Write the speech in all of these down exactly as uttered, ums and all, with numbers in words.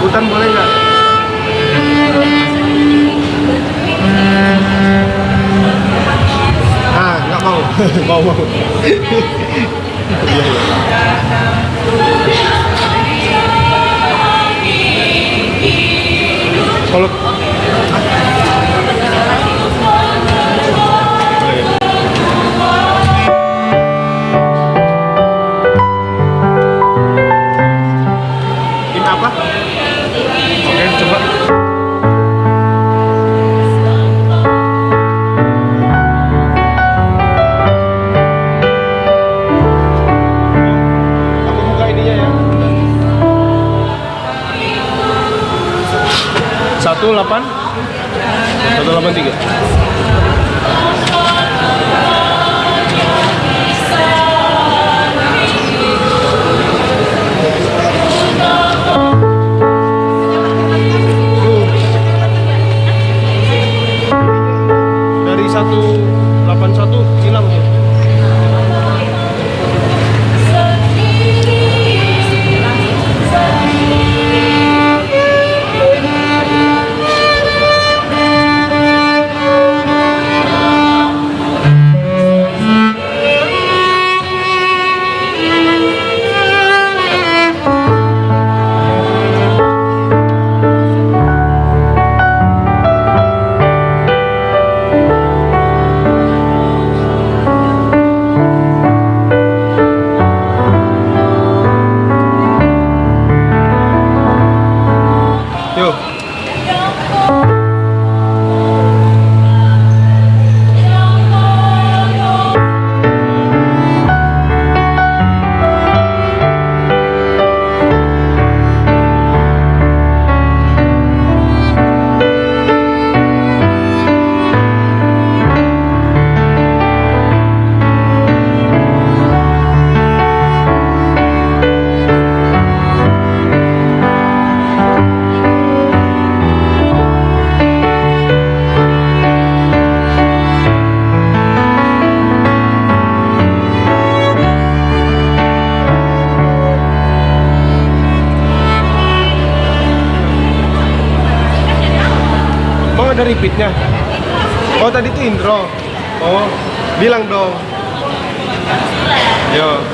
Hutan boleh nggak? Ah, nggak mau. Mau, mau. Iya, iya. Kalau Ini apa? Oke, coba. Aku buka ininya ya. Satu delapan. Satu delapan tiga. Dari satu delapan satu hilang. Yo. Emang ada repeatnya? Oh, tadi tuh intro. Oh, bilang dong. Yo.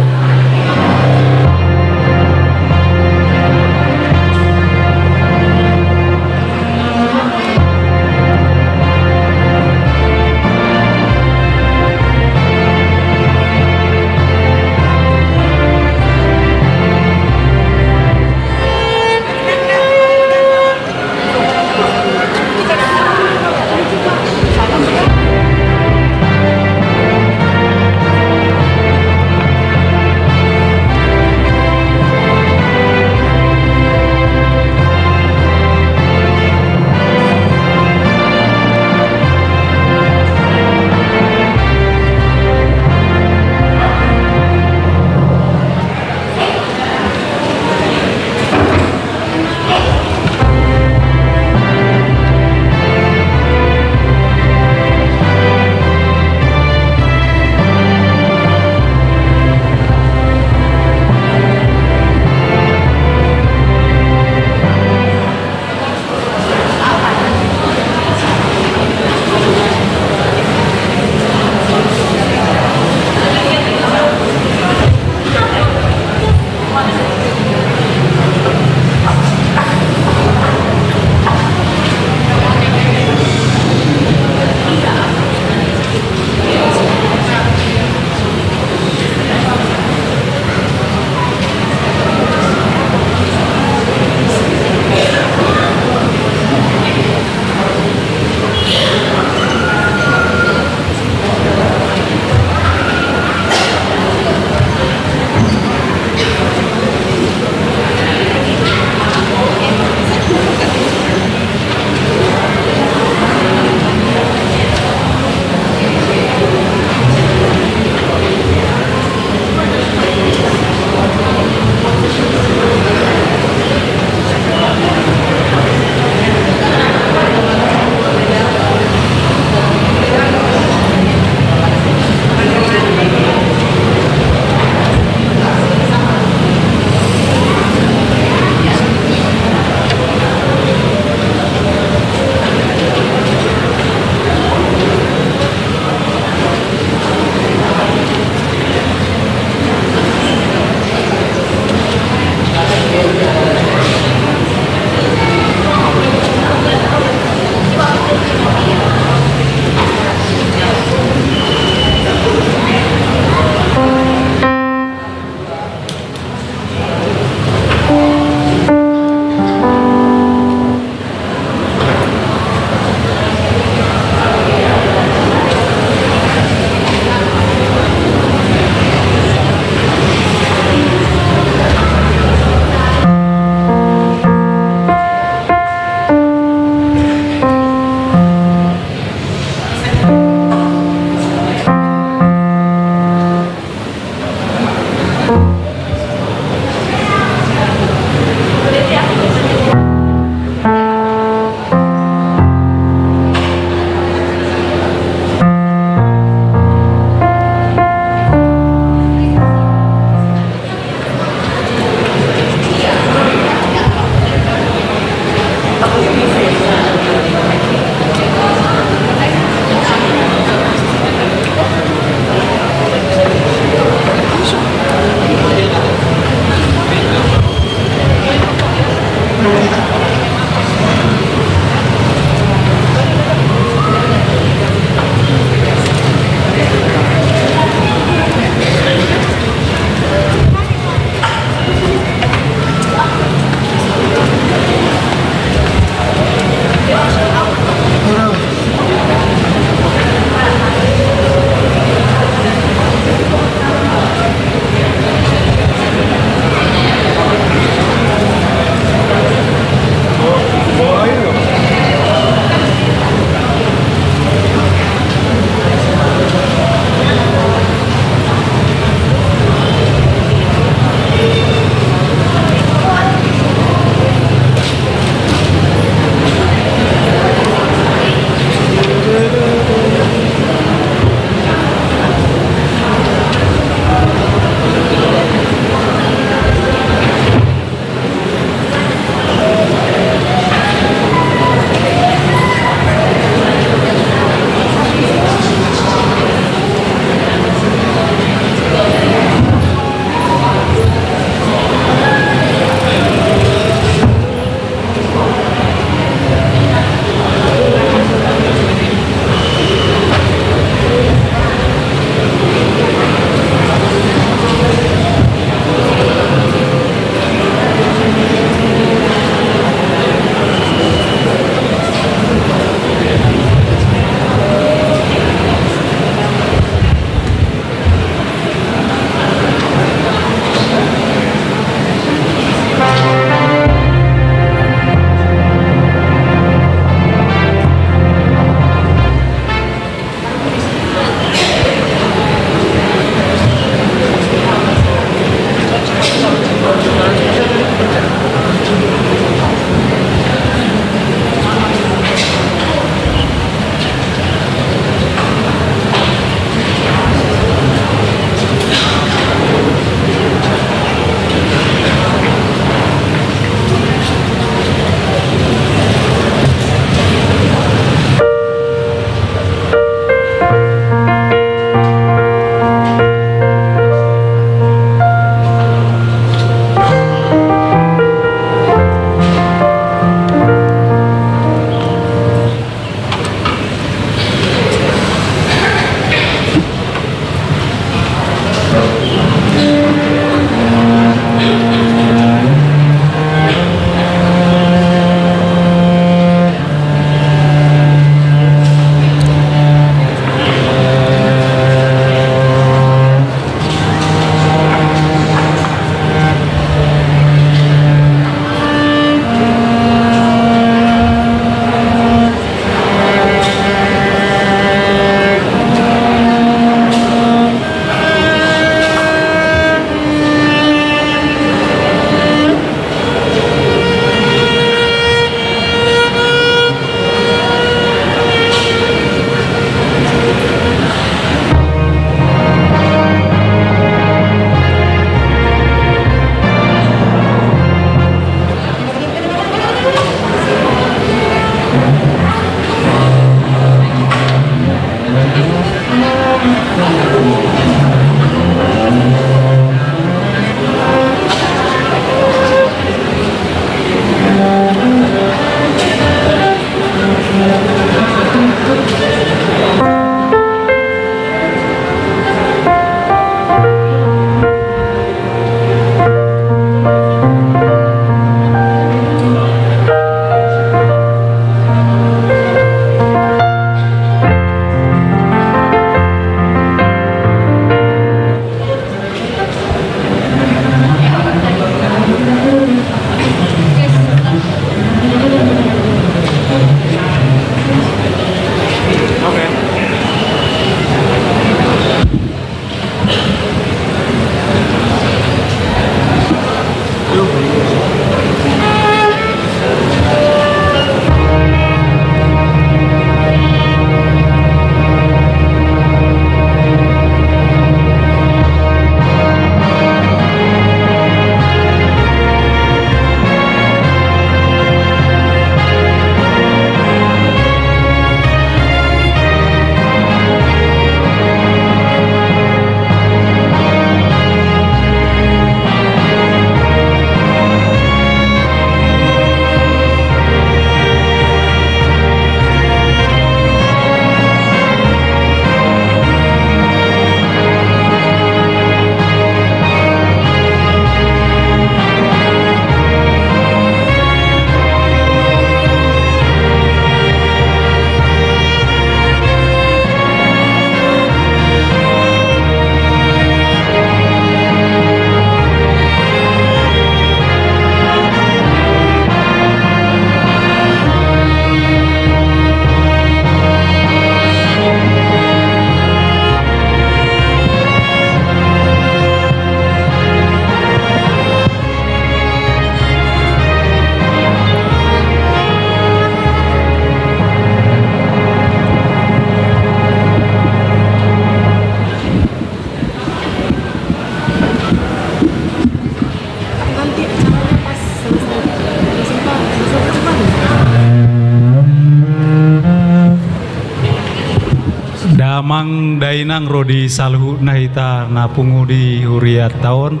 Damang dainang ro di saluhutna hita na pungu di hurianta on,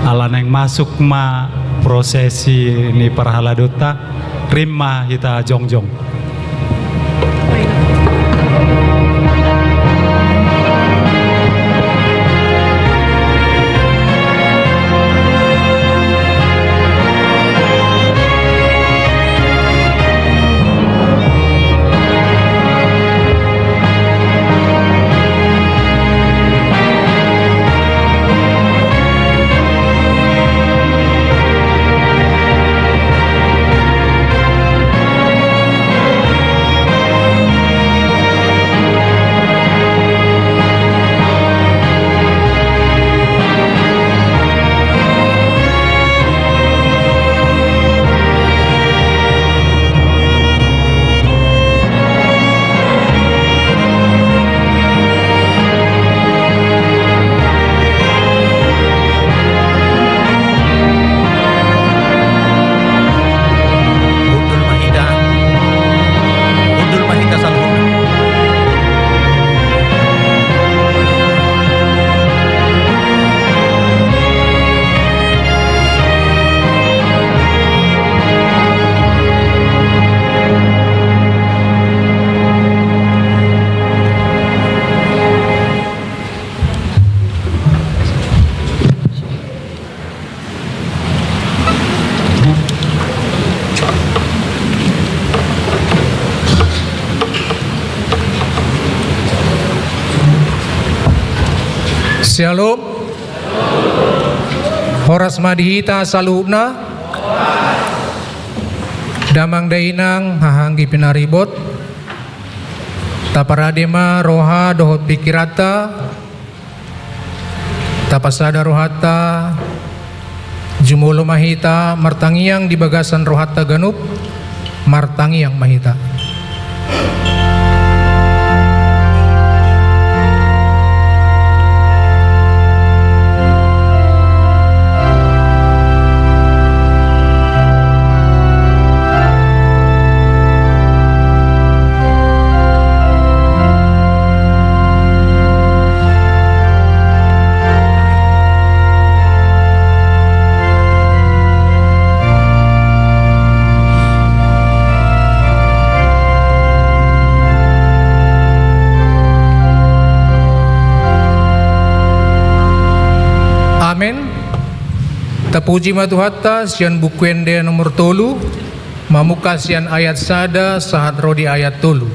ala naeng masuk ma prosesi ni parhaladonta, rim ma hita jongjong. Hundul ma hita. Hundul ma hita saluhutna. Syalom. Horas ma di hita saluhutna. Damang dainang, haha anggi pinaribot. Taparade ma roha dohot pikiranta. Tapasada rohanta, jumolo ma hita martangiang di bagasan rohanta ganup, martangiang ma hita. Amen. Tapuji ma Tuhanta sian Buku Ende nomor tolu, mamungka sian ayat sada sahat ro di ayat tolu.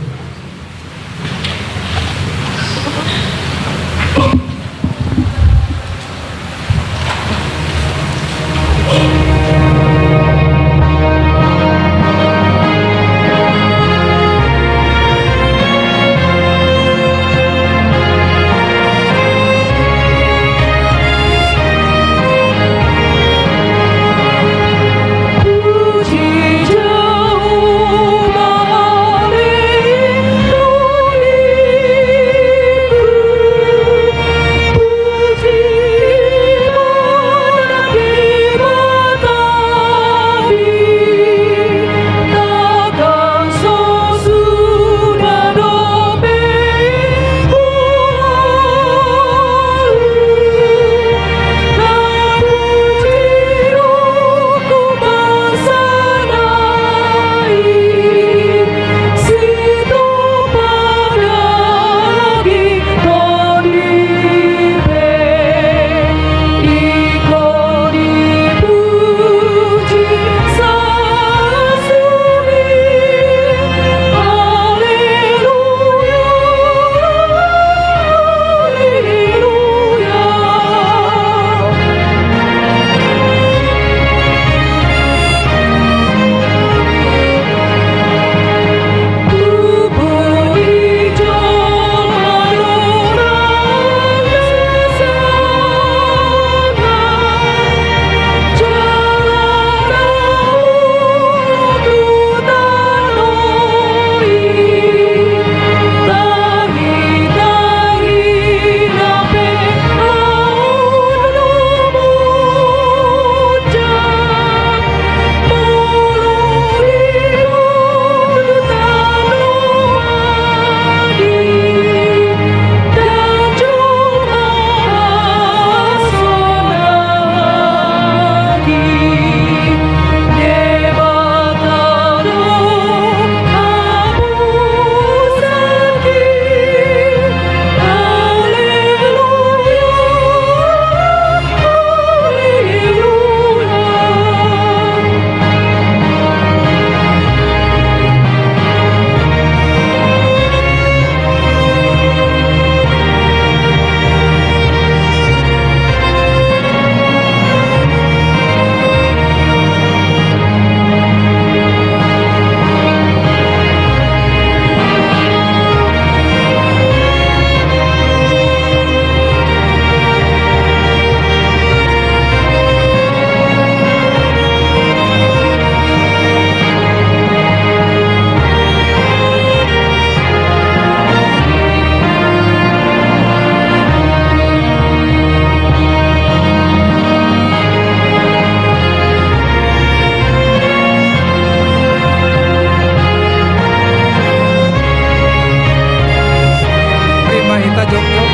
Hita jongkok.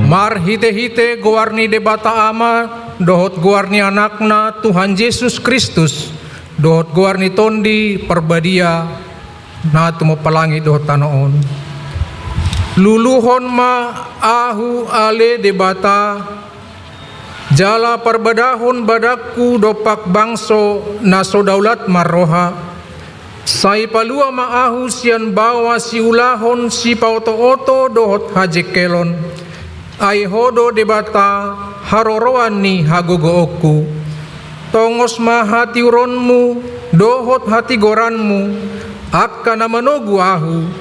Marhitehite goar ni Debata Ama, dohot goar ni Anakna Tuhan Jesus Kristus, dohot goar ni Tondi Parbadia, na tumompa langit dohot tano on. Luluhon ma ahu ale Debata, jala parbadahon badanku dompak bangso na so daulat marroha. Sai palua ma ahu sian baoa siulahon sipaotooto dohot hajengkelon. Ai Ho do Debata, haroroan ni hagogoonku. Tongos ma hatiuronmu dohot hatigoranmu, angka na manogu ahu,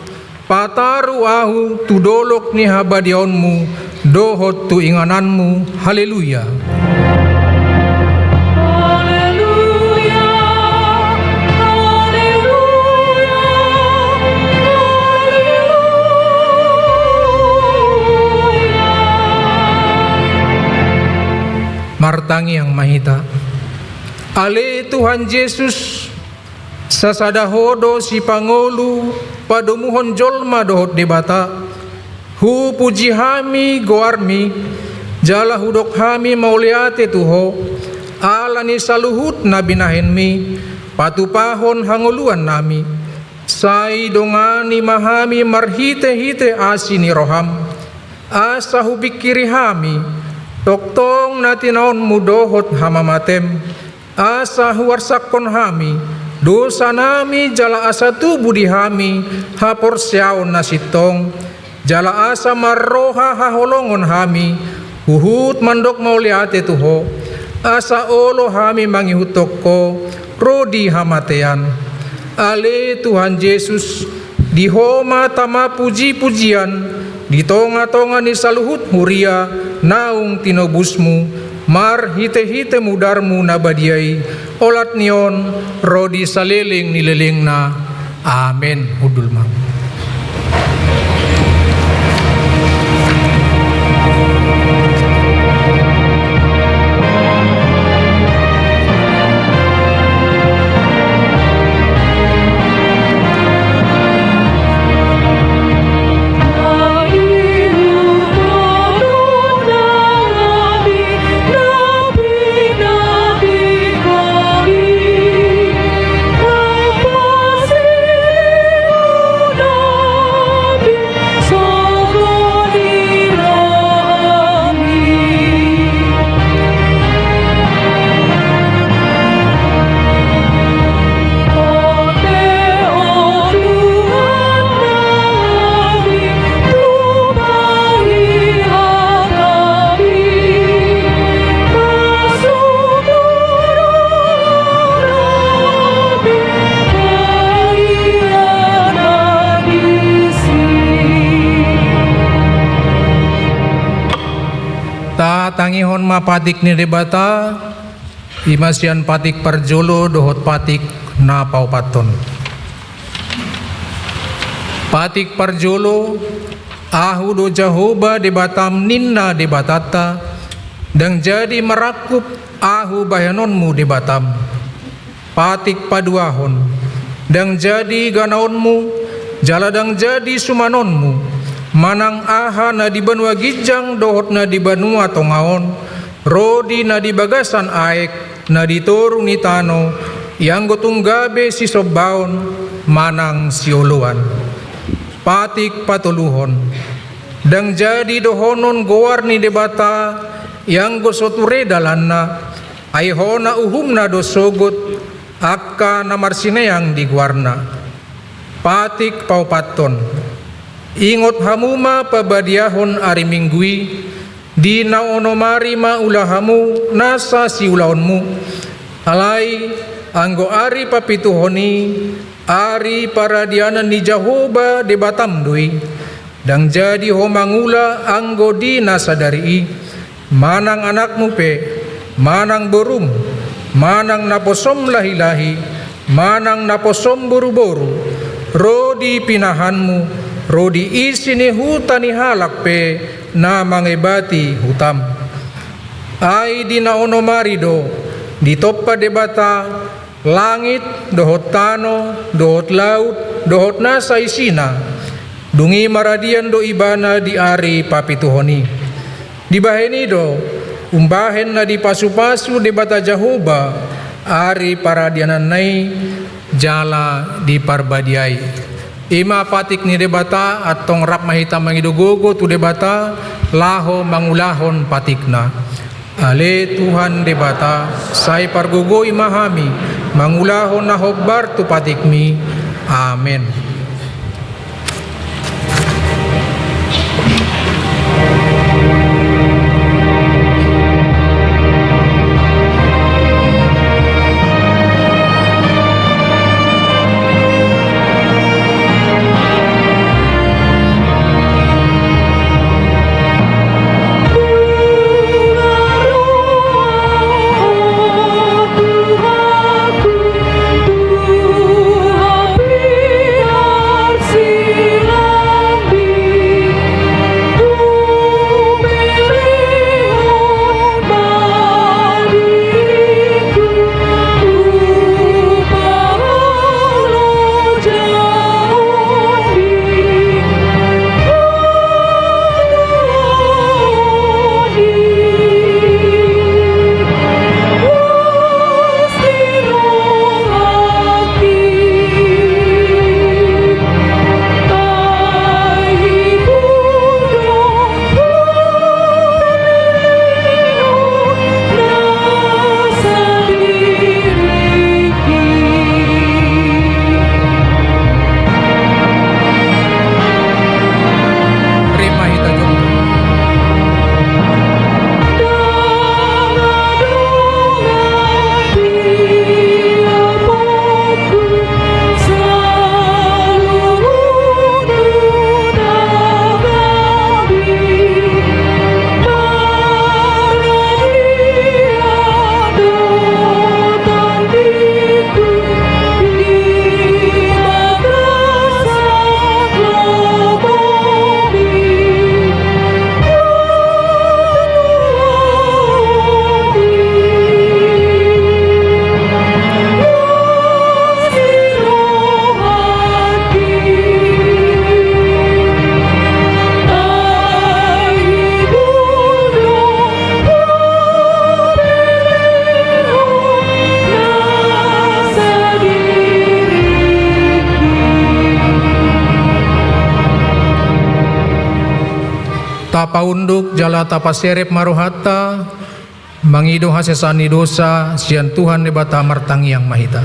pataru ahu tu dolok ni habadiaonmu dohot tu ingananmu. Haleluya. Haleluya, haleluya, haleluya. Martangiang ma hita. Ale Tuhan Jesus, sasada Ho do sipangolu padomuhon jolma dohot Debata. Hupuji hami goarmi, jala hudok hami mauliate tu Ho, ala ni saluhut na binahenmi patupahon hangoluannami. Sai dongani ma hami marhitehite asi ni roham, asa hupingkiri hami tongtong na tinaonmu dohot hamamatem, asa huarsakkon hami dosanami, jala asa tubu di hami haporseaon na sintong, jala asa marroha haholongon hami huhut mandok mauliate tu Ho, asa olo hami mangihuthon Ho ro di hamatean. Ale Tuhan Jesus, di Ho ma tama pujipujian di tongatonga ni saluhut huria naung tinobusmu marhitehite mudarmu na badia i, olat ni on ro di saleleng ni lelengna. Amen. Hundul ma. Tatangihon ma patik ni Debata, i ma sian patik parjolo dohot patik na paopathon. Patik parjolo. Ahu do Jahowa Debatam, ninna Debatanta, ndang jadi marangkup ahu bahenonmu Debatam. Patik paduahon. Ndang jadi ganaonmu, jala ndang jadi sumanonmu, manang aha na di banua ginjang dohot na di banua tonga on, ro di na di bagasan aek, na di toru ni tano, ianggo tung gabe sisombaon manang sioloan. Patik patoluhon. Ndang jadi dohonon goar ni Debata, ianggo so ture dalanna, ai hona uhumna do sogot angka na marsineang di goarna. Patik paopathon. Ingot hamu ma pabadiahon ari Minggu i, di na onom ari ma ula hamu nasa siulaonmu. Alai, anggo ari papituhon i, ari paradianan ni Jahowa Debatam do i. Ndang jadi ho mangula anggo di na sadari i, manang anakmu pe, manang borum, manang naposom lahilahi, manang naposom boruboru, ro di pinahanmu, ro di isi ni huta ni halak pe na mangebati hutam. Ai di na onom ari do ditompa Debata langit, dohot tano, dohot laut, dohot nasa isina. Dung i maradian do ibana di ari papituhon i. Dibahen i do, umbahen na dipasupasu Debata Jahowa ari paradiananna i jala diparbadiai. I ma patik ni Debata, antong rap ma hita mangido gogo tu Debata, laho mangulahon patikna. Ale Tuhan Debata, sai pargogoi ma hami, mangulahon na hombar tu patikmi. Amen. Tapaunduk jala tapaserep ma rohanta, mangido hasesaan ni dosa sian Tuhan Debata. Martangiang ma hita.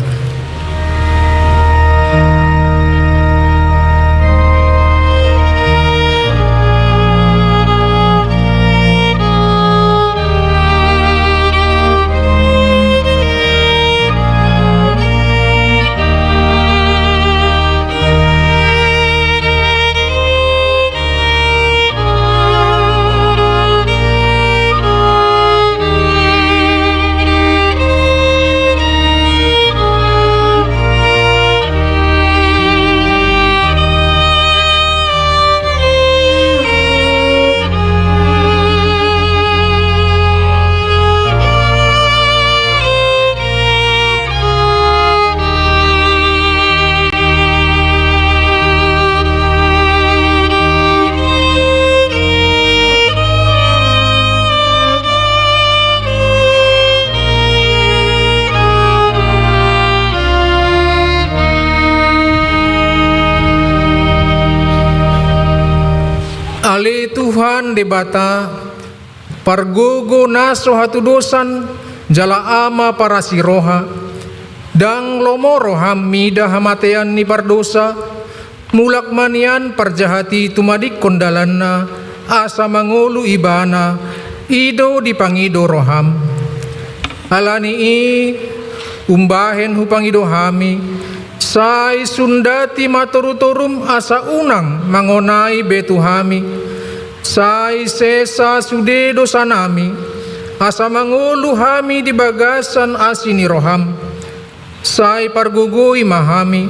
Ale Tuhan Debata, pargogo na so hatudosan, jala Ama parasi roha, ndang lomo roham mida hamatean ni pardosa, mulak ma nian parjahat i tumadingkon dalanna, asa mangolu ibana, i do dipangido roham. Ala ni i, umbahen hupangido hami, sai sundati ma torutorum asa unang mangonai be tu hami. Sai sesa sude dosanami, asa mangolu hami di bagasan asi ni roham. Sai pargogoi ma hami,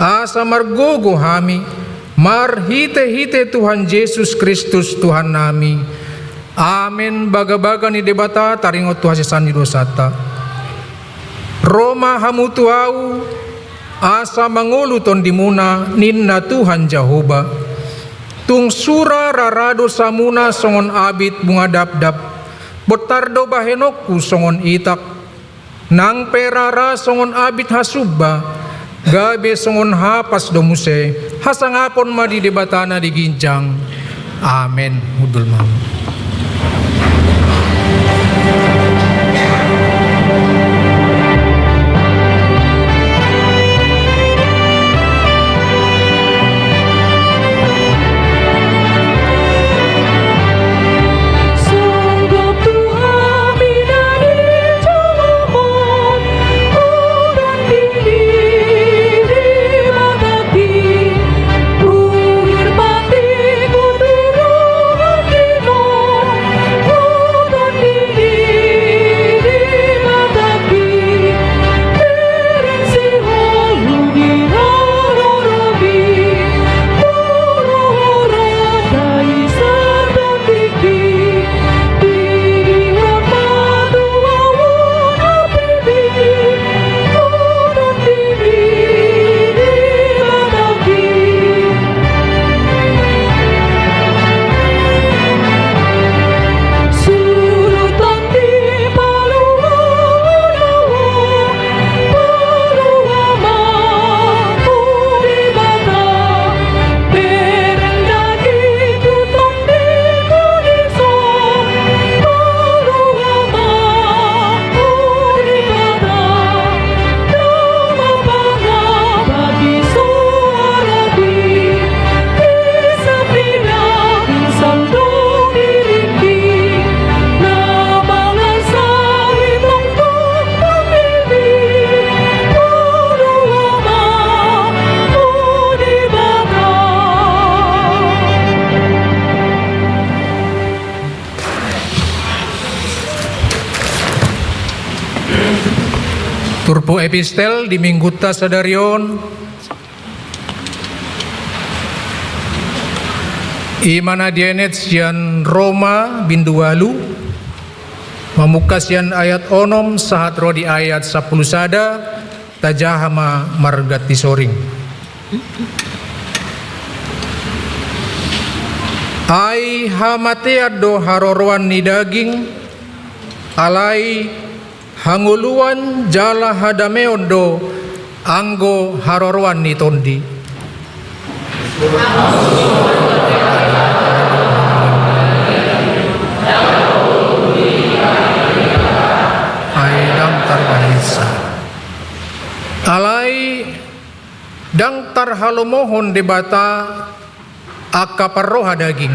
asa margogo hami, marhitehite Tuhan Jesus Kristus Tuhannami. Amen. Bagabaga ni Debata taringot tu hasesaan ni dosanta. Ro ma hamu tu Ahu, asa mangolu tondimuna, ninna Tuhan Jahowa. Tung sura rara dosamuna songon abit bunga dapdap, bontar do bahenonku songon itak. Nang pe rara songon abit hasumba, gabe songon hapas do muse. Hasangapon ma di Debata na di ginjang. Amen. Hundul ma. Turpuk epistel di minggunta sadari on, i ma na dienet sian Roma bindu ualu, mamungka sian ayat onom sahat ro di ayat sampulu sada. Tajaha ma marganti soring. Ai hamatean do haroroan ni daging, alai hangoluan jala hadameon do anggo haroroan ni Tondi. Ai ndang tarbahensa. Alai ndang tarhalomohon Debata angka parroha daging.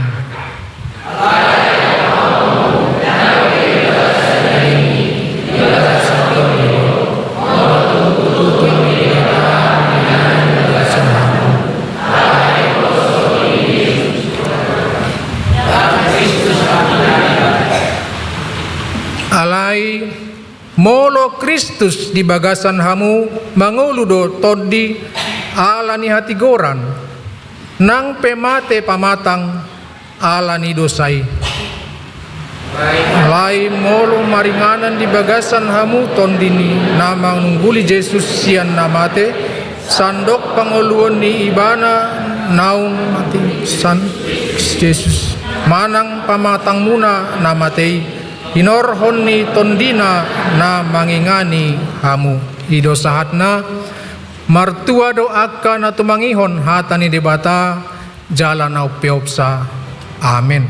Alai molo Kristus di bagasan hamu, mangolu do Tondi ala ni hatigoran, nang pe mate pamatang ala ni dosa i. Alai molo maringanan di bagasan hamu Tondi ni na manungguli Jesus sian na mate, sandok pangoluon ni Ibana naung mate san Jesus, manang pamatangmuna na mate i, hinorhon ni Tondina na mangingani hamu. I do sahatna. Martua do angka na tumangihon hata ni Debata jala na umpeopsa. Amen.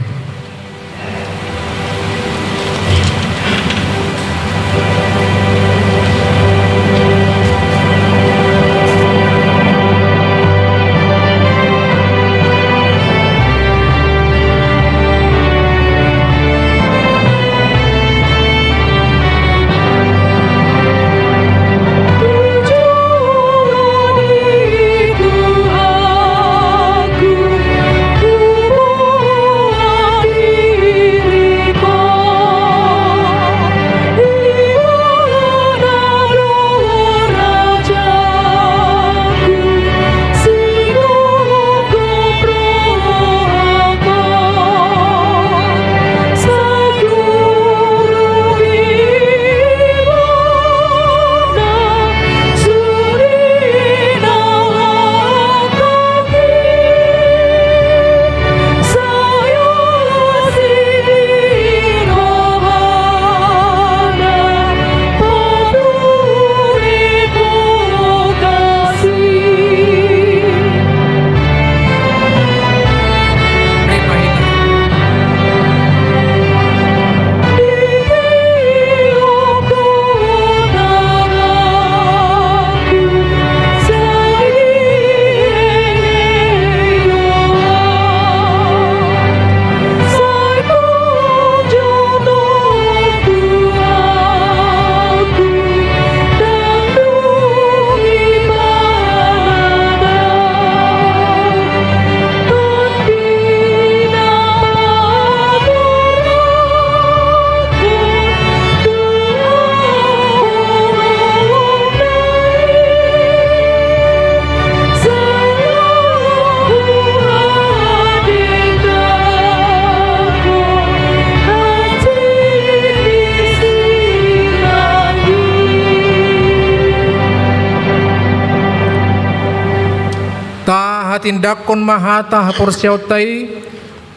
Tahatindangkon ma hata haporseaonta i,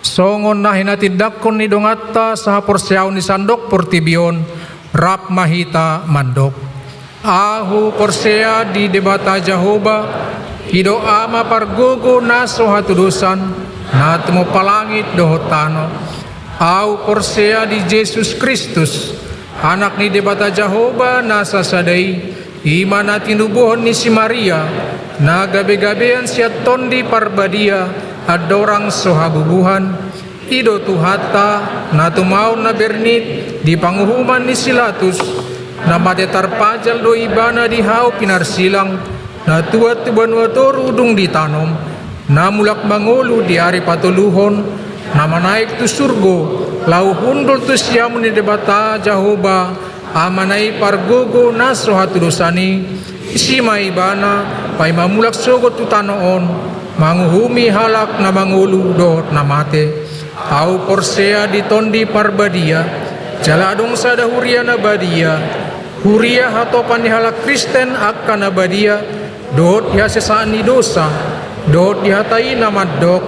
songon na hinatindangkon ni donganta sahaporseaon di sandok portibi on, rap ma hita mandok. Ahu porsea di Debata Jahowa, i do Ama pargogo na so hatudosan, na tumompa langit dohot tano. Ahu porsea di Jesus Kristus, Anak ni Debata Jahowa na sasada i, i ma na tinubuhon ni si Maria, na gabegabean sian Tondi Parbadia, andorang so habubuhan. I do Tuhanta, na tumaon na bernit di panguhuman ni si Latus, na mate tarpajal do Ibana di hau pinarsilang, na tuat tu banua toru dung ditanom, na mulak mangolu di ari patoluhon, na manaek tu surgo, laho hundul tu siamun ni Debata Jahowa, Amana i pargogo na so hatudosan i. Disi ma Ibana paima mulak sogot tu tano on, manguhumi halak na mangolu dohot na mate. Ahu porsea di Tondi Parbadia, jala adong sada huria na badia, huria hatopan ni halak Kristen angka na badia, dohot di hasesaan ni dosa, dohot di hata i na mandok,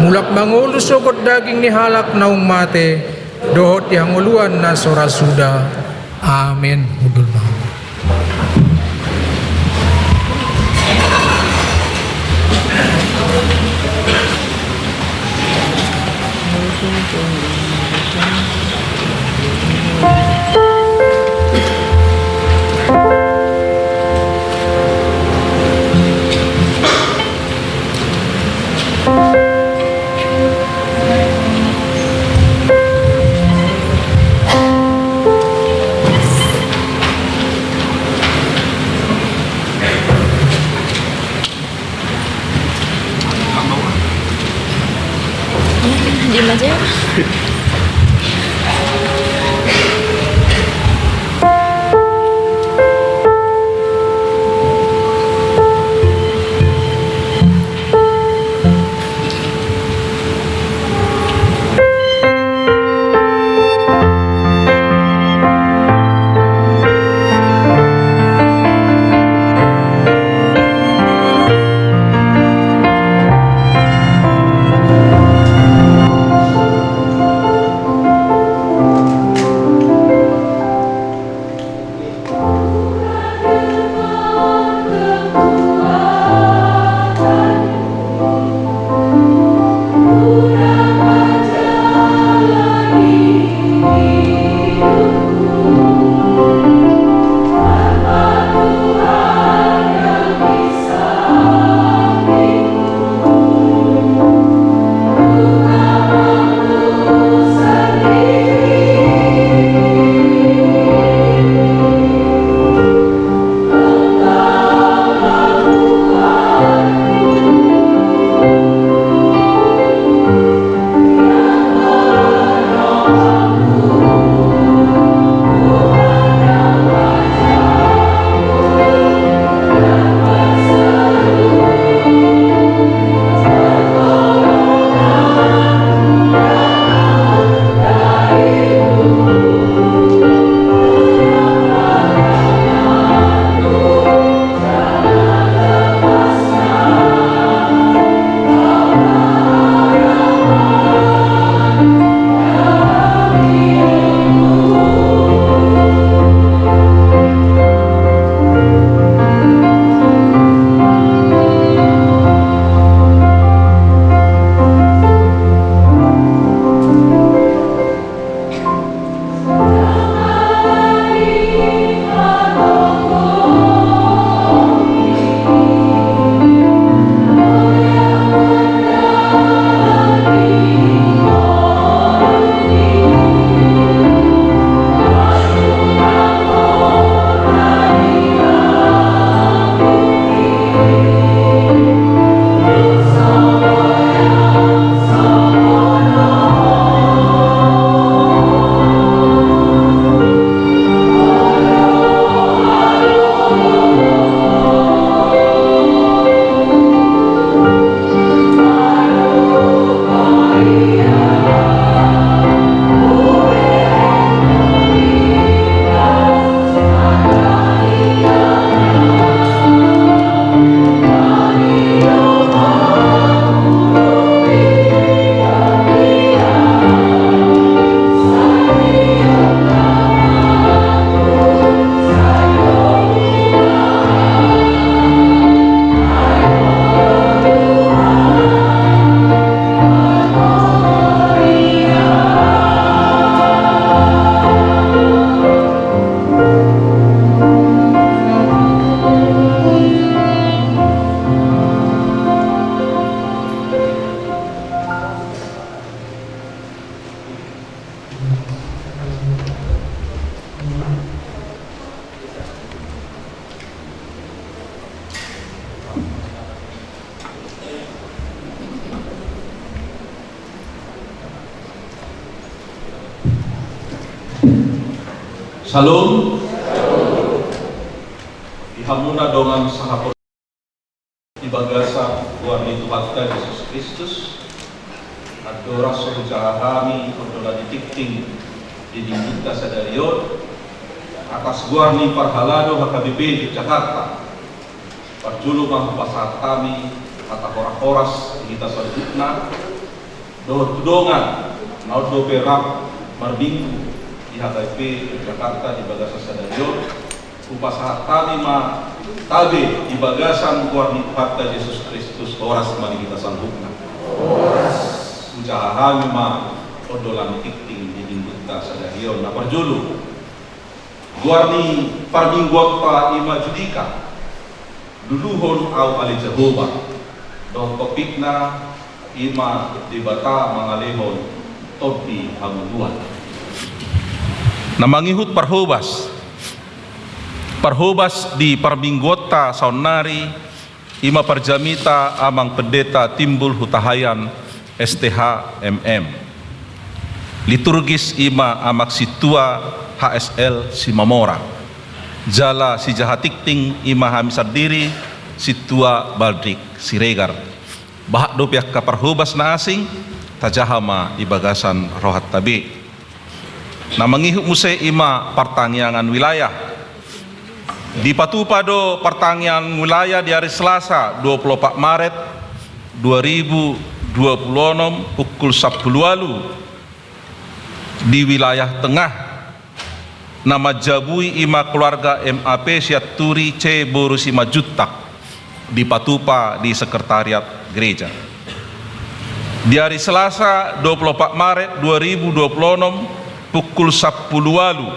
mulak mangolu sogot daging ni halak naung mate, dohot di hangoluan na so ra suda. Amen. Hundul ma. Diem aja ya. Shalom. Di hamuna dongan sahaporseaon di bagasan goar ni Tuhanta Jesus Kristus, andorang so hujaha hami tondolan ni tingting di minggunta sadari on, atas goar ni parhalado H K B P Yogyakarta, parjolo ma hupasahat hami hata horas-horas di hita saluhutna, dohot tu dongan na on dope rap marminggu di H K B P Yogyakarta di bagasan sadari on, hupasahat hami ma tabe di bagasan goar ni Tuhanta Jesus Kristus, horas ma di hita saluhutna. Hujaha hami ma tondolan ni tingting di minggunta sadari on. Na parjolo, goar ni parmingguonta i ma Judika, Luluhon Ahu Ale Jahowa, dohot topikna i ma Debata mangalehon tondi hamunduan. Na mangihut parhobas. Parhobas di parmingguonta saonnari i ma parjamita Amang Pendeta Timbul Hutahaean, S T H, M M. Liturgis i ma Amang Sintua H S L Simamora. Jala sijaha tingting i ma hami sandiri, Sintua Baldrik Siregar. Bahat dope angka parhobas na asing, tajaha ma di bagasan rohanta be. Na mangihut muse i ma partangiangan wilayah. Dipatupa do partangiangan wilayah di ari Selasa, dua puluh opat Maret dua ribu dua puluh onom, pukul sampulu ualu, di wilayah tengah. Na manjabui i ma keluarga M A P Sianturi C boru Simanjuntak, dipatupa di sekretariat gereja. Di ari Selasa, dua puluh opat Maret dua ribu dua puluh onom, pukul sampulu ualu,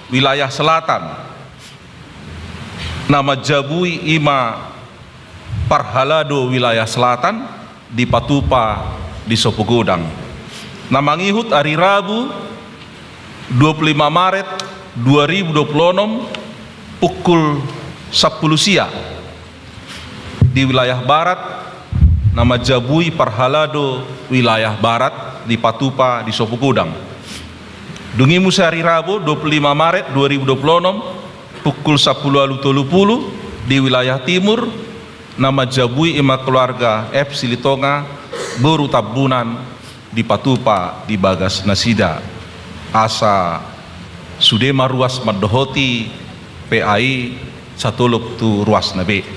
wilayah selatan. Na manjabui i ma parhalado wilayah selatan, dipatupa di Sopogodang. Na mangihut ari Rabu, dua puluh lima Maret dua ribu dua puluh onom, pukul sampulu sia, di wilayah barat. Na manjabui parhalado wilayah barat, dipatupa di Sopogodang. Dung i muse ari Rabu, dua puluh lima Maret dua ribu dua puluh onom, pukul sampulu ualu tolu pulu, di wilayah timur. Na manjabui i ma keluarga F Silitonga boru Tambunan, dipatupa di bagas nasida, asa sude ma ruas mandohoti P A I, satolop tu ruasna be.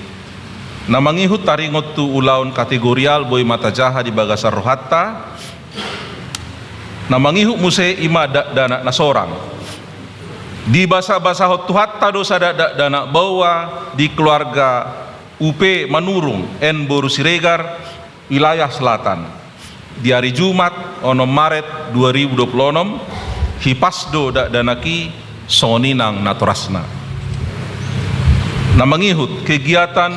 Na mangihut taringot tu ulaon kategorial boi ma tajaha di bagasan rohanta. Na mangihut muse i ma dakdanak na sorang. Dibasabasahon Tuhanta do sada dakdanak baoa di keluarga U P Manurung, N boru Siregar, wilayah selatan. Di ari Jumat, onom Maret dua ribu dua puluh onom, hipas do dakdanak i, songon i nang natorasna. Na mangihut kegiatan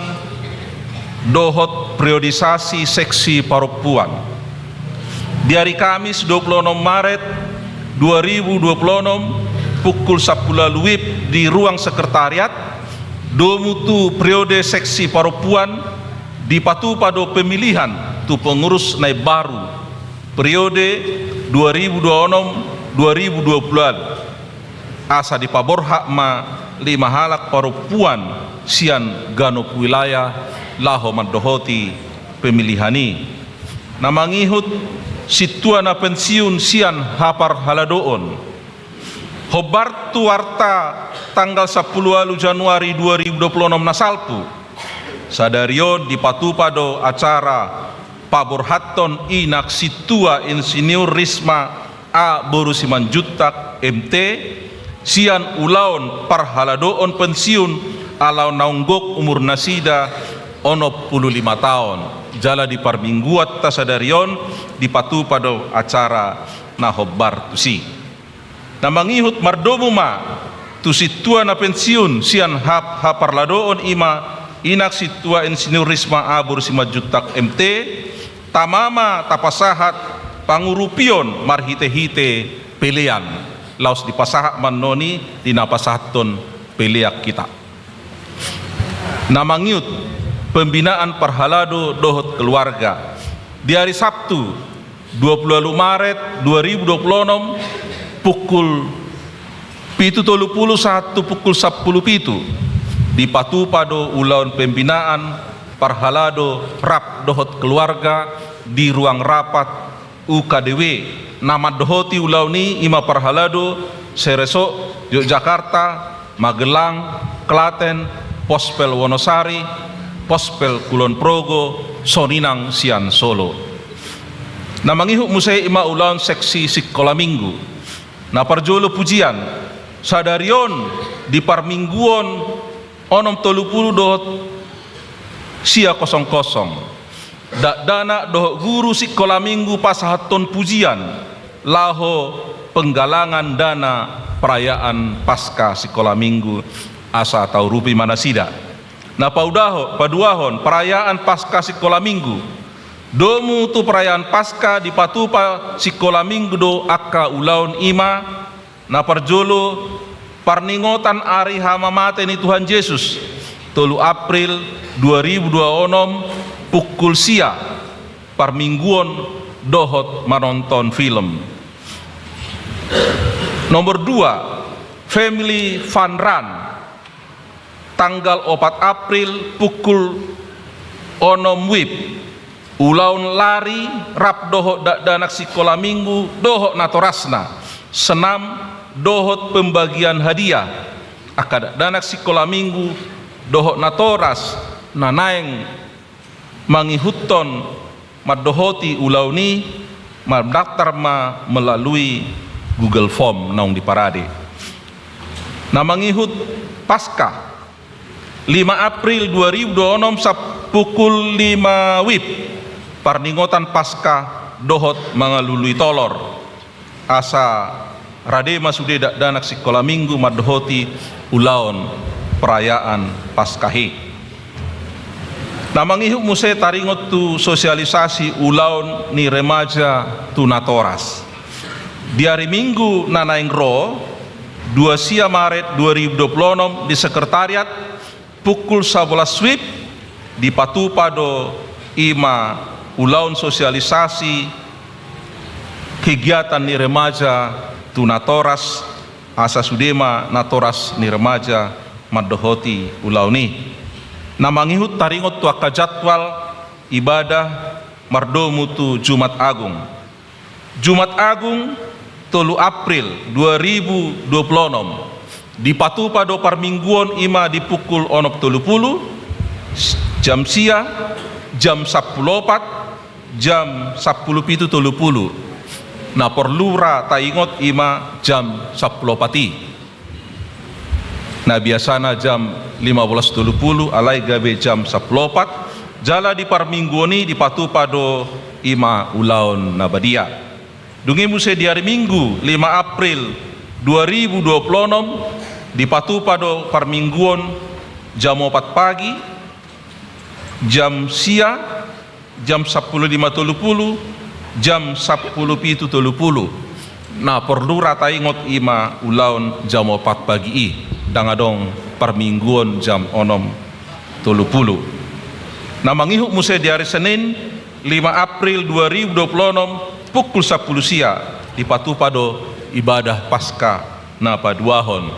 dohot periodisasi seksi parompuan. Di ari Kamis, dua puluh onom Maret dua ribu dua puluh onom, pukul sampulu ualu W I B di ruang sekretariat, domu tu periode seksi parompuan, dipatupa do pemilihan tu pengurus na imbaru, periode dua ribu dua puluh onom dua ribu dua puluh ualu. Asa dipaborhat ma lima halak parompuan sian ganup wilayah laho mandohoti pemilihan i. Na mangihut sintua na pensiun sian haparhaladoon. Hombar tu arta tanggal sampulu ualu Januari dua ribu dua puluh onom na salpu. Sadari on dipatupa do acara paborhathon inak sintua Insinyur Risma A boru Simanjuntak M T, sian ulaon parhaladoon pensiun ala naung gok umurnasida onom pulu lima taon. Jala di parmingguonta sadari on dipatupa do acara na hombar tusi. Na mangihut mardomu ma tu sintua na pensiun sian hap-, haparhaladoon i ma inak sintua Insinyur Risma A boru Simanjuntak M T, tama ma tapasahat pangurupion marhitehite pelean. Laos dipasahat ma annon i di na pasahathon pelean hita. Na mangihut pembinaan parhalado dohot keluarga. Di ari Sabtu, dua puluh ualu Maret dua ribu dua puluh onom, pukul Pitu tolu pulu sahat tu pukul sampulu pitu, dipatupa do ulaon pembinaan parhalado rap dohot keluarga di ruang rapat U K D W. Na mandohoti ulaon i ima parhalado Sereso, Yogyakarta, Magelang, Klaten, Pospel Wonosari, Pospel Kulon Progo, songon i nang sian Solo. Na mangihut muse ima ulaon seksi sikola minggu. Na parjolo pujian, sadari on di parmingguon onom tolu pulu dohot sia kosong kosong. Dakdanak dohot guru sikola minggu pasahathon pujian laho penggalangan dana perayaan Paskah sikola minggu asa taurupi ma nasida. Na paudaho-, paduahon, perayaan Paskah sikola minggu. Domu tu perayaan Paskah dipatupa sikola minggu do angka ulaon ima. Na parjolo, parningotan ari hamamate ni Tuhan Jesus, tolu April dua ribu dua onom, pukul sia, parmingguon dohot manonton film. Nomor dua, Family Fun Run. Tanggal opat April pukul onom wib. Ulaon lari rap dohot dakdanak sikola minggu dohot natorasna, senam dohot pembagian hadiah. Angka dakdanak sikola minggu dohot natoras na naeng mangihuthon mandohoti ulaon i, mandaftar ma melalui Google Form naung diparade. Na mangihut Paskah, lima April dua ribu dua onom, sap-, pukul lima wib, parningotan Paskah dohot mangalului tolor. Asa rade ma sude dakdanak sikola minggu mandohoti ulaon perayaan Paskah i. Na mangihut muse taringot tu sosialisasi ulaon ni remaja tu natoras. Di ari Minggu na naeng ro, dua sia Maret dua ribu dua puluh onom, di sekretariat, pukul sabolas wib, dipatupa do ima ulaon sosialisasi kegiatan ni remaja tu natoras, asa sude ma natoras ni remaja mandohoti ulaon i. Na mangihut taringot tu angka jadwal ibadah mardomu tu Jumat Agung. Jumat Agung, tolu April dua ribu dua puluh onom. Dipatupa do parmingguon ima di pukul onom tolu pulu, jam sia, jam sampulu opat, jam sampulu pitu tolu pulu. Na porlu ra taingot ima jam sampulu opat i. Na biasana jam lima bolas tolu pulu, alai gabe jam sampulu opat, jala di parmingguon i dipatupa do ima ulaon na badia. Dung i muse di ari Minggu, lima April dua ribu dua puluh onom, dipatupa do parmingguon jam opat pagi, jam sia, jam sampulu lima tolu pulu, jam sampulu pitu tolu pulu. Na porlu ra taingot ima ulaon jam opat pagi i, ndang adong parmingguon jam onom tolu pulu. Na mangihut muse di ari Senin, lima April dua ribu dua puluh onom, pukul sampulu sia, dipatupa do ibadah Paskah na paduahon.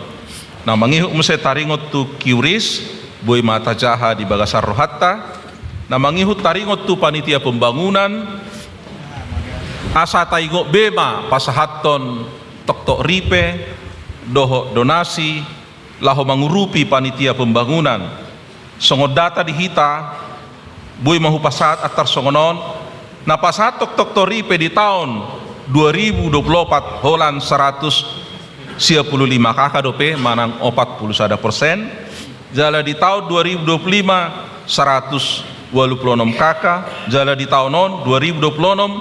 Na mangihut muse taringot tu kiuris, boi ma tajaha di bagasan rohanta. Na mangihut taringot tu panitia pembangunan, asa taingot be ma pasahathon toktok ripe dohot donasi laho mangurupi panitia pembangunan. Songon data di hita, boi ma hupasahat antar songon on, na pasahat toktok ripe di taon dua ribu dua puluh opat holan saratus sia pulu lima K K dope, manang opat pulu sada persen, jala di taon dua ribu dua puluh lima saratus ualu pulu onom K K, jala di taon on dua ribu dua puluh onom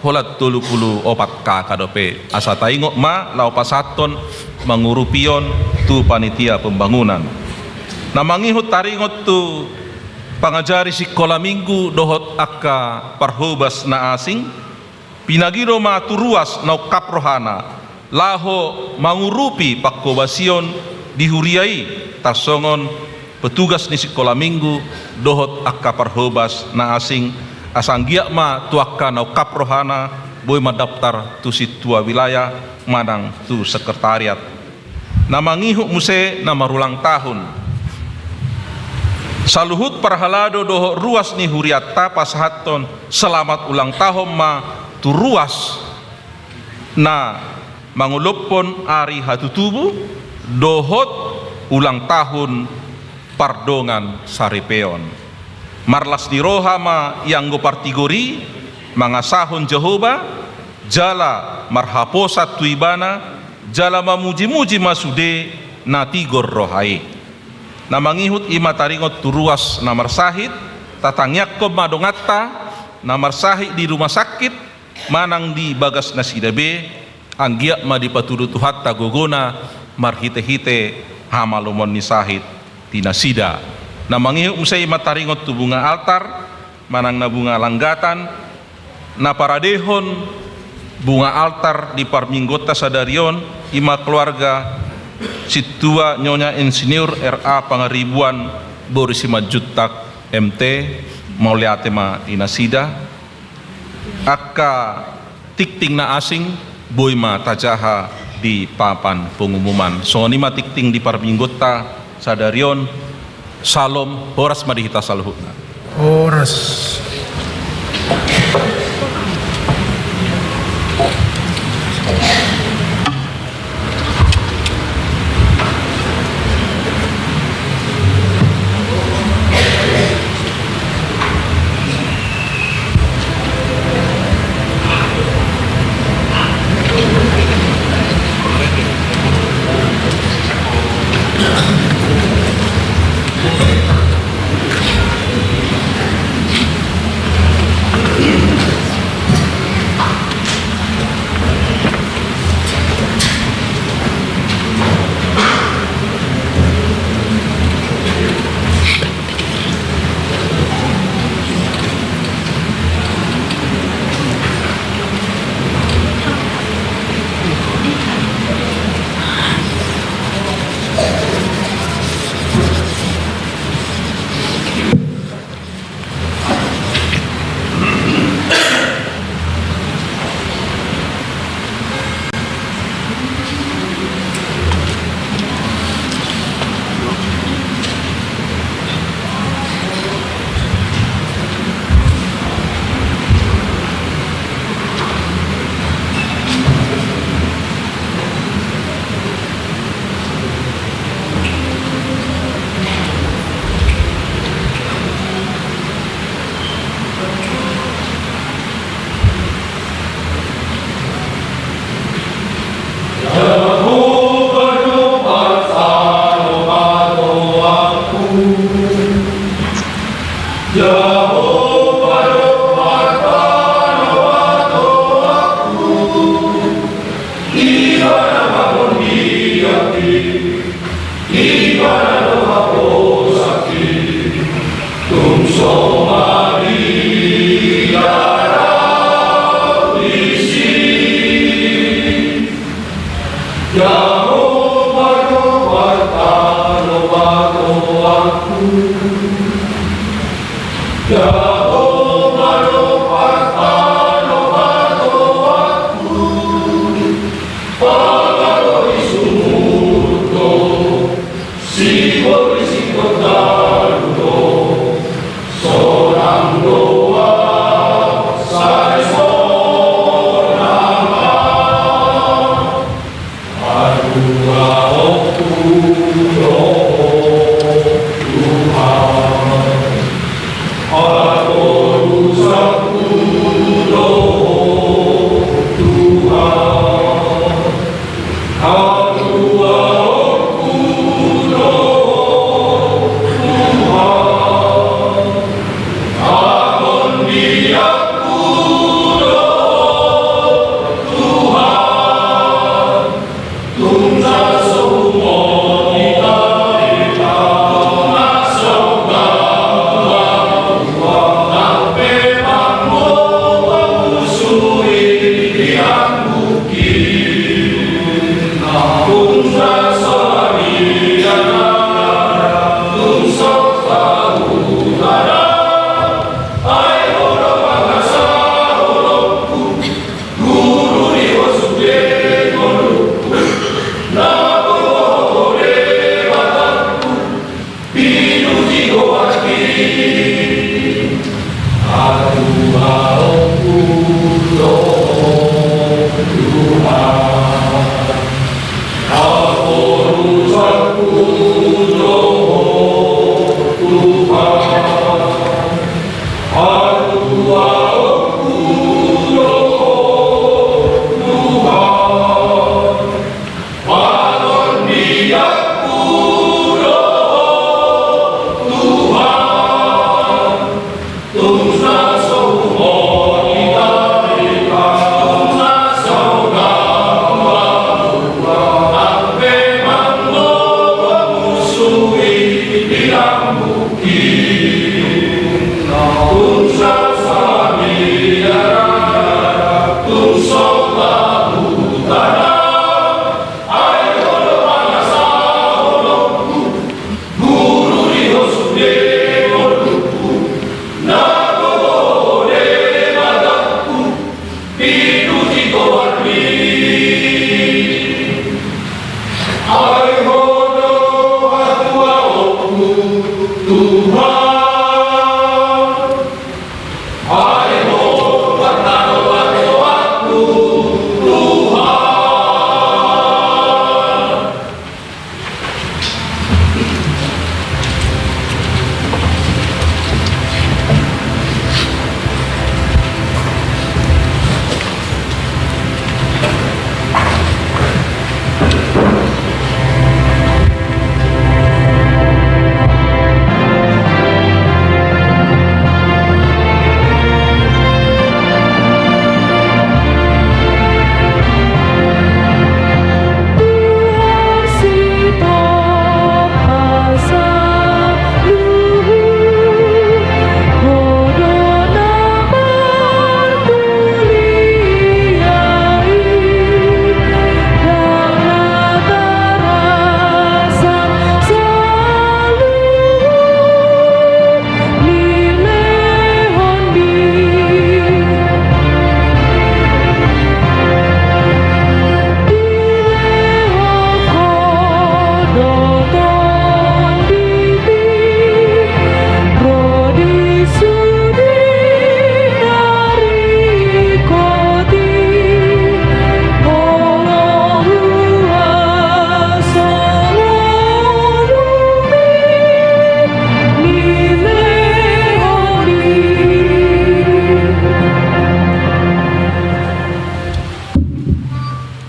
holan tolu pulu opat K K dope. Asa taingot ma laho pasahathon mangurupion tu panitia pembangunan. Na mangihut taringot tu pangajari sikola minggu dohot angka parhobas na asing, pinagido ma tu ruas na ungkap rohana laho mangurupi panghobasion di huria i, tarsongon petugas ni sikola minggu dohot angka parhobas na asing, asa anggiat ma tu angka na ungkap rohana boi mandaftar tu sintua wilayah manang tu sekretariat. Na mangihut muse na marulang tahun. Saluhut parhalado dohot ruas ni hurianta pasahathon selamat ulang tahun ma tu ruas na mangolophon ari hatutubu dohot ulang tahun pardongan saripeon. Marlas ni roha ma ianggo partigor i mangasahon Jahowa, jala marhaposan tu Ibana, jala mamujimuji ma sude na tigor roha i. Na mangihut i ma taringot tu ruas na marsahit, tatangiangkon ma donganta na marsahit di rumah sakit, manang di bagas nasida be, anggiat ma dipatudu Tuhanta gogona marhitehite hamalomoan ni sahit di nasida. Na mangihut muse i ma taringot tu bunga altar, manang na bunga langgatan, na paradehon bunga altar di parmingguonta sadari on, i ma keluarga sintua Nyonya Insinyur R A Pangaribuan boru Simanjuntak M T, mauliate ma di nasida. Angka tingting na asing boi ma tajaha di papan pengumuman. Songon i ma tingting di parmingguonta sadari on. Salom, horas ma di hita saluhutna. Horas.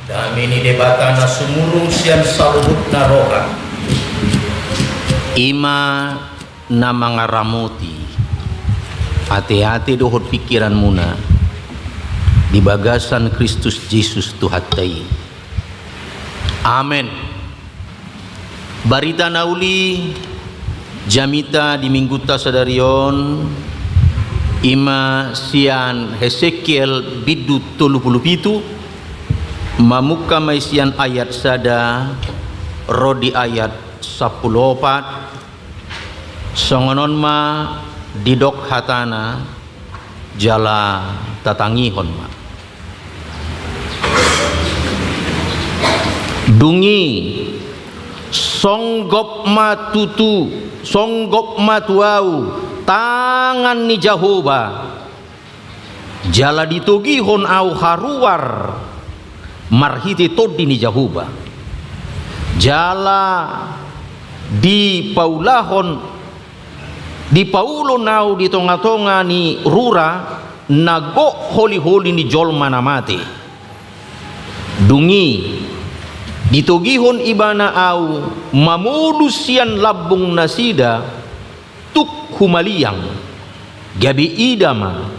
Dame ni Debata na sumurung sian saluhutna roha, i ma na mangaramoti ateate dohot pingkiranmuna di bagasan Kristus Jesus Tuhanta i. Amen. Barita na uli jamita di minggunta sadari on, i ma sian Hesekiel bindu tolu pulu pitu, mamungka ma i sian ayat sada ro di ayat sampulu opat. Songon on ma didok hatana, jala tatangihon ma. Dung i songgop ma tutu, songgop ma tu ahu tangan ni Jahowa, jala ditogihon ahu haruar marhite Tondi ni Jahowa, jala dipaulahon, dipaulon ahu di tongatonga ni rura na gok holiholi ni jolma na mate. Dung i ditogihon ibana ahu mamolus sian lambung nasida tuk humaliang, gabe ida ma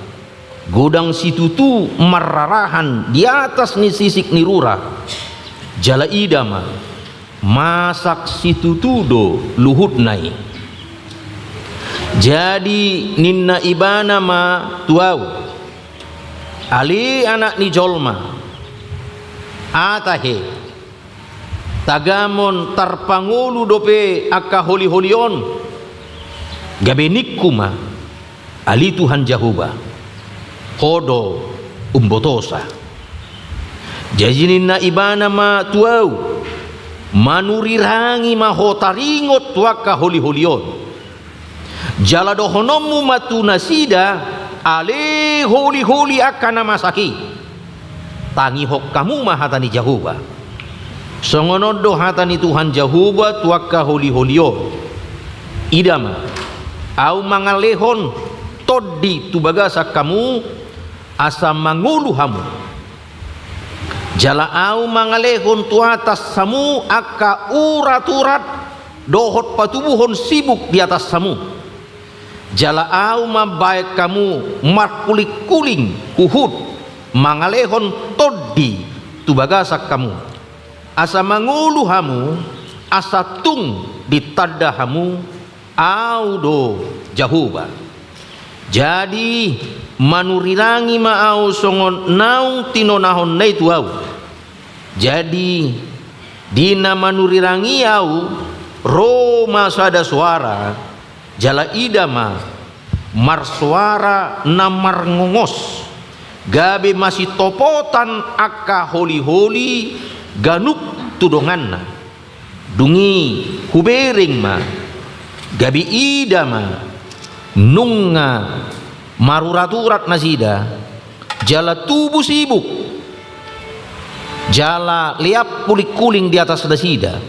godang situtu marrarahan di atas ni sisik ni rura, jala ida ma masak situtu do luhutna i. Jadi ninna ibana ma tu ahu, ale anak ni jolma, ate he, tagamon tarpangolu dope angka holiholi on? Gabe ningku ma, ale Tuhan Jahowa, ho do umbotosa. Jadi ninna ibana ma tu ahu, manurirangi ma ho taringot tu angka holiholi on. Jala dohononmu ma tu nasida, ale holiholi angka na masak i, tangihon hamu ma hata ni Jahowa. Songon on do hata ni Tuhan Jahowa tu angka holiholi on. Ida ma, ahu mangalehon tondi tu bagasan hamu, asa mangolu hamu. Jala ahu mangalehon tu atas hamu angka uraturat dohot patubuhon sibuk di atas hamu. Jala ahu mambahen hamu marhulinghuling huhut mangalehon tondi tu bagasan hamu, asa mangolu hamu, asa tung ditanda hamu, ahu do Jahowa. Jadi Manurirangi ma ahu songon naung tinonahonna i tu ahu. Jadi, di na manurirangi ahu, ro ma sada soara, jala ida ma, marsoara na marngongos, gabe masitopotan angka holiholi ganup tu donganna. Dung i hubereng ma, gabe ida ma, nunga maruraturat nasida, jala tubu sibuk, jala leap hulinghuling di atas nasida.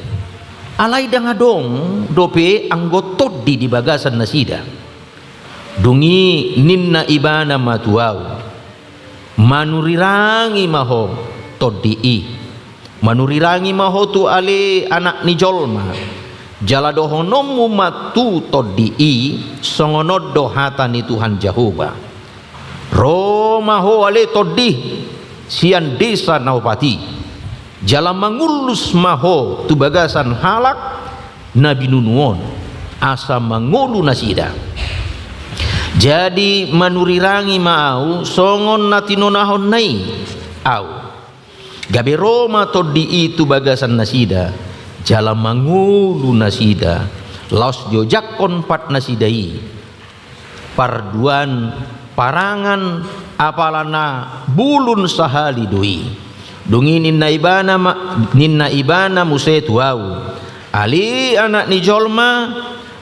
Alai ndang adong dope anggo tondi di bagasan nasida. Dung i ninna ibana ma tu ahu, manurirangi ma ho tondi i. Manurirangi ma ho tu ale anak ni jolma, jala dohononmu ma tu tondi i, songon on do hata ni Tuhan Jahowa. Ro ma ho ale tondi sian desa na opat i, jala mangullus ma ho tu bagasan halak na binunu on, asa mangolu nasida. Jadi manurirangi ma ahu songon na tinonahonna i ahu. Gabe ro ma tondi i tu bagasan nasida, jala mangolu nasida, laos diojakkon pat nasida i. Parduan parangan apala na bulun sahali do i. Dung i ninna ibana ma, ninna ibana muse tu ahu, ale anak ni jolma,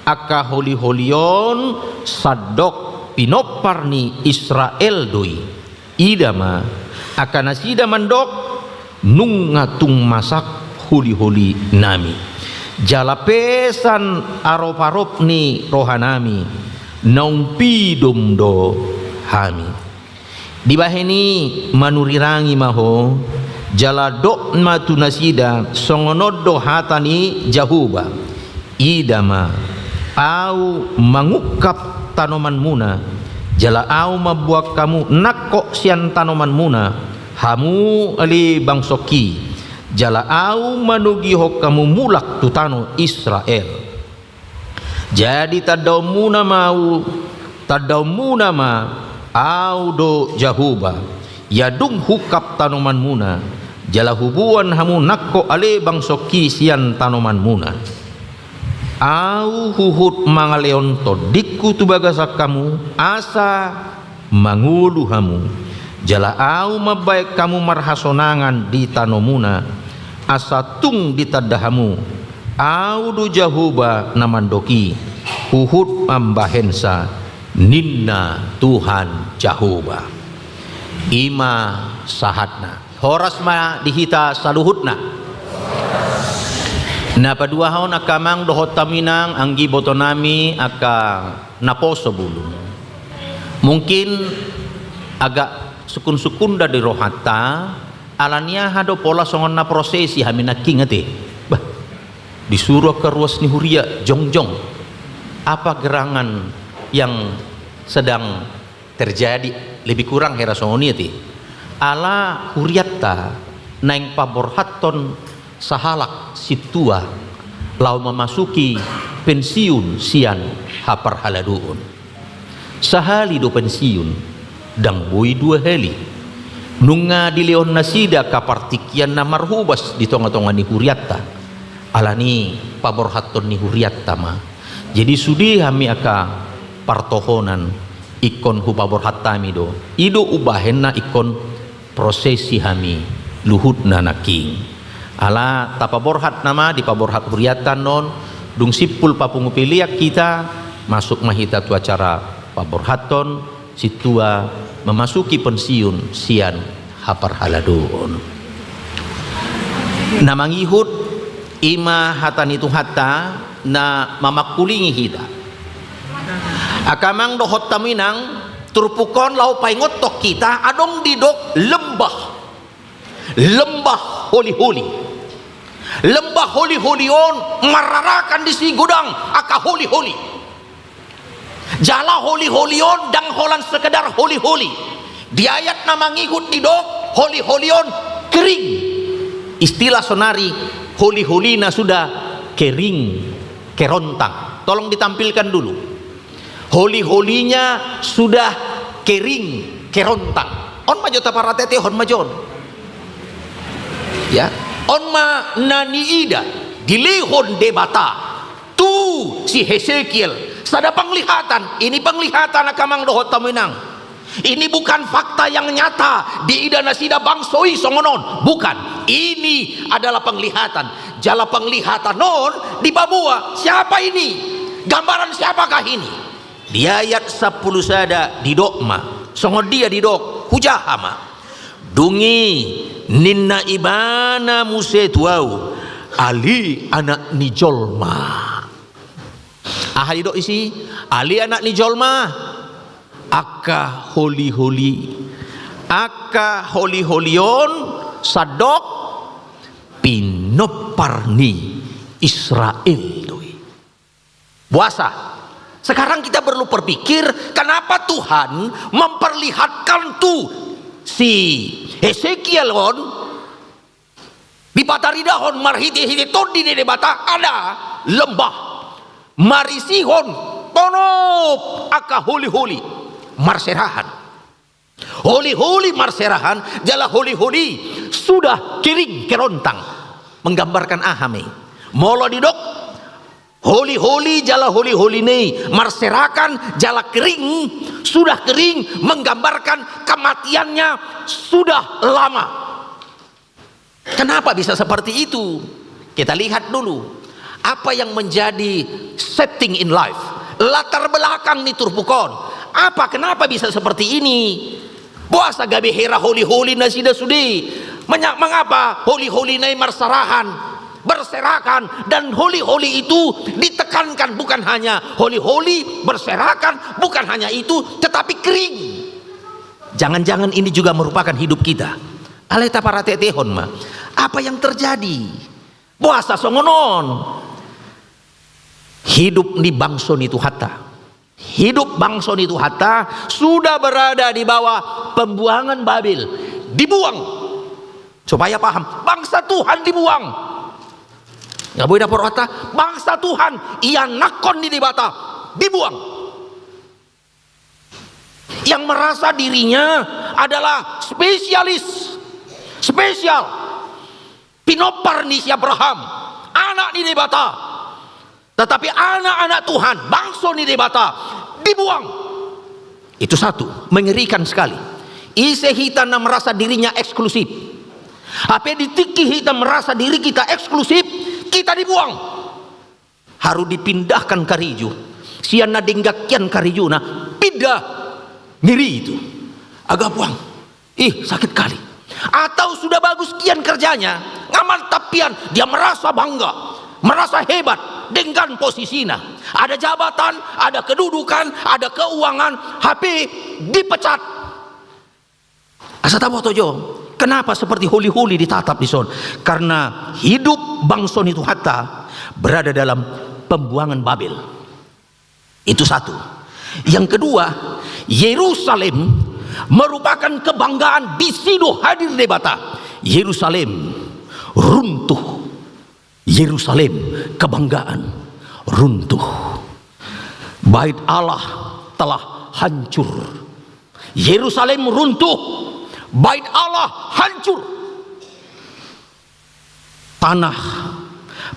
angka holiholi on sandok pinompar ni Israel do i. Ida ma, angka nasida mandok, nunga tung masak holiholinami. Jala pesan aroparop ni rohanami, naung pidom do hami. Dibahen i manurirangi ma ho, jala dok ma tu nasida songon on do hata ni Jahowa. Ida ma, ahu mangungkap tanomanmuna, jala ahu mamboan hamu nangkok sian tanomanmuna, hamu ale bangsongki, jala ahu manogihon hamu mulak tu tano Israel. Jadi tandaonmuna ma ahu, tandaonmuna ma ahu do Jahowa, ia dung huungkap tanomanmuna, jala huboan hamu nangkok ale bangsongki sian tanomanmuna. Ahu huhut mangalehon tondingku tu bagasan hamu, asa mangolu hamu, jala ahu mambahen hamu marhasonangan di tanomuna, asa tung ditanda hamu, ahu do Jahowa na mandok i, huhut mambahensa, ninna Tuhan Jahowa. I ma sahatna. Horas ma di hita saluhutna. Na paduahon angka amang dohot hamu inang, anggi ibotonami angka naposo bulung. Mungkin agak sungkunsungkun da di rohanta, ala ni aha do pola songon na prosesi hami nangkin ate. Bah, disuru angka ruas ni huria jongjong. Apa gerangan yang sedang terjadi, lebih kurang hira songon i ate. Ala hurianta naeng paborhathon sahalak sintua laho mamasuki pensiun sian haparhaladoon. Sahali do pensiun, ndang boi dua hali. Nunga dilehon nasida angka partingkian na marhobas di tongatonga ni hurianta. Ala ni paborhathon ni hurianta ma. Jadi sude hami angka partohonan ingkon hupaborhat hami do. I do umbahen na ingkon prosesi hami luhutna nangkin. Ala tapaborhat nama dipaborhat hurianta annon, dung simpul papungu pelean hita, masuk ma hita tu acara paborhathon sintua memasuki pensiun sian haparhaladoon. Na mangihut i ma hata ni Tuhanta na mamangkulingi hita. Angka amang dohot hamu inang, turpuk on laho paingothon hita, adong didok lembah. Lembah holiholi. Lembah holiholi on mararakan disi godang angka holiholi. Jala holiholi on ndang holan sekedar holiholi. Di ayat na mangihut didok holiholi on kering. Istilah sonari, holiholina sudah kering, kerontang. Tolong ditampilkan dulu. Holiholinya sudah kering, kerontang. On ma jo taparatehon ma jo on. Ya, on ma na niida, dilehon Debata tu si Hesekiel sada penglihatan. Ini penglihatan, angka amang dohot hamu inang. Ini bukan fakta yang nyata diida nasida bangso i songon on. Bukan. Ini adalah penglihatan. Jala penglihatan on dipaboa. Siapa ini? Gambaran siapakah ini? Di ayat sampulu sada didok ma, songon dia didok, hujaha ma. Dung i ninna ibana muse tu ahu, ale anak ni jolma. Aha didok disi? Ale anak ni jolma, angka holiholi. Angka holiholi on sandok pinompar ni Israel do i. Boasa? Sekarang kita perlu berpikir, kenapa Tuhan memperlihatkan tu si Hesekiel on, dipataridahon marhite-hite Tondi ni Debata ada lembah marisihon tonop angka holiholi marserahan. Holiholi marserahan jala holiholi sudah kering kerontang. Menggambarkan aha ma i? Molo didok holiholi jala holiholi na i marserahan jala kering, sudah kering, menggambarkan kematiannya sudah lama. Kenapa bisa seperti itu? Kita lihat dulu apa yang menjadi setting in life, latar belakang ni turpuk on. Apa, kenapa bisa seperti ini? Boasa gabe hera holiholi nasida sude? Menya-, mengapa holiholi na i marserahan, berserakan, dan holiholi itu ditekankan, bukan hanya holiholi, berserakan, bukan hanya itu, tetapi kering. Jangan-jangan ini juga merupakan hidup kita. Alai taparatehon ma apa yang terjadi. Boasa songon on? Hidup ni bangso ni Tuhanta. Hidup bangso ni Tuhanta sudah berada di bawah pembuangan Babel. Dibuang. Supaya paham, bangsa Tuhan dibuang. Nggak boleh dapur otak. Bangsa Tuhan, ianakhon ni Debata, dibuang. Yang merasa dirinya adalah spesialis, spesial, pinompar ni si Abraham, anak ni Debata. Tetapi anak-anak Tuhan, bangso ni Debata, dibuang. Itu satu, mengerikan sekali. Ise hita na merasa dirinya eksklusif? Hape di tingki hita merasa diri kita eksklusif, kita dibuang. Harus dipindahkan karejo. Sian na denggan hian karejona, pindah. Ngeri itu. Agak buang. Ih, sakit kali. Atau sudah bagus kian kerjanya, nga mantap pian, dia merasa bangga, merasa hebat dengan posisinya. Ada jabatan, ada kedudukan, ada keuangan, hape dipecat. Asa taboto jo, kenapa seperti holiholi ditatap dison? Karena hidup bangso ni Tuhanta berada dalam pembuangan Babel. Itu satu. Yang kedua, Yerusalem merupakan kebanggaan, di situ hadir Debata. Yerusalem runtuh. Yerusalem kebanggaan runtuh. Bait Allah telah hancur. Yerusalem runtuh. Bait Allah hancur. Tanah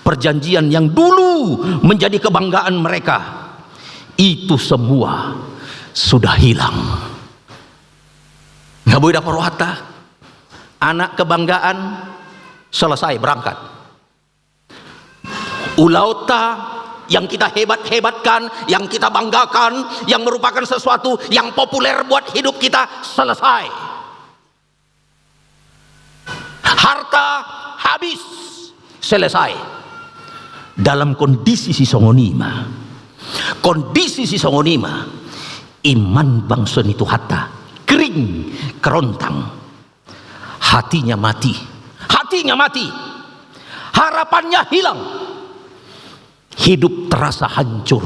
perjanjian yang dulu menjadi kebanggaan mereka, itu semua sudah hilang. Nga boi dapot rohanta, anak kebanggaan selesai, berangkat. Ulaonta yang kita hebat-hebatkan, yang kita banggakan, yang merupakan sesuatu yang populer buat hidup kita, selesai. Harta habis, selesai. Dalam kondisi sisongon i ma, kondisi sisongon i ma, iman bangso ni Tuhanta kering, kerontang. Hatinya mati. Hatinya mati. Harapannya hilang. Hidup terasa hancur.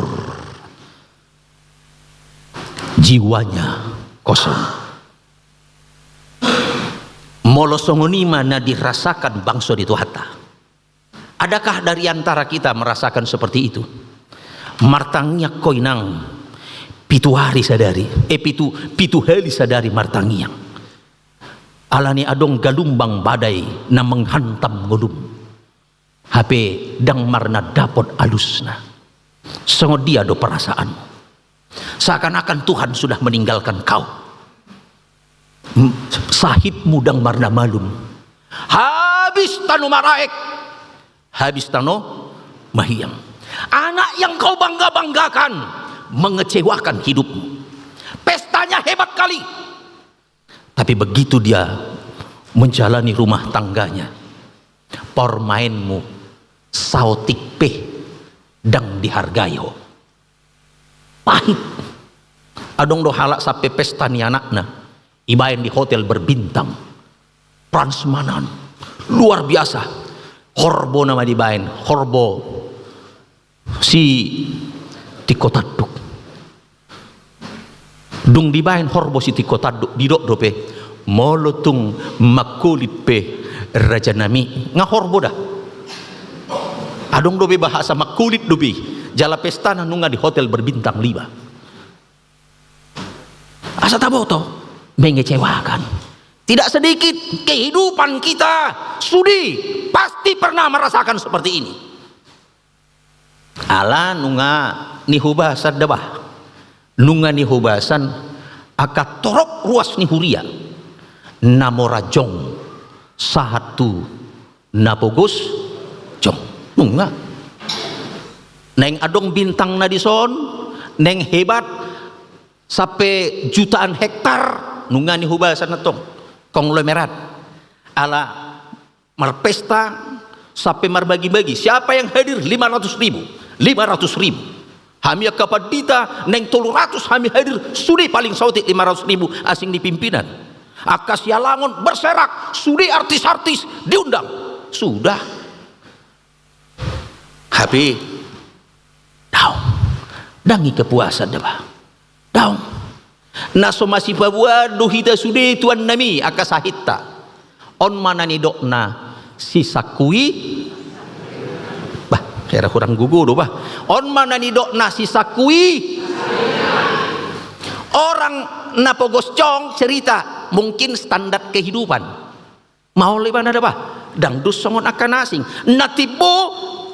Jiwanya kosong. Molo songon i ma na dirasakan bangso ni Tuhanta. Adakah dari antara kita merasakan seperti itu? Martangiang ho, inang, Pitu ari sadari, eh, pitu, pitu hali sadari martangiang. Alani adong galumbang badai na menghantam ngolum. Hape ndang marna dapot alusna. Songon dia do perasaanmu? Seakan-akan Tuhan sudah meninggalkan kau. M-, sahitmu ndang marna malum. Habis tano maraek. Habis tano mahiang. Anak yang kau bangga-banggakan mengecewakan hidupmu. Pestanya hebat kali. Tapi begitu dia menjalani rumah tangganya, permainmu saotik pe ndang dihargai ho. Pahit. Adong do halak sampe pesta ni anakna, ibaen di hotel berbintang. Prasmanan. Luar biasa. Horbo nama dibaen, horbo si tingko tanduk. Dung dibaen horbo si tingko tanduk, didok dope, molo tung mangkulit pe rajanami, nga horbo da. Adong dope bahasa mangkulit dope, jala pestana nunga di hotel berbintang lima. Asa taboto, mengecewakan. Tidak sedikit kehidupan kita sudah pasti pernah merasakan seperti ini. Ala nunga nihubasan da bah. Nunga nihubasan angka torop ruas ni huria. Na mora jong sahat tu na pogos jong. Nunga. Naeng adong bintang na dison, naeng hebat, sampe jutaan hektar, nunga nihubasan antong. Konglomerat. Ala marpesta sampe marbagi-bagi. Siapa yang hadir? Lima ratus ribu. Lima ratus ribu. Hami angka pandita, naeng tolu ratus hami hadir, sude paling saotik lima ratus ribu asing di pimpinan. Angka sialangon berserak, sude artis-artis diundang. Sudah. Hape, daong. Ndang i kepuasan da bah. Daong. Na so masipaboa do hita sude tuannami angka sahitta. On ma na nidokna sisangkui. Bah, hera hurang gogo do bah. On ma na nidokna sisangkui. Orang na pogos jong cerita, mungkin standar kehidupan. Maol ibana da bah, ndang dos songon angka na asing. Na timbo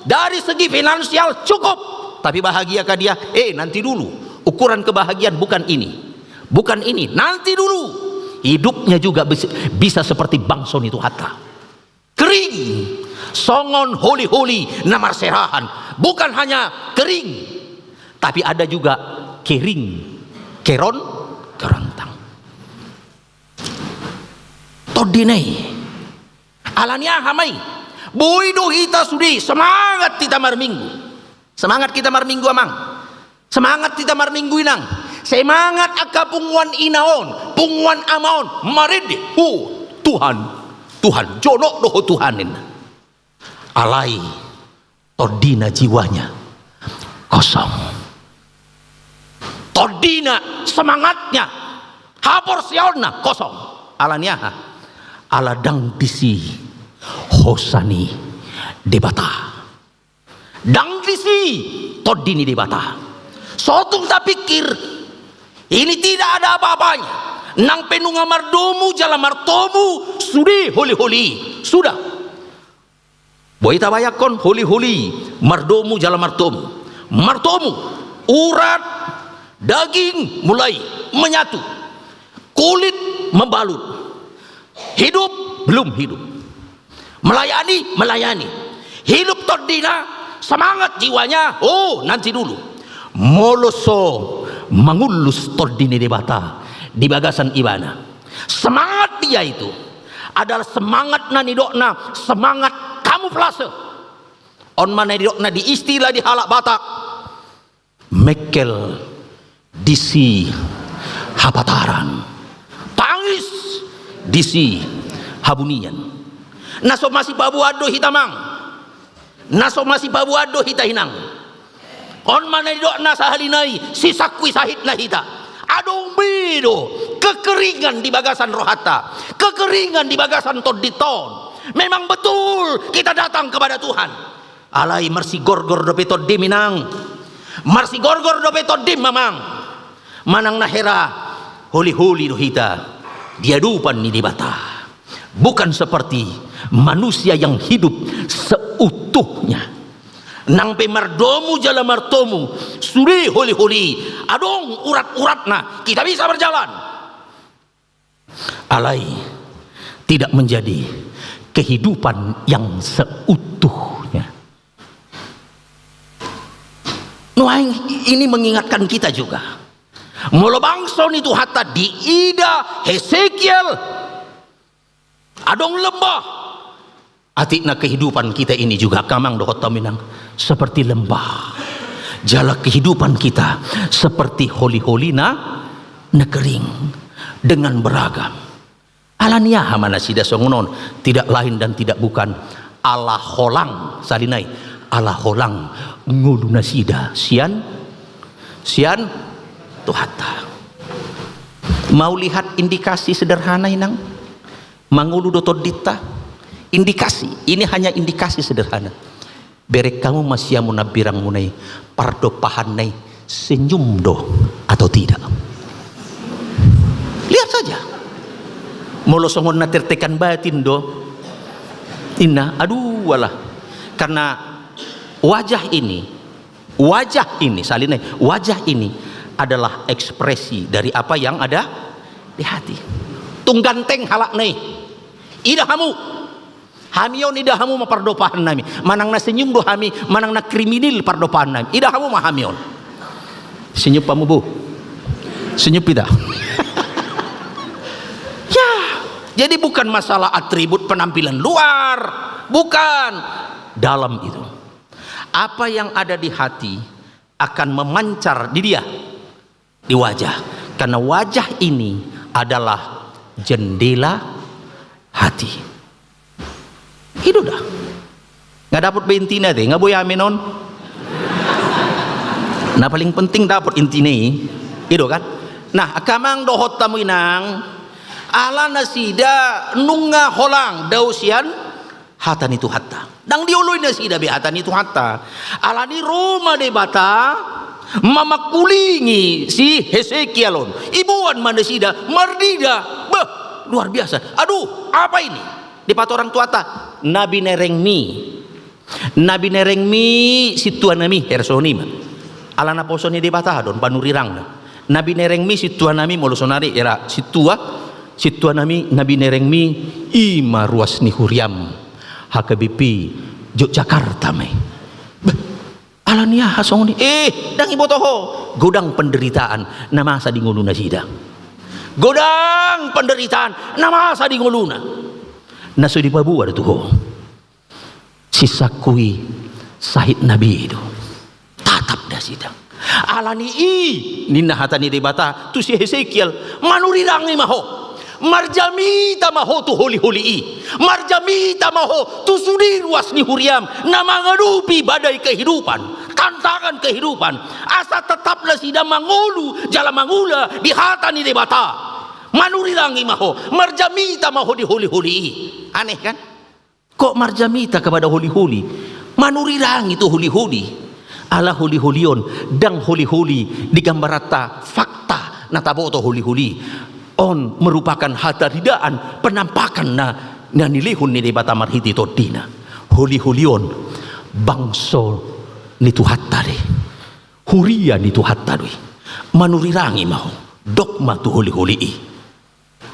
dari segi finansial cukup, tapi bahagiakah dia? Eh, nanti dulu. Ukuran kebahagiaan bukan ini. Bukan ini, nanti dulu. Hidupnya juga bis-, bisa seperti bangso ni Tuhanta. Kering. Songon holi-holi na marserahan. Bukan hanya kering, tapi ada juga kering, keron, kerontang. Tondina i. Alani aha ma i? Boi do hita sude semangat hita marminggu. Semangat hita marminggu, amang. Semangat hita marminggu, inang. Semangat angka punguan ina on, punguan ama on. Marende. Ho, Tuhan. Tuhan. Jonok do ho, Tuhan, ninna. Alai tondina jiwanya kosong. Tondina, semangatnya, haporseaonna kosong. Alani aha? Ala ndang disi hosa ni Debata. Ndang disi tondi ni Debata. So tung tapikir, ini tidak ada apa-apanya. Nang pe nunga mardomu jala martomu sude holi-holi. Sudah. Boi tabayangkon holi-holi, mardomu jala martomu. Martomu, urat, daging mulai menyatu. Kulit membalut. Hidup, belum hidup. Melayani, melayani. Hidup tondina, semangat jiwanya, oh, nanti dulu. Molo so mangullus tondi ni Debata di bagasan ibana. Semangat dia itu adalah semangat na nidokna semangat kamuflase. On ma na nidokna di istilah di halak Batak, mengkel disi hapataran, tangis disi habunian. Na so masipaboa do hita, amang. Na so masipaboa do hita, inang. On ma na nidokna sahali nai, sisangkui sahitna hita. Adong be do kekeringan di bagasan rohanta, kekeringan di bagasan tondinta on. Memang betul kita datang kepada Tuhan. Alai marsigorgor dope tondim, inang. Marsigorgor dope tondim, amang. Manang na hera holi-holi do hita di adopan ni Debata. Bukan seperti manusia yang hidup seutuhnya. Nang pe mardomu jala martomu, sude holi-holi, adong urat-uratna, kita bisa berjalan. Alai tidak menjadi kehidupan yang seutuhnya. Nuaeng ini mengingatkan kita juga. Molo bangso ni Tuhanta diida Hesekiel, adong lembah. Atik na kehidupan kita ini juga, angka amang dohot hamu inang, seperti lembah. Jala kehidupan kita seperti holi-holi na, na kering dengan beragam. Alani aha ma nasida songon on? Tidak lain dan tidak bukan, ala holang, sahali nai, ala holang ngolu nasida sian, sian Tuhanta. Mau lihat indikasi sederhana, inang? Mangolu do tondinta? Indikasi, ini hanya indikasi sederhana. Bereng hamu ma siamun hambirangmuna i, pardompahanna i senyum do atau tidak? Lihat saja. Molo songon na tertekan batin do, inna, aduh, alah. Karena wajah ini, wajah ini, sahali nai, wajah ini adalah ekspresi dari apa yang ada di hati. Tung ganteng halak nai. Ida hamu. Hami on ida hamu ma pardompahannami. Manang na senyum do hami, manang na kriminal pardompahannami. Ida hamu ma hami on. Senyum hamu, Bu. Senyum hita. Ya, jadi bukan masalah atribut penampilan luar. Bukan. Dalam itu. Apa yang ada di hati akan memancar di dia, di wajah. Karena wajah ini adalah jendela hati. I do da. Nga dapot be intina te, nga boi amen on. Na paling penting dapot intina i. I do kan? Nah, angka amang dohot hamu inang, ala nasida nunga holang dao sian hata ni Tuhanta. Ndang dioloi nasida be hata ni Tuhanta. Alani ro ma Debata mamangkulingi si Hesekiel on. Iboan ma nasida, marnida. Bah, luar biasa. Aduh, apa ini? Dipatorang Tuhanta, na binerengmi. Na binerengmi sintuanami, hera songon i ma. Ala naposo ni Debata do on panurirangna. Na binerengmi sintuanami, molo sonari hera sintua, sintuanami, na binerengmi i ma ruas ni huriam. H K B P Yogyakarta ma i. Beh, alani aha songon i? Eh, ndang diboto ho. Godang penderitaan na masa di ngolu nasida. Godang penderitaan na masa di ngoluna. Na so dipaboa do tu ho. Sinsangku i sahit na be do. Tatap nasida. Alani i ninna hata ni Debata tu si Hesekiel, manurirangi ma ho. Marjamita ma ho tu holi-holi i. Marjamita ma ho tu sude ruas ni huriam na mangadopi badai kehidupan, tantangan kehidupan. Asa tetap nasida mangolu jala mangula di hata ni Debata. Manurirangi ma ho. Marjamita ma ho di holi-holi i. Aneh kan? Kok marjamita kepada holi-holi? Manurirangi tu holi-holi. Ala holi-holi on, ndang holi-holi di gambaranta fakta na taboto holi-holi. On merupakan hataridaan penampakan na, na nilehon ni Debata marhite tondina. Holi-holi on bangso ni Tuhanta do i. Huria ni Tuhanta do i. Manurirangi ma ho. Dok ma tu holi-holi i.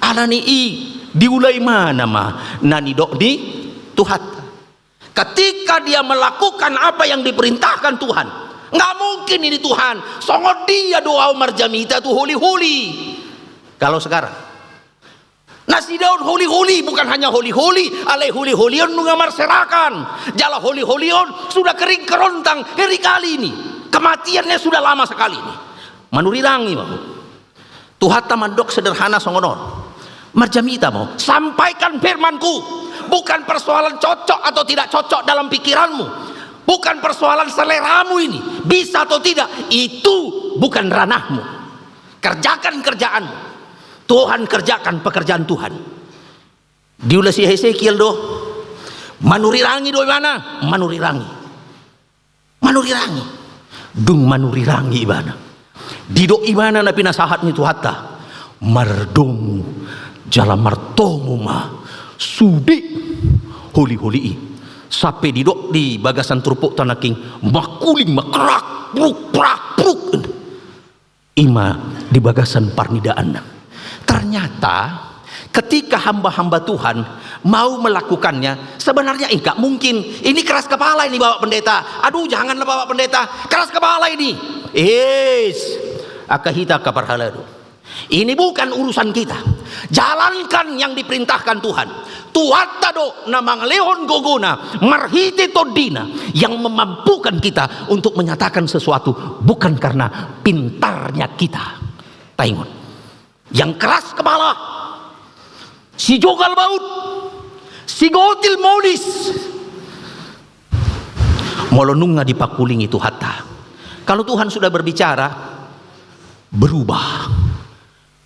Alani i diula ibana ma na nidok ni Tuhanta. Ketika dia melakukan apa yang diperintahkan Tuhan, nggak mungkin ini Tuhan, songon dia do au marjamita tu holi-holi. Kalau sekarang, nasida on holi-holi, bukan hanya holi-holi, alai holi-holi on nunga marserakan, jala holi-holi on sudah kering kerontang, ngeri kali ini, kematiannya sudah lama sekali ini. Manurirangi ma ho. Tuhanta mandok sederhana songon on. Marjamita ma ho. Sampaikan firman-Ku. Bukan persoalan cocok atau tidak cocok dalam pikiranmu. Bukan persoalan seleramu ini. Bisa atau tidak, itu bukan ranahmu. Kerjakan kerjaanmu. Tuhan kerjakan pekerjaan Tuhan. Diula si Hesekiel do. Manurirangi do ibana. Manurirangi. Manurirangi. Dung manurirangi ibana, Didok ibana na pinasahat ni Tuhanta, mardomu jala martomu ma sude holi-holi i. Sampe didok di bagasan turpukta nangkin, mangkuling ma krak pruk krak pruk. Ima di bagasan parnidaanna. Ternyata ketika hamba-hamba Tuhan mau melakukannya, sebenarnya enggak mungkin. Ini keras kepala ini, Bapak Pendeta. Aduh, janganlah, Bapak Pendeta. Keras kepala ini. Is, angka hita angka parhalado. Ini bukan urusan kita. Jalankan yang diperintahkan Tuhan. Tuhanta do na mangalehon gogona marhite tondina yang memampukan kita untuk menyatakan sesuatu, bukan karena pintarnya kita. Taingot. Yang keras kepala, sijogal baut, sigotil modis. Molo nunga dipangkulingi Tuhanta. Kalau Tuhan sudah berbicara, berubah.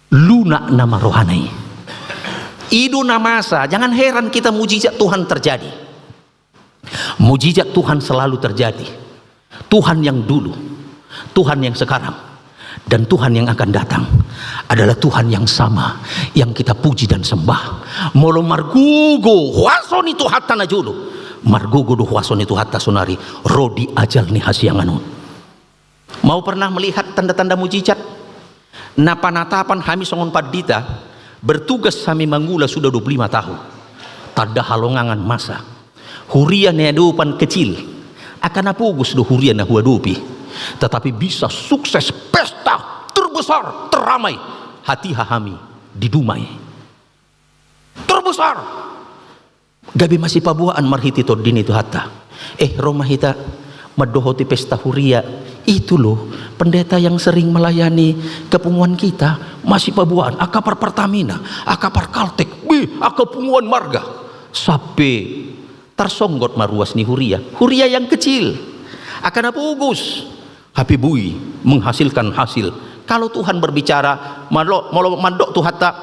Lunak nama rohana i. I do na masa, jangan heran kita mujizat Tuhan terjadi. Mujizat Tuhan selalu terjadi. Tuhan yang dulu, Tuhan yang sekarang, dan Tuhan yang akan datang adalah Tuhan yang sama yang kita puji dan sembah. Molo margogo huaso ni Tuhanta na jolo, margogo do huaso ni Tuhanta saonari ro di ajal ni hasiangan on. Mau pernah melihat tanda-tanda mujizat? Na panatapan hami songon pandita, bertugas hami mangula sudah dua puluh lima tahun. Tanda halongangan masa. Huria na huadopan kecil. Angka na pogos do huria na huadopi. Tetapi bisa sukses pesta terbesar, terramai. Hatiha hami di Dumai. Terbesar. Gabe masipaboaan marhite tondi ni Tuhanta. Eh, ro ma hita mandohoti pesta huria. Itu loh, pendeta yang sering melayani kepunguan kita, masipaboaan, angka par Pertamina, angka par Kaltek, bih, angka punguan marga. Sampe tarsonggot ma ruas ni huria. Huria yang kecil. Angka na pogos. Hape boi menghasilkan hasil. Kalau Tuhan berbicara, molo, molo mandok Tuhanta,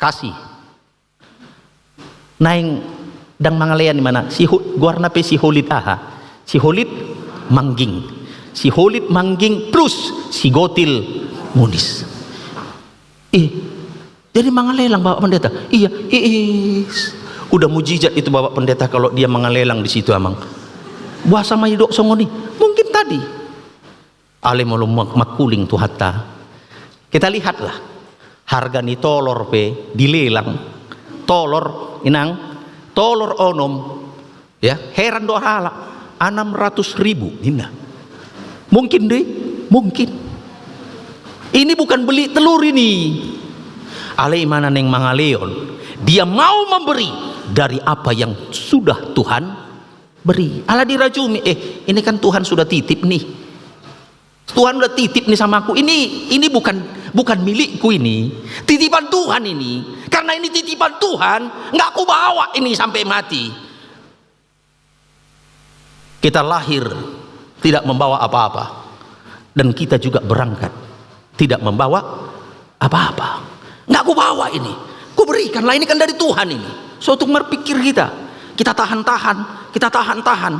kasih. Naeng ndang mangalean imana, si Ho-, goarna pe si Holit aha? Si Holit Mangging. Si Holit Mangging plus si Gotil Munis. Ih, jadi mangalelang Bapak Pendeta? Iya, iis. Udah mujizat itu Bapak Pendeta kalau dia mangalelang di situ, Amang. Boasa ma didok songon i? Mungkin tadi. Alai molo ma-, mangkuling Tuhanta. Kita lihatlah. Harga ni tolor pe dilelang. Tolor, inang, tolor onom. Ya, heran do halak. Enam ratus ribu, ninna. Mungkin do i? Mungkin. Ini bukan beli telur ini. Alai imana naeng mangalehon. Dia mau memberi dari apa yang sudah Tuhan beri. Ala dirajumi, eh, ini kan Tuhan sudah titip nih. Tuhan udah titip nih sama aku. Ini, ini bukan, bukan milikku ini. Titipan Tuhan ini. Karena ini titipan Tuhan, nggak aku bawa ini sampai mati. Kita lahir tidak membawa apa-apa. Dan kita juga berangkat tidak membawa apa-apa. Nggak aku bawa ini. Ku berikanlah, ini kan dari Tuhan ini. Sotung marpikir kita. Kita tahan-tahan, kita tahan-tahan.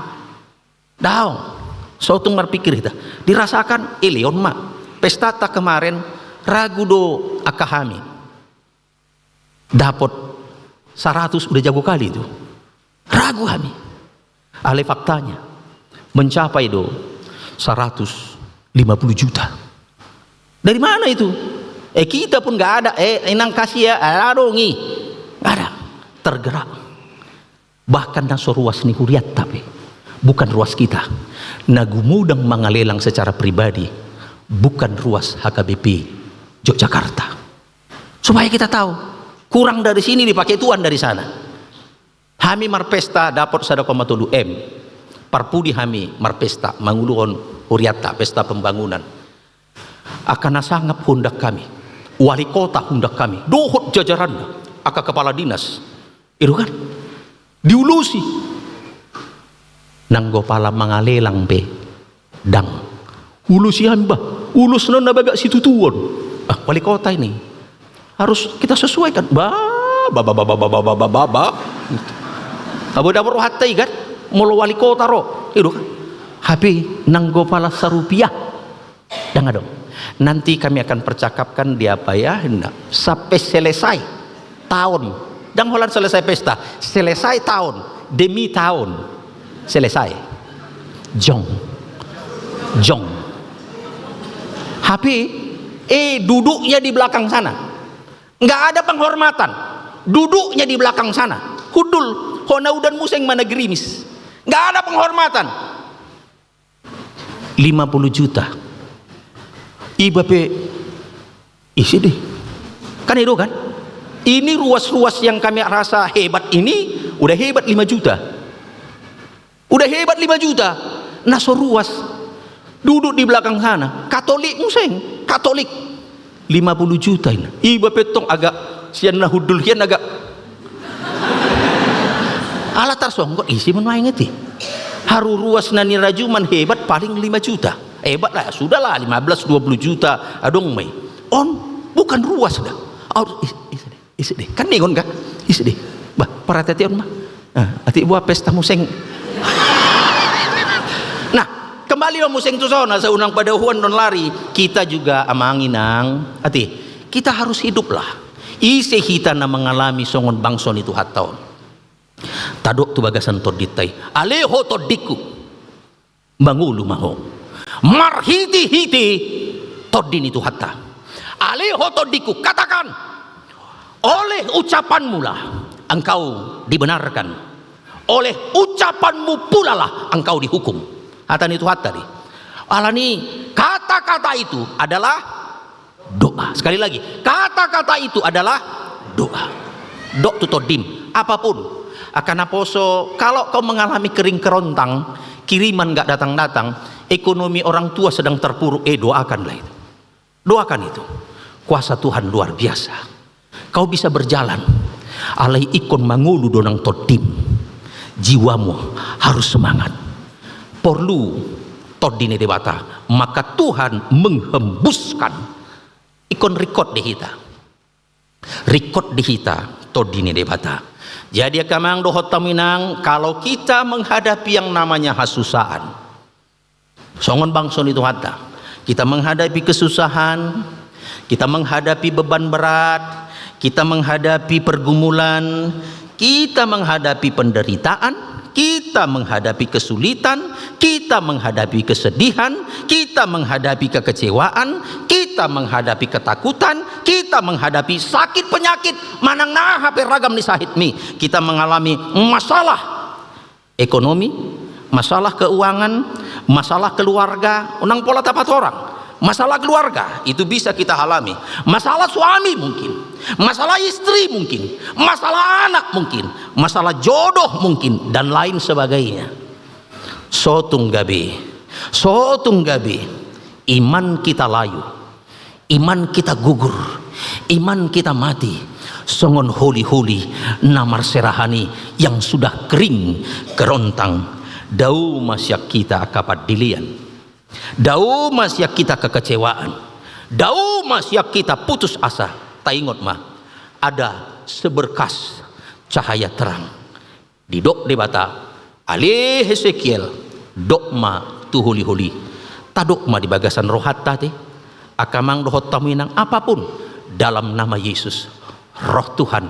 Daong. Sotung marpikir kita. Dirasakan, eh, lehon ma. Pestata kemarin, ragu do angka hami. Dapot seratus udah jago kali itu. Ragu hami. Alai faktanya, mencapai do seratus lima puluh juta. Dari mana itu? Eh, kita pun nggak ada. Eh, inang kasih ya, eh, adong i. Nggak ada. Tergerak. Bahkan na so ruas ni hurianta pe, bukan ruas kita. Na gumodang mangalelang secara pribadi, bukan ruas H K B P Yogyakarta. Supaya kita tahu, kurang dari sini dipakai Tuhan dari sana. Hami marpesta dapot sada koma tolu M. Parpudi hami marpesta, manguluhon hurianta, pesta pembangunan. Angka na sangap huundang hami, wali kota huundang hami, dohot jajaranna, angka kepala dinas. I do kan? Diulosi. Nanggo pala mangalelang pe, ndang. Ulosi hami bah, ulosna na bagak situtuon. Ah, wali kota ini. Harus kita sesuaikan. Ba, ba, ba. Abo dapot rohanta i kan? Molo wali kota ro. I do kan? Hape nanggo pala sarupiah. Dang adong. Nanti kami akan percakapkan di apa ya, na, sampai selesai taon. Dang holan selesai pesta, selesai taon, demi taon. Selesai. Jong. Jong. Hape, eh, duduknya di belakang sana. Nggak ada penghormatan. Duduknya di belakang sana. Hundul, hona udan muse ma na gerimis. Nggak ada penghormatan. Lima puluh juta. Iba pe, ise deh. Kan i do kan? Ini ruas-ruas yang kami rasa hebat ini, udah hebat lima juta. Udah hebat lima juta. Na so ruas. Duduk di belakang sana. Katolik muse, Katolik. Lima puluh juta ini. Iba pe tong agak sian na hundul hian agak. Ala tarsonggot, ise ma nuaeng i. Haru ruas na nirajuman hebat paling lima juta. Hebat lah, sudahlah lima belas dua puluh juta. Adong ma i. On, bukan ruas da. Aur, is-, is-, Ise deh, kan ningon kan? Ise deh. Bah, parhatian ma. Ah, atik boha pesta muse. Nah, kembali ma muse tu son, asa unang padaohuan non lari. Kita juga amang inang, atik, kita harus hiduplah. Ise hita na mangalami songon bangso ni Tuhanta on. Tadok tu bagasan tondinta i. Ale ho tondingku. Mangolu ma ho marhitehite Tondi ni Tuhanta. Ale ho tondingku, katakan, oleh ucapanmu lah engkau dibenarkan, oleh ucapanmu pula lah engkau dihukum. Hata ni Tuhanta do i. Alani kata-kata itu adalah doa. Sekali lagi, kata-kata itu adalah doa. Dok tu tondim, apapun. Angka naposo, kalau kau mengalami kering kerontang, kiriman nggak datang-datang, ekonomi orang tua sedang terpuruk, eh, doakanlah itu. Doakan itu. Kuasa Tuhan luar biasa. Kau bisa berjalan. Alai ingkon mangolu do nang tondim. Jiwamu harus semangat. Porlu Tondi ni Debata, maka Tuhan menghembuskan. Ingkon ringkot di hita. Ringkot di hita Tondi ni Debata. Jadi angka amang dohot hamu inang, kalau kita menghadapi yang namanya hasusaan, songon bangso ni Tuhanta, kita menghadapi kesusahan, kita menghadapi beban berat, kita menghadapi pergumulan, kita menghadapi penderitaan, kita menghadapi kesulitan, kita menghadapi kesedihan, kita menghadapi kekecewaan, kita menghadapi ketakutan, kita menghadapi sakit penyakit, manang na aha pe ragam ni sahitmi, kita mengalami masalah ekonomi, masalah keuangan, masalah keluarga, unang pola tapatorang. Masalah keluarga, itu bisa kita alami. Masalah suami mungkin, masalah istri mungkin, masalah anak mungkin, masalah jodoh mungkin, dan lain sebagainya. So tung gabe, so tung gabe, iman kita layu, iman kita gugur, iman kita mati, songon holi-holi na marserahan i yang sudah kering kerontang. Dao ma sian hita angka pandelean. Dao ma sian hita kekecewaan. Dao ma sian hita putus asa. Taingot ma, ada seberkas cahaya terang. Didok Debata, ale Hesekiel, dok ma tu holi-holi. Tadok ma di bagasan rohanta ate. Angka amang dohot hamu inang, apapun, dalam nama Yesus, Roh Tuhan,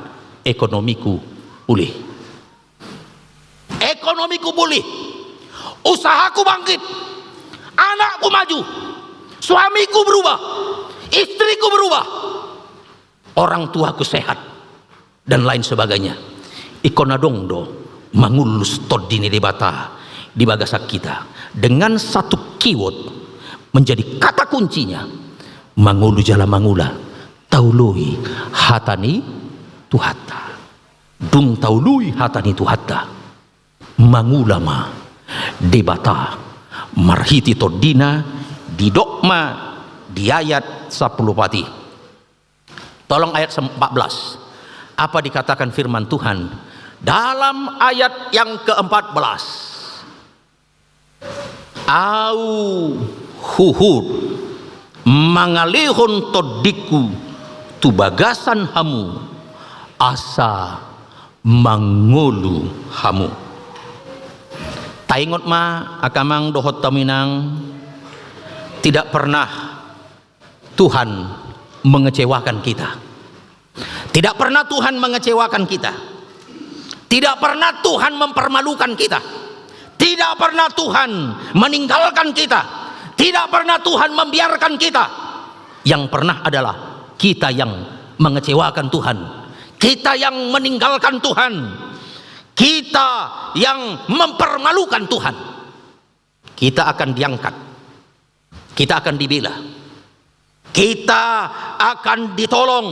ekonomiku pulih. Ekonomiku pulih. Usahaku bangkit. Anakku maju. Suamiku berubah. Istriku berubah. Orang tuaku sehat. Dan lain sebagainya. Ingkon adong do mangullus Tondi ni Debata di bagasan hita. Dengan satu keyword menjadi kata kuncinya. Mangolu jala mangula. Taoloi hata ni Tuhanta. Dung taoloi hata ni Tuhanta, mangula ma Debata marhite Tondina. Didok ma di ayat sampulu opat i. Tolong ayat empat belas. Apa dikatakan firman Tuhan dalam ayat yang keempat belas? Ahu huhut mangalehon Tondingku tu bagasan hamu, asa mangolu hamu. Taingot ma, angka amang dohot hamu inang, tidak pernah Tuhan mengecewakan kita. Tidak pernah Tuhan mengecewakan kita. Tidak pernah Tuhan mempermalukan kita. Tidak pernah Tuhan meninggalkan kita. Tidak pernah Tuhan membiarkan kita. Yang pernah adalah kita yang mengecewakan Tuhan. Kita yang meninggalkan Tuhan. Kita yang mempermalukan Tuhan. Kita akan diangkat. Kita akan dibela. Kita akan ditolong.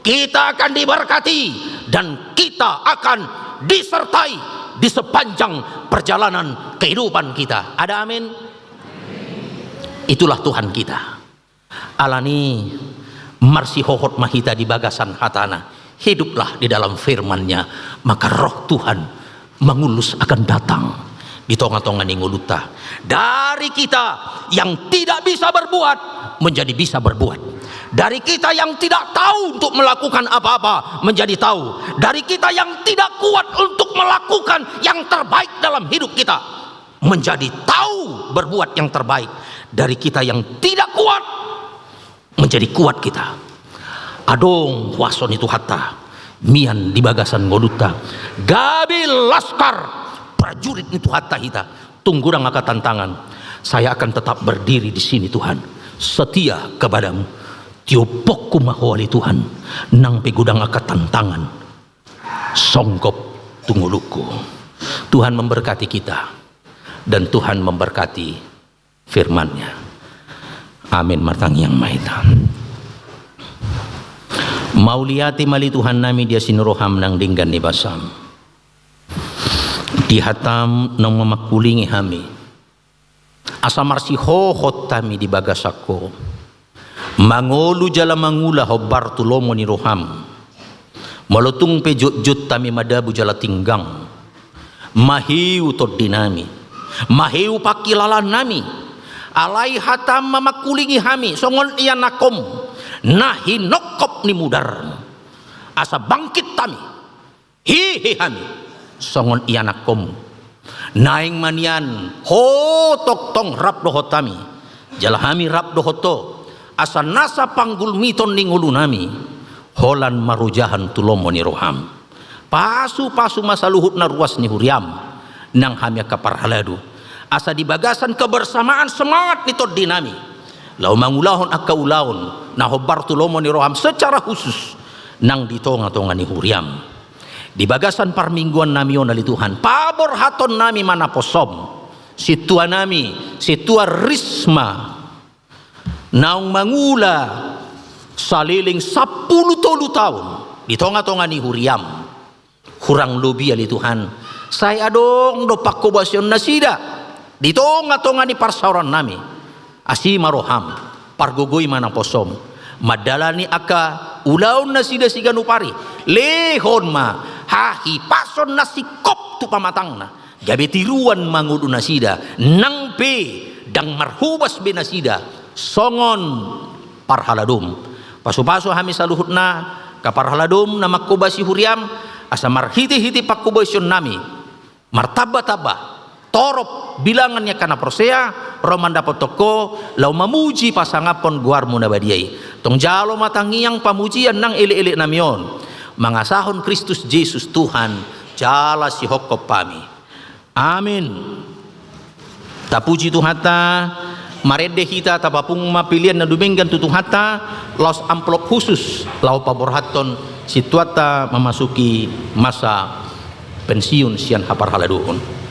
Kita akan diberkati. Dan kita akan disertai di sepanjang perjalanan kehidupan kita. Ada amin? Itulah Tuhan kita. Alani, marsihohot ma hita di bagasan hatana. Hiduplah di dalam firman-Nya, maka Roh Tuhan mangulus akan datang di tonga-tonga ni ngolunta. Dari kita yang tidak bisa berbuat, menjadi bisa berbuat. Dari kita yang tidak tahu untuk melakukan apa-apa, menjadi tahu. Dari kita yang tidak kuat untuk melakukan yang terbaik dalam hidup kita, menjadi tahu berbuat yang terbaik. Dari kita yang tidak kuat, menjadi kuat kita. Adong huaso ni Tuhanta mian di bagasan ngolunta. Gabe laskar, prajurit ni Tuhanta hita. Tung godang angka tantangan, saya akan tetap berdiri di sini, Tuhan. Setia kepada-Mu. Tiopokku ma Ho ale Tuhan, nang pe godang angka tantangan songgop tu ngolungku. Tuhan memberkati kita, dan Tuhan memberkati firman-Nya. Amin. Martangiang ma hita. Mauliate ma ale Tuhan nami di asi ni roham nang denggan ni basam. Di hataM naung mamangkulingi hami, asa marsihohot hami di bagasan Ho. Mangolu jala mangula hombar tu lomo ni roham. Molo tung pe jotjot hami madabu jala tinggang, mahiu tondi nami, mahiu pangkilalaan nami. Alai hataM ma mamangkulingi hami songon ianakkonMu na hinongkop ni mudarMu, asa bangkit hami, hehe hami songon ianakkonMu. Naeng ma nian Ho tongtong rap dohot hami, jala hami rap dohot Ho, asa nasa panggulmiton ni ngolu nami holan marojahan tu lomo ni roham. Pasupasu ma saluhut na ruas ni huriam, nang hami angka parhalado, asa di bagasan kebersamaan semangat ni tondi nami laho mangulahon angka ulaon na hombar tu lomo ni roham secara khusus nang di tongatonga ni huriam. Di bagasan parmingguan nami on ale Tuhan, paborhaton nami ma naposom sintua nami, sintua Risma, naung mangula saleleng sampulu tolu taon di tongatonga ni huriam. Hurang lobi ale Tuhan, sai adong do pangkobasion nasida di tongatonga ni parsaoran nami. Asi ma roham, pargogoi ma naposom, mandalani angka ulaon nasida siganup ari. Lehon ma hahipason na singkop tu pamatangna, gabe tiruan ma ngolu nasida, nang pe ndang marhobas be nasida songon parhaladom. Pasupasu hami saluhutna angka parhaladom na mangkobasi huriam, asa marhitehite pangkobasion nami martambatamba torop bilangan ni angka na porsea ro mandapothon Ho, laho mamuji pasangaphon goarMu na badia i. Tong jalo ma tangiang pamujian nang elekelek nami on, mangasahon Kristus Jesus Tuhan jala sihongkop hami. Amin. Tapuji Tuhanta. Marende hita, tapapung ma pelean na dumenggan tu Tuhanta, laos amplop khusus laho paborhathon sintuanta mamasuki masa pensiun sian haparhaladoon.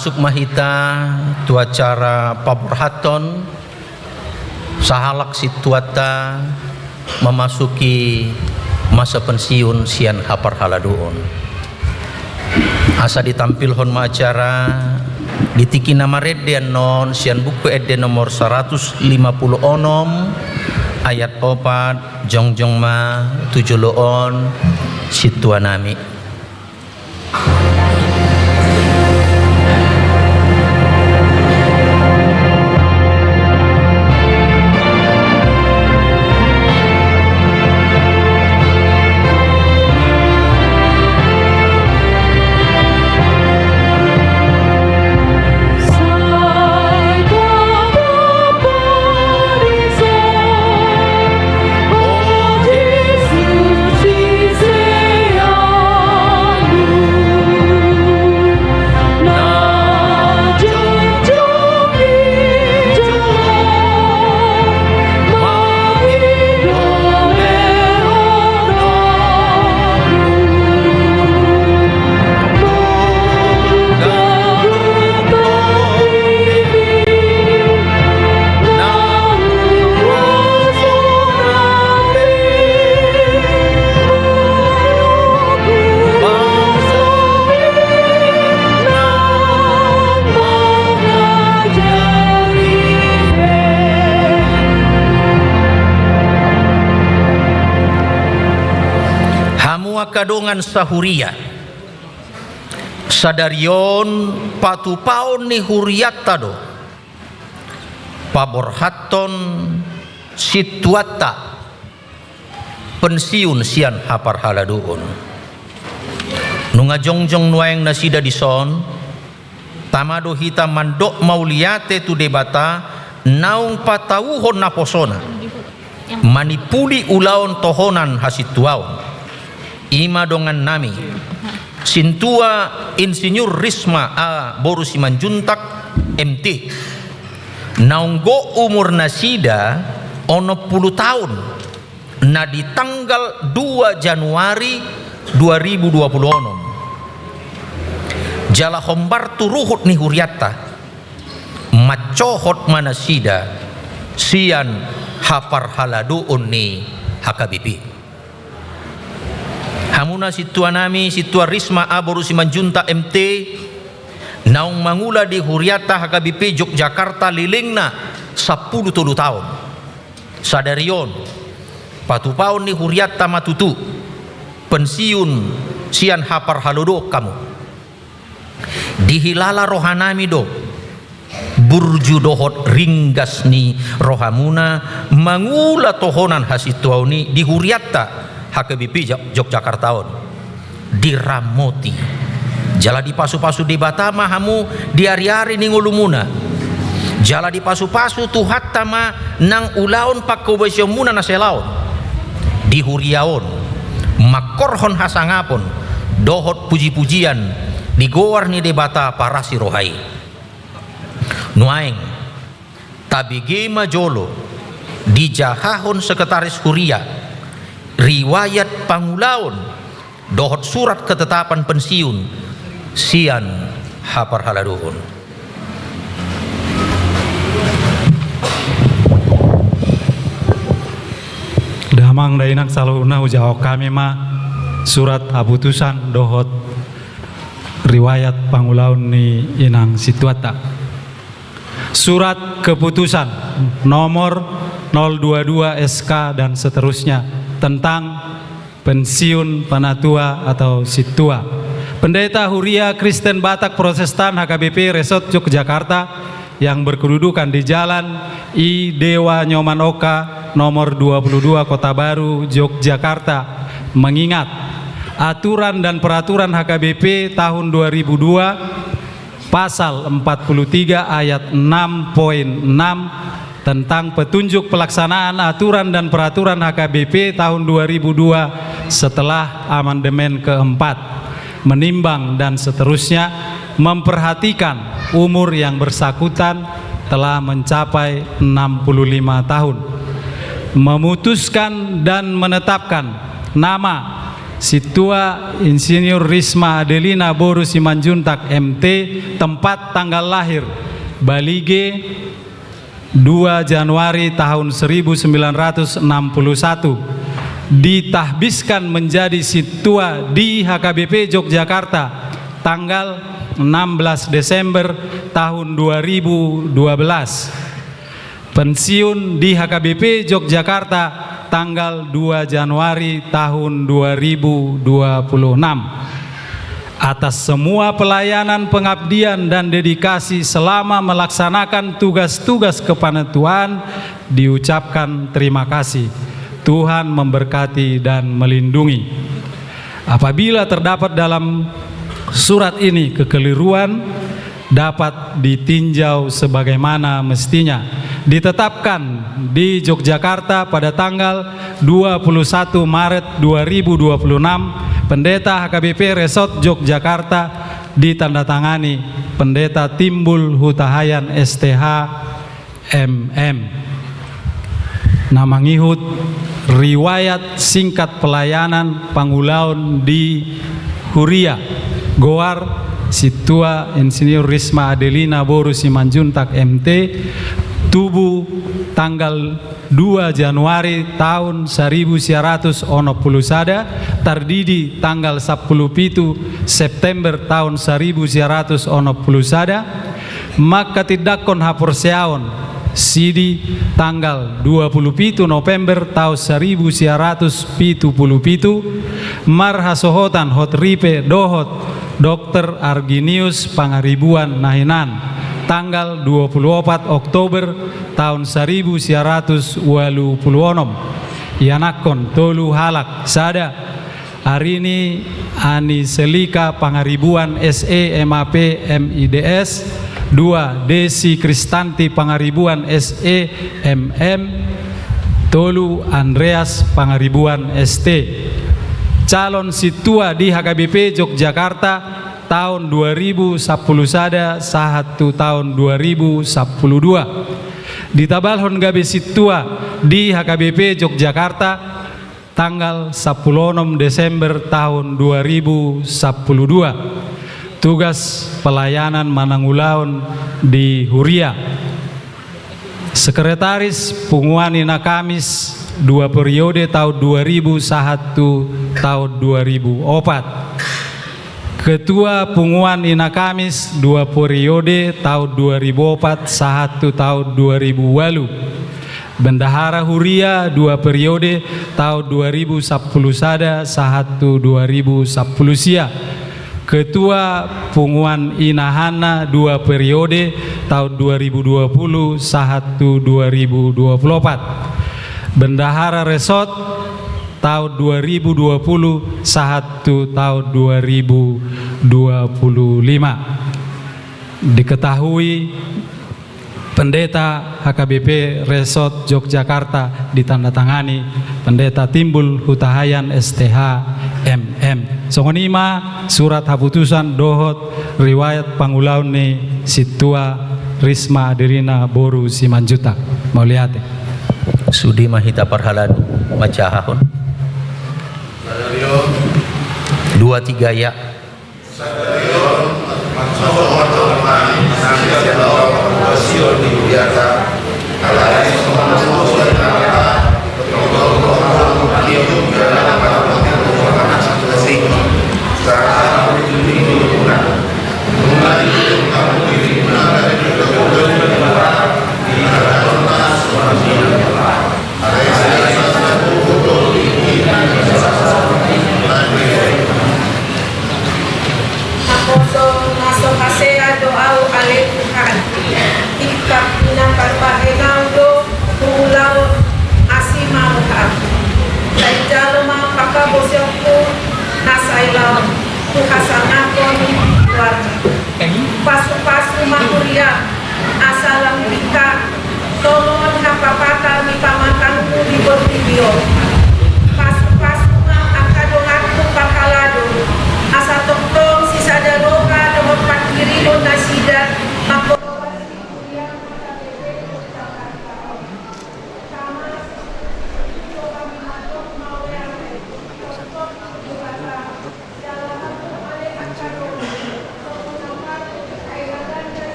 Masuk ma hita tu acara paborhathon sahalak sintuanta memasuki masa pensiun sian haparhaladoon. Asa ditampilhon ma acara di tingki na marende annon sian Buku Ende nomor saratus lima pulu onom, ayat opat, jongjong ma tu jolo on sintuanami. Hamu angka dongan sahuria, sadari on patupaon ni hurianta do paborhathon sintuanta pensiun sian haparhaladoon. Nunga jongjong nuaeng nasida dison, tama do hita mandok mauliate tu Debata naung patauhon naposona manimpuli ulaon tohonan hasintuaon. I ma dongannami, Sintua Insinyur Risma A boru Simanjuntak, M T, naung gok umurnasida onom pulu taon na di tanggal dua Januari dua ribu dua pulu onom. Jala hombar tu ruhut ni hurianta, mancohot ma nasida sian haparhaladoon ni H K B P. Hamuna sintuanami, Sintua Risma A boru Simanjuntak, M T, naung mangula di hurianta H K B P Yogyakarta lelengna sampulu tolu taon. Sadari on patupaon ni hurianta ma tutu pensiun sian haparhaladoon hamu. Dihilala rohanami do burju dohot ringgas ni rohamuna mangula tohonan hasintuaon i di hurianta H K B P Jo-, Yogyakarta on. Diramoti jala dipasupasu Debata ma hamu di ariari ni ngolumuna. Jala dipasupasu Tuhanta ma nang ulaon panghobasionmuna na salaon di huria on, mangkorhon hasangapon dohot pujipujian di goar ni Debata parasi roha i. Nuaeng, tabege ma jolo dijahahon sekretaris huria riwayat pangulaon dohot surat ketetapan pensiun sian haparhaladoon. Damang dainang saluhutna, hujahahon hami ma surat haputusan dohot riwayat pangulaon ni inang sintuanta. Surat keputusan nomor nol dua dua S K dan seterusnya tentang pensiun panatua atau sintua. Pendeta Huria Kristen Batak Protestan H K B P Resort Yogyakarta yang berkedudukan di Jalan I Dewa Nyoman Oka nomor dua puluh dua, Kota Baru, Yogyakarta, mengingat aturan dan peraturan H K B P tahun dua ribu dua, Pasal empat puluh tiga ayat enam poin enam tentang petunjuk pelaksanaan aturan dan peraturan H K B P tahun dua ribu dua setelah amandemen keempat, menimbang dan seterusnya, memperhatikan umur yang bersangkutan telah mencapai enam puluh lima tahun, memutuskan dan menetapkan nama Sintua Insinyur Risma Adelina boru Simanjuntak M T, tempat tanggal lahir, Balige, dua Januari tahun seribu sembilan ratus enam puluh satu, ditahbiskan menjadi sintua di H K B P Yogyakarta tanggal enam belas Desember tahun dua ribu dua belas. Pensiun di H K B P Yogyakarta tanggal dua Januari tahun dua ribu dua puluh enam. Atas semua pelayanan, pengabdian, dan dedikasi selama melaksanakan tugas-tugas kepanituaan, diucapkan terima kasih. Tuhan memberkati dan melindungi. Apabila terdapat dalam surat ini kekeliruan, dapat ditinjau sebagaimana mestinya. Ditetapkan di Yogyakarta pada tanggal dua puluh satu Maret dua ribu dua puluh enam, Pendeta H K B P Resort Yogyakarta, ditandatangani Pendeta Timbul Hutahayan S T H, M M. Na mangihut riwayat singkat pelayanan pangulaon di Huria, goar Sintua Insinyur Risma Adelina boru Simanjuntak M T, tubu tanggal dua Januari tahun seribu sia ratus onom puluh sada, tardidi tanggal sampulu pitu September tahun seribu sia ratus onom puluh sada, manghatindanghon haporseaon, sidi tanggal dua puluh pitu November tahun seribu sia ratus pitu puluh pitu, marhasohotan hot ripe dohot Dokter Arginius Pangaribuan na hinan, tanggal dua puluh opat Oktober tahun seribu sia ratus ualu puluh onom. Ianakhon tolu halak, sada, Arini Aniselika Pangaribuan S E M A P M I D S, dua, Desi Kristanti Pangaribuan S E M M, tolu, Andreas Pangaribuan S T. Calon sintua di H K B P Yogyakarta tahun dua ribu sampulu sada sahat tu tahun dua ribu sampulu dua. Ditabalhon gabe sintua di H K B P Yogyakarta tanggal sampulu onom Desember tahun dua ribu sampulu dua. Tugas pelayanan manang ulaon di Huria. Sekretaris Punguan Ina Kamis dua periode, tahun dua ribu sahat tu tahun dua ribu opat. Ketua Punguan Ina Kamis dua periode, tahun dua ribu opat sahat tu tahun dua ribu ualu. Bendahara Huria dua periode, tahun dua ribu sampulu sada sahat tu dua ribu sampulu sia. Ketua Punguan Ina Hanna dua periode, tahun dua ribu dua puluh sahat tu dua ribu dua puluh opat. Bendahara Resort tahun dua ribu dua puluh sahat tu tahun dua ribu dua puluh lima. Diketahui Pendeta H K B P Resort Yogyakarta ditandatangani Pendeta Timbul Hutahayan S T H M M. Songon i ma surat haputusan dohot riwayat pangulaon ni Sintua Risma Adelina boru Simanjuntak. Mauliate. Sude ma hita parhalado mansahahon. Dua tiga ya. Naposo na so hasea do ahu ale Tuhan. Tingkap na parbahen ahu do tu ulaon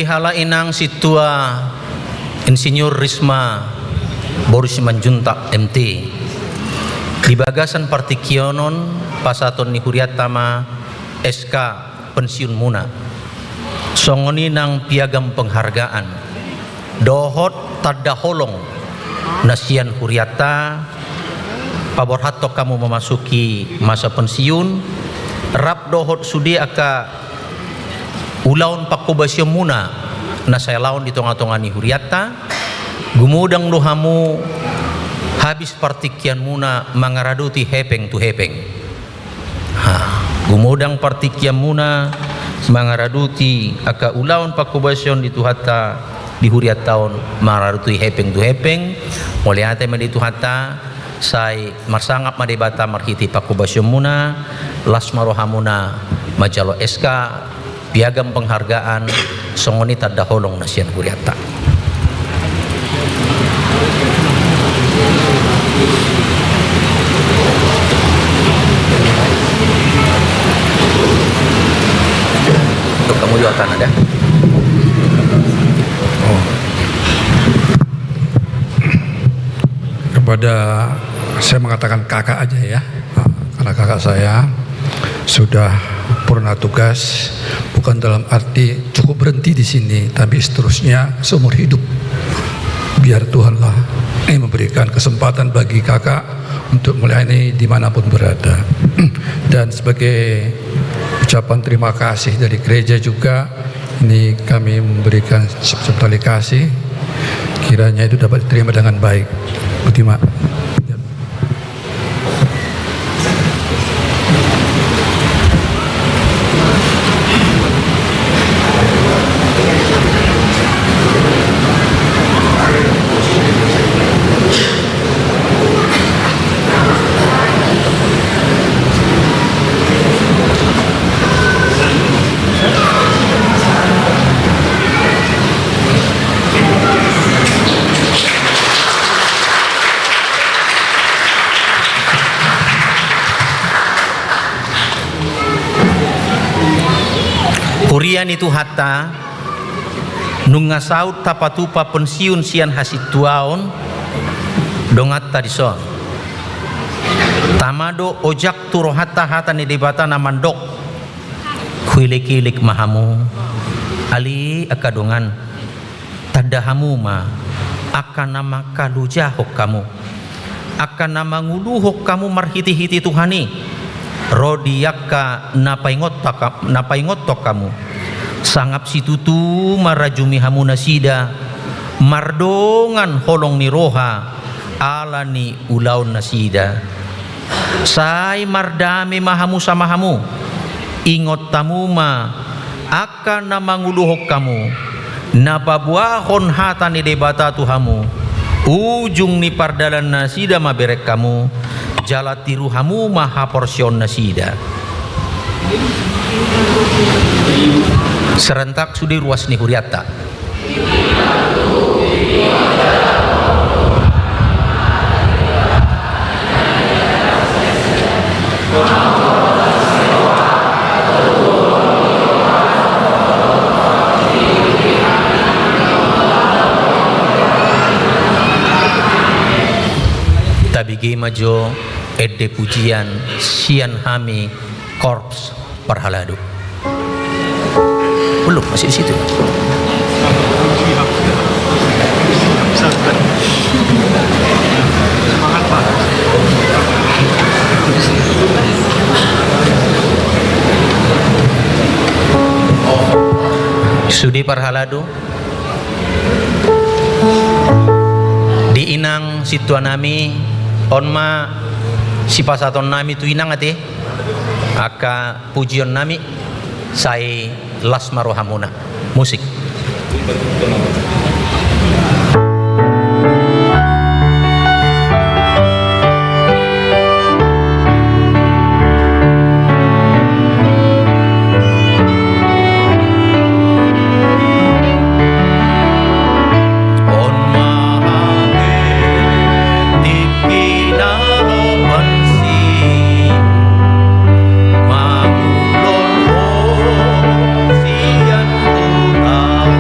Halak inang sintua Insinyur Risma boru Simanjuntak M T, di bagasan partingkian on pasahaton ni hurianta ma S K pensiunmuna. Songon i nang piagam penghargaan dohot tanda holong na sian hurianta, paborhathon hamu memasuki masa pensiun, rap dohot sude angka ulaon pangkobasionmuna na sai laon di tonga-tonga ni hurianta, gumodang do hamu habis partingkianmuna mangaradoti hepeng tu hepeng. Ha, gumodang partingkianmuna mangaradoti angka ulaon pangkobasion di Tuhanta di hurianta on mangaradoti hepeng tu hepeng. Mauliate ma di Tuhanta, sai marsangap ma Debata marhite pangkobasionmuna, las ma rohamuna manjalo S K, piagam penghargaan, songon i tanda holong na sian hurianta. Untuk kamu juga akan ada. Oh. Kepada, saya mengatakan kakak aja ya, karena kakak saya sudah purna tugas, bukan dalam arti cukup berhenti di sini, tapi seterusnya seumur hidup. Biar Tuhanlah yang memberikan kesempatan bagi kakak untuk melayani dimanapun berada. Dan sebagai ucapan terima kasih dari gereja juga, ini kami memberikan sepenuh tali kasih, kiranya itu dapat diterima dengan baik. Budi ma. Huria ni Tuhanta, nunga saut tapatupa pensiun sian hasintuaon donganta dison. Tama do ojak tu rohanta hata ni Debata na mandok: Huilek-ilek ma hamu, ale angka dongan, tanda hamu ma angka na mangkalojahon hamu, angka na manguluhon hamu marhite-hite Tuhan i, ro di angka na paingot-, na paingothon hamu. Sangap situtu marajumi hamu nasida, mardongan holong ni roha ala ni ulaonnasida. Sai mardame ma hamu sama hamu. Ingot hamu ma angka na manguluhon hamu, na paboahon hata ni Debata tu hamu, ujung ni pardalannasida ma bereng hamu, jala tiru hamu ma haporseaonnasida. Serentak sude ruas ni hurianta. Tabege ma jo ende pujian sian hami korps parhalado. Belum, masih di situ. Sude parhalado, di inang sintuanami, on ma sipasahatonnami tu inang ate angka pujionnami, sai las ma rohamuna. Musik. On ma hape tingki na ro pensiun, mangulon ho sian ulaon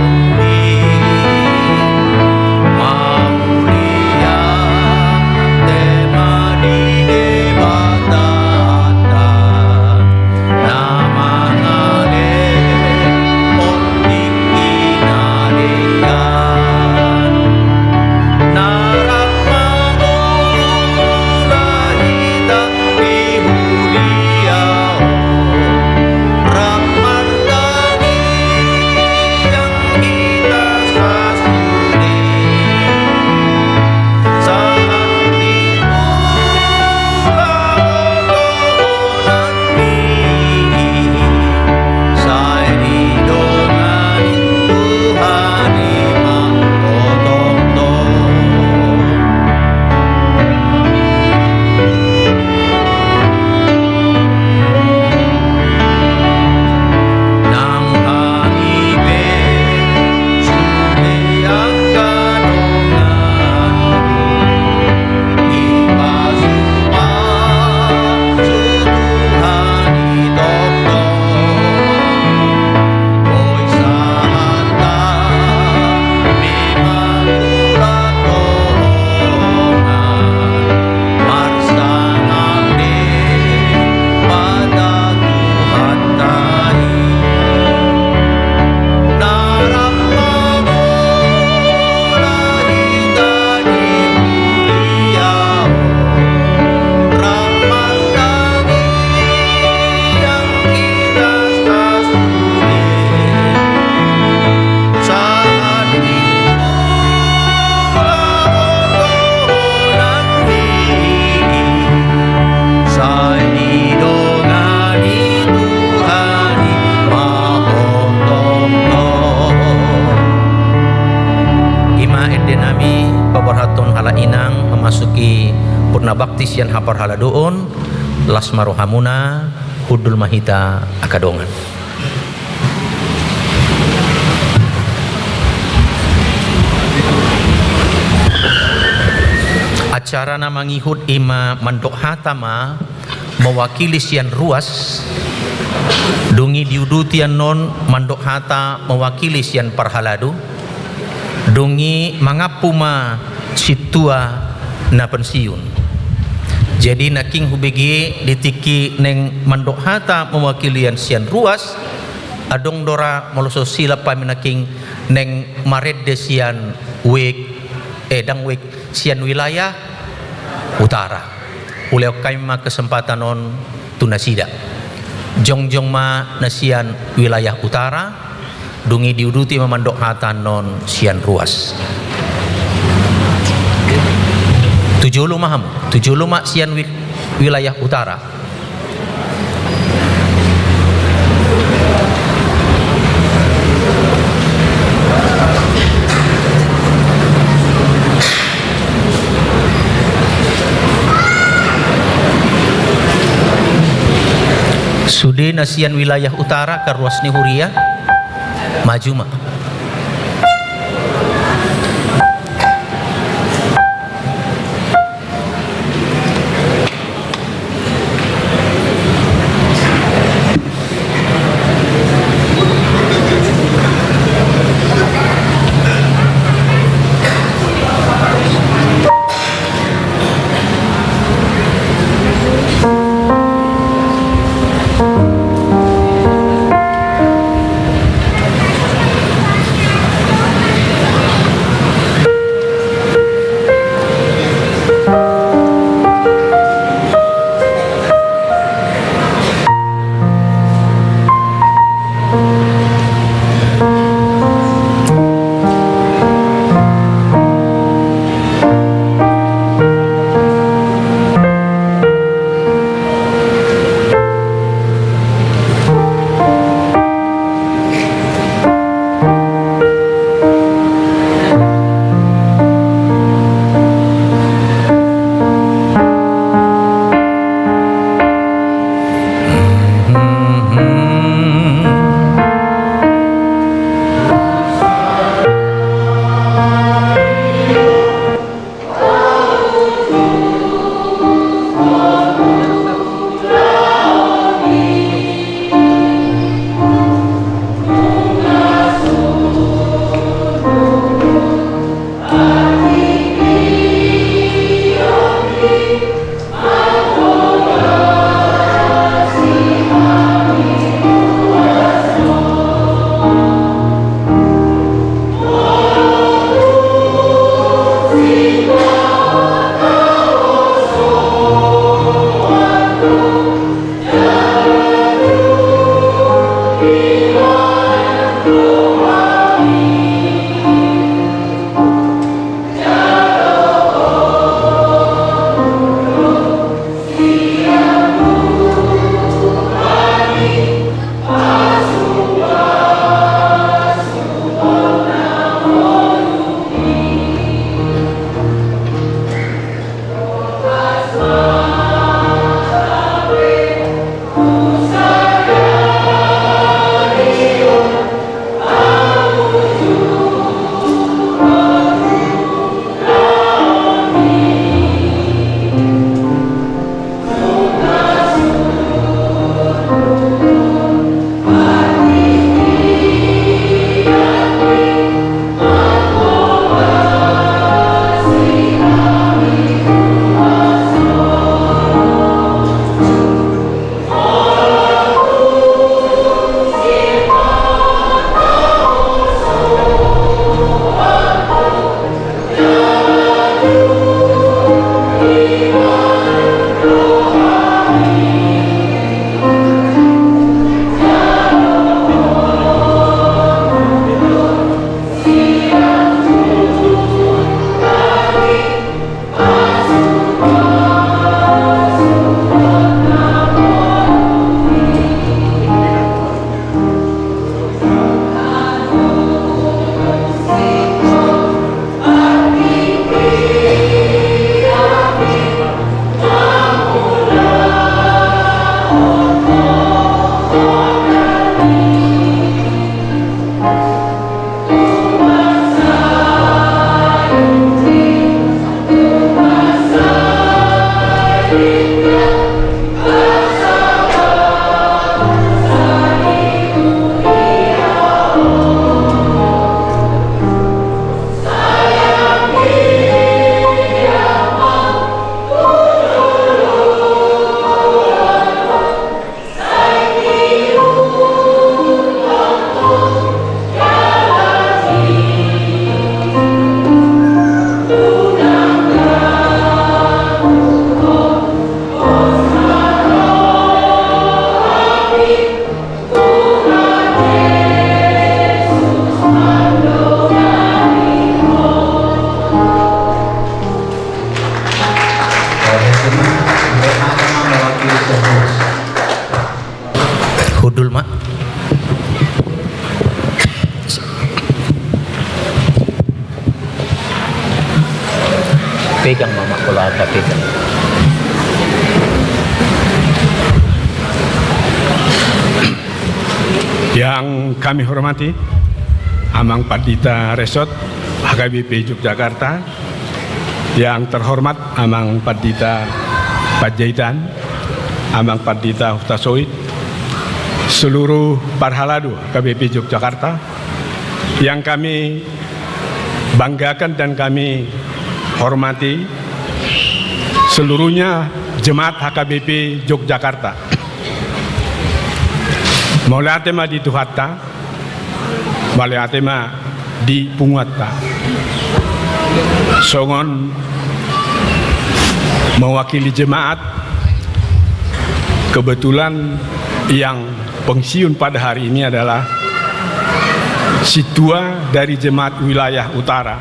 Inang memasuki purna bakti sian haparhaladoon, las ma rohamuna, hundul ma hita angka dongan. Acara na mangihut i ma mandok hata ma mewakili sian ruas, dung i diuduti annon mandok hata mewakili sian parhalado, dung i mangampu ma sintua na pensiun. Jadi nangkin hubege di tingki naeng mandok hata mewakili sian ruas, adong do ra molo so silap hami nangkin naeng marende sian wik, eh, dang wik, sian wilayah utara. Ulehon hami ma kesempatan on tu nasida. Jongjong ma na sian wilayah utara, dung i diuduti ma mandok hata annon sian ruas. Tu jolo ma hamu, tu jolo ma sian wi-, wilayah utara. Sude na sian wilayah utara, angka ruas ni huria, maju ma. Pegang, Mama, kalau ada pegang. Yang kami hormati Amang Pandita Resort H K B P Yogyakarta, yang terhormat Amang Pandita Panjaitan, Amang Pandita Hutasoit, seluruh parhalado H K B P Yogyakarta, yang kami banggakan dan kami hormati seluruhnya jemaat H K B P Yogyakarta. Mauliate ma di Tuhanta, mauliate ma di punguanta. Songon mewakili jemaat, kebetulan yang pensiun pada hari ini adalah sintua dari jemaat wilayah utara.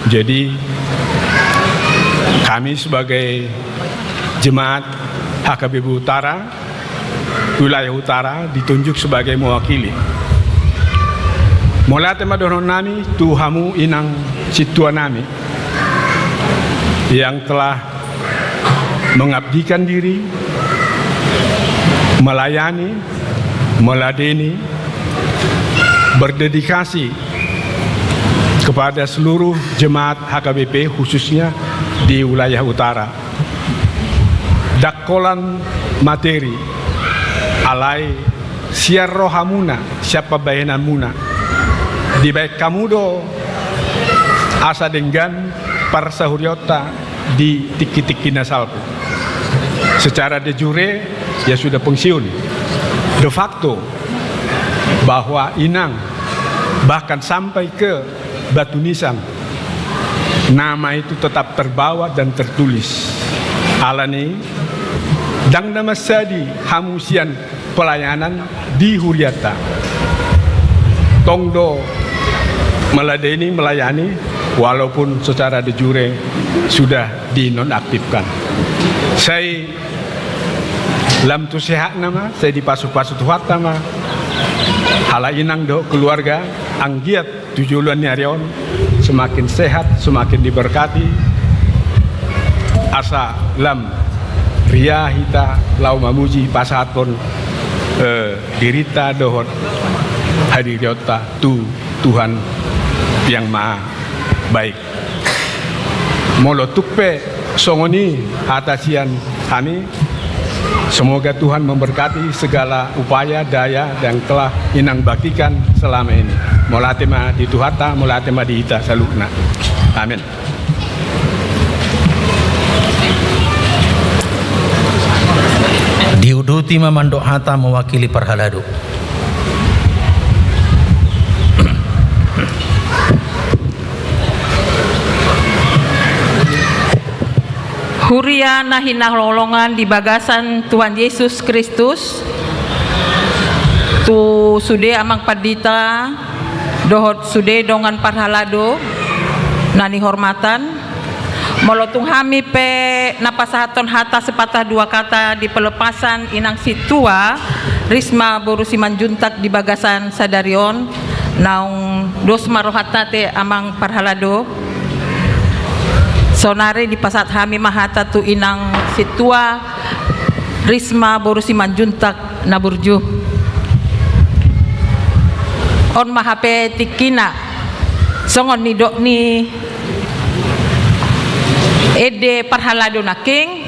Jadi, kami sebagai jemaat H K B P Utara, wilayah utara, ditunjuk sebagai mewakili. Mauliate ma dohonon nami tu hamu inang sintua nami yang telah mengabdikan diri, melayani, meladeni, berdedikasi kepada seluruh jemaat H K B P, khususnya di wilayah utara. Ndang holan materi, alai sian rohamuna, sian pambahenanmuna, dibahen hamu do asa denggan parsahuriaonta di tingki-tingki na salpu. Secara de jure, ia sudah pensiun. De facto, bahwa inang, bahkan sampai ke batu nisan, nama itu tetap terbawa dan tertulis. Alani, ndang na mansadi hamu sian pelayanan di hurianta. Tong do meladeni, melayani, walaupun secara de jure sudah dinonaktifkan. Sai lam tu sehatna ma, sai dipasupasu Tuhanta ma halak inang dohot keluarga, anggiat tu joloan ni ari on semakin sehat, semakin diberkati, asa lam ria hita laho mamuji, pasahathon, eh, dirinta dohot hadirionta tu Tuhan Yang Maha Baik. Molo tung pe songon i hata sian hami, semoga Tuhan memberkati segala upaya daya yang telah inang baktikan selama ini. Mauliate ma di Tuhanta, mauliate ma di hita saluhutna. Amin. Diuduti ma mandok hata mewakili parhalado. Huria na hinaholongan di bagasan Tuhan Yesus Kristus, tu sude amang pandita dohot sude dongan parhalado na nihormatan, molo tung hami pe na pasahathon hata sepatah dua kata di pelepasan inang sintua Risma boru Simanjuntak di bagasan sadari on, naung dos ma rohanta ate amang parhalado. Saonari dipasahat hami ma hata tu inang sintua Risma boru Simanjuntak na burju. On ma hape tingkina, songon nidok ni ende parhalado nangkin,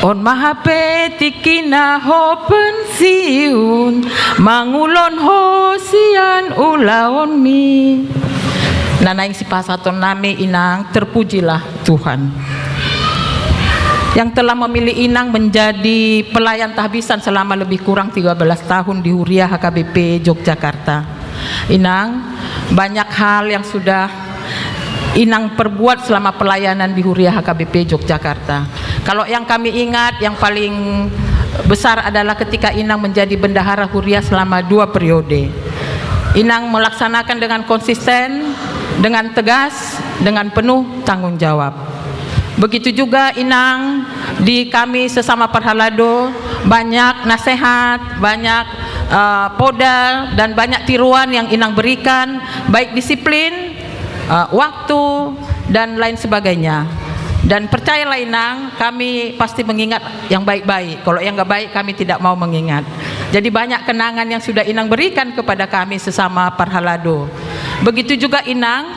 on ma hape tingkina ho pensiun, mangulon ho sian ulaonmi. Na naeng sipasahaton nami inang, terpujilah Tuhan yang telah memilih inang menjadi pelayan tahbisan selama lebih kurang tiga belas tahun di Huria H K B P Yogyakarta. Inang, banyak hal yang sudah inang perbuat selama pelayanan di Huria H K B P Yogyakarta. Kalau yang kami ingat, yang paling besar adalah ketika inang menjadi bendahara Huria selama dua periode. Inang melaksanakan dengan konsisten, dengan tegas, dengan penuh tanggung jawab. Begitu juga inang di kami sesama parhalado, banyak nasehat, banyak, eh, poda, dan banyak tiruan yang inang berikan, baik disiplin, eh, waktu, dan lain sebagainya. Dan percayalah Inang, kami pasti mengingat yang baik-baik. Kalau yang nggak baik, kami tidak mau mengingat. Jadi banyak kenangan yang sudah Inang berikan kepada kami sesama parhalado. Begitu juga Inang,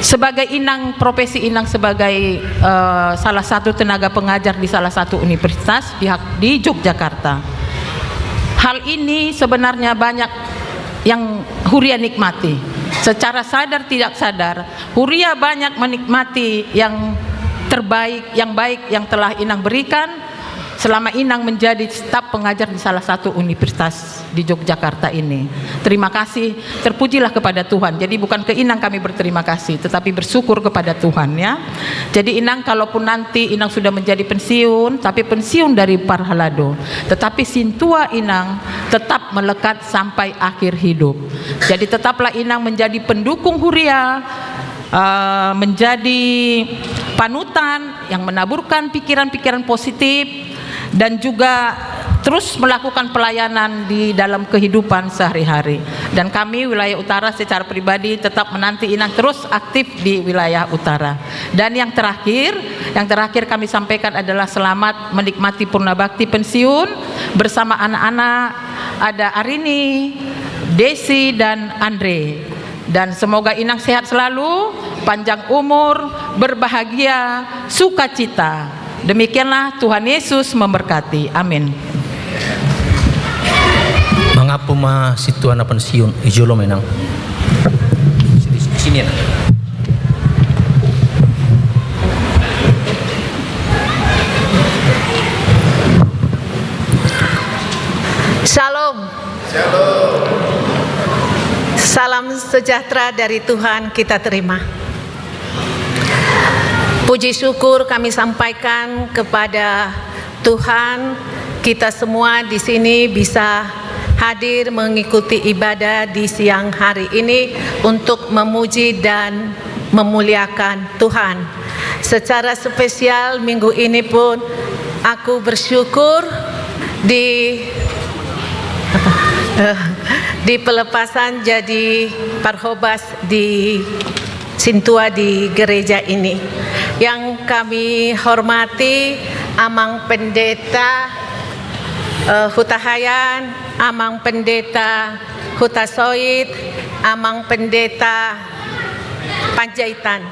sebagai Inang, profesi Inang sebagai, eh, salah satu tenaga pengajar di salah satu universitas di, di Yogyakarta. Hal ini sebenarnya banyak yang huria nikmati. Secara sadar tidak sadar, huria banyak menikmati yang terbaik, yang baik yang telah Inang berikan selama Inang menjadi staf pengajar di salah satu universitas di Yogyakarta ini. Terima kasih, terpujilah kepada Tuhan. Jadi bukan ke Inang kami berterima kasih, tetapi bersyukur kepada Tuhan, ya. Jadi Inang, kalaupun nanti Inang sudah menjadi pensiun, tapi pensiun dari parhalado, tetapi sintua Inang tetap melekat sampai akhir hidup. Jadi tetaplah Inang menjadi pendukung huria, eh, menjadi panutan yang menaburkan pikiran-pikiran positif dan juga terus melakukan pelayanan di dalam kehidupan sehari-hari. Dan kami wilayah utara secara pribadi tetap menanti Inang terus aktif di wilayah utara. Dan yang terakhir, yang terakhir kami sampaikan adalah selamat menikmati Purna Bakti pensiun bersama anak-anak, ada Arini, Desi, dan Andre. Dan semoga Inang sehat selalu, panjang umur, berbahagia, sukacita. Demikianlah, Tuhan Yesus memberkati. Amin. Mangampu ma sintua na pensiun, di jolo ma Inang. Sini, sini, Inang. Shalom. Shalom. Salam sejahtera dari Tuhan kita terima. Puji syukur kami sampaikan kepada Tuhan, kita semua di sini bisa hadir mengikuti ibadah di siang hari ini untuk memuji dan memuliakan Tuhan. Secara spesial minggu ini pun aku bersyukur di, apa? Eh, di pelepasan jadi parhobas di sintua di gereja ini. Yang kami hormati Amang Pendeta, eh, Hutahaean, Amang Pendeta Hutasoit, Amang Pendeta Panjaitan.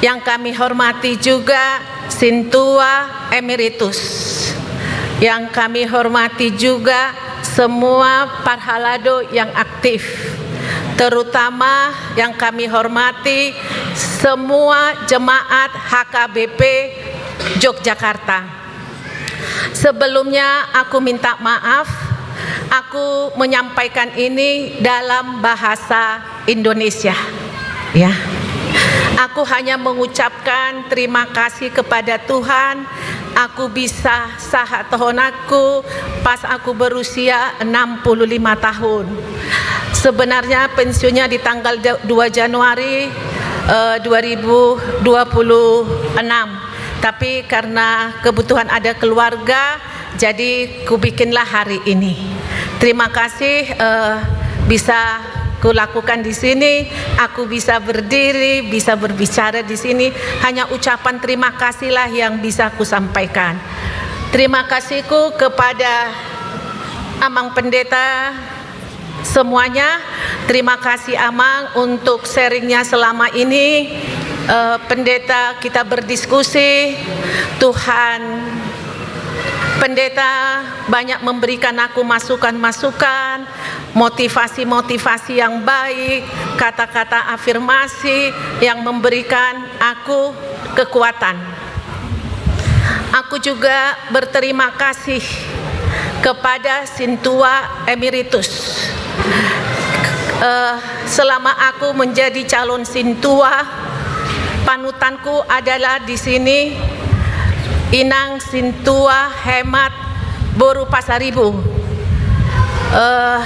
Yang kami hormati juga Sintua Emeritus. Yang kami hormati juga semua parhalado yang aktif. Terutama yang kami hormati semua jemaat H K B P Yogyakarta. Sebelumnya aku minta maaf, aku menyampaikan ini dalam bahasa Indonesia. Ya. Aku hanya mengucapkan terima kasih kepada Tuhan, aku bisa sahat tohonanku pas aku berusia enam puluh lima tahun. Sebenarnya pensiunnya di tanggal dua Januari, eh, dua ribu dua puluh enam. Tapi karena kebutuhan ada keluarga, jadi kubikinlah hari ini. Terima kasih, eh, bisa kulakukan di sini, aku bisa berdiri, bisa berbicara di sini. Hanya ucapan terima kasihlah yang bisa kusampaikan. Terima kasihku kepada Amang Pendeta, semuanya, terima kasih Amang untuk sharingnya selama ini. Eh, Pendeta, kita berdiskusi, Tuhan, Pendeta banyak memberikan aku masukan-masukan, motivasi-motivasi yang baik, kata-kata afirmasi yang memberikan aku kekuatan. Aku juga berterima kasih kepada Sintua Emeritus. Eh, selama aku menjadi calon Sintua, panutanku adalah di sini Inang Sintua Hemat boru Pasaribu. Eh,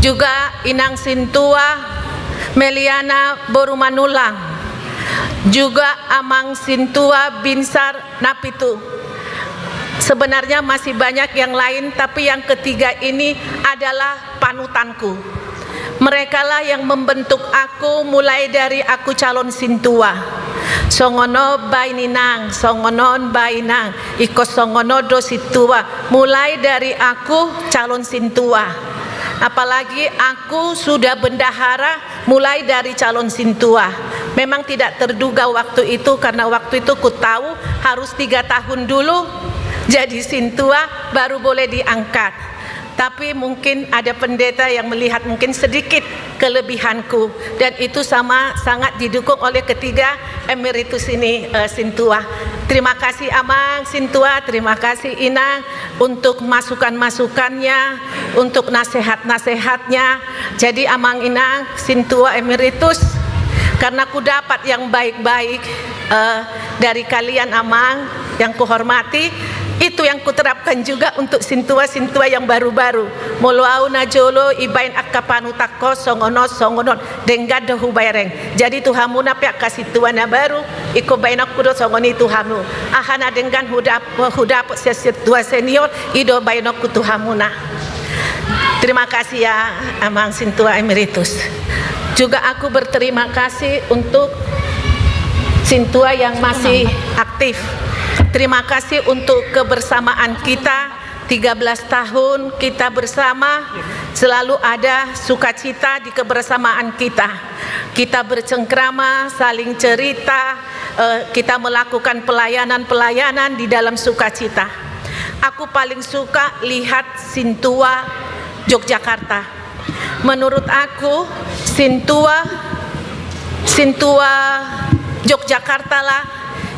juga Inang Sintua Meliana boru Manulang. Juga Amang Sintua Binsar Napitu. Sebenarnya masih banyak yang lain, tapi yang ketiga ini adalah panutanku. Merekalah yang membentuk aku mulai dari aku calon sintua. Songon on baen inang, songon on baen inang, ingkon songon on do sintua. Mulai dari aku calon sintua. Apalagi aku sudah bendahara mulai dari calon sintua. Memang tidak terduga waktu itu, karena waktu itu ku tahu harus tiga tahun dulu jadi sintua, baru boleh diangkat. Tapi mungkin ada pendeta yang melihat mungkin sedikit kelebihanku, dan itu sama sangat didukung oleh ketiga emeritus ini, eh, sintua. Terima kasih Amang sintua, terima kasih Inang untuk masukan-masukannya, untuk nasihat-nasihatnya. Jadi Amang Inang sintua emeritus, karena ku dapat yang baik-baik, eh, dari kalian Amang yang kuhormati, itu yang kuterapkan juga untuk sintua-sintua yang baru-baru. Molo au na jolo dibaen angka panutanhon songon on, songon on, denggan do hubereng. Jadi tu hamuna pe angka sintua na baru, ingkon baenonku do songon i tu hamu. Aha na denggan hudap-, hudapot sian sintua senior, i do baenonku tu hamuna. Terima kasih ya, Amang Sintua Emeritus. Juga aku berterima kasih untuk sintua yang masih aktif. Terima kasih untuk kebersamaan kita, tiga belas tahun kita bersama, selalu ada sukacita di kebersamaan kita. Kita bercengkrama, saling cerita, eh, kita melakukan pelayanan-pelayanan di dalam sukacita. Aku paling suka lihat sintua Yogyakarta. Menurut aku, sintua, sintua Yogyakarta lah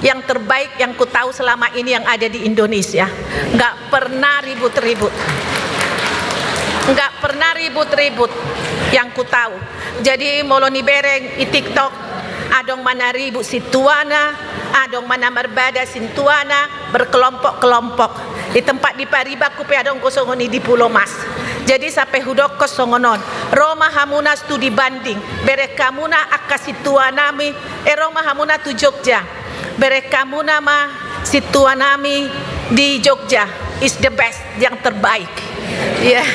yang terbaik yang ku tahu selama ini yang ada di Indonesia. Nggak pernah ribut-ribut. Nggak pernah ribut-ribut yang ku tahu. Jadi, molo nibereng di TikTok, adong ma na ribut sintuana, adong ma na marbada sintuana, berkelompok-kelompok. Di tempat di Paribanku pe adong do songon i di Pulau Mas. Jadi sampe hudokkon songon on, ro ma hamuna studi banding, bereng hamuna angka sintuanami, eh, ro ma hamuna tu Jogja, bereng hamuna ma sintuanami di Jogja, is the best, yang terbaik. Iya.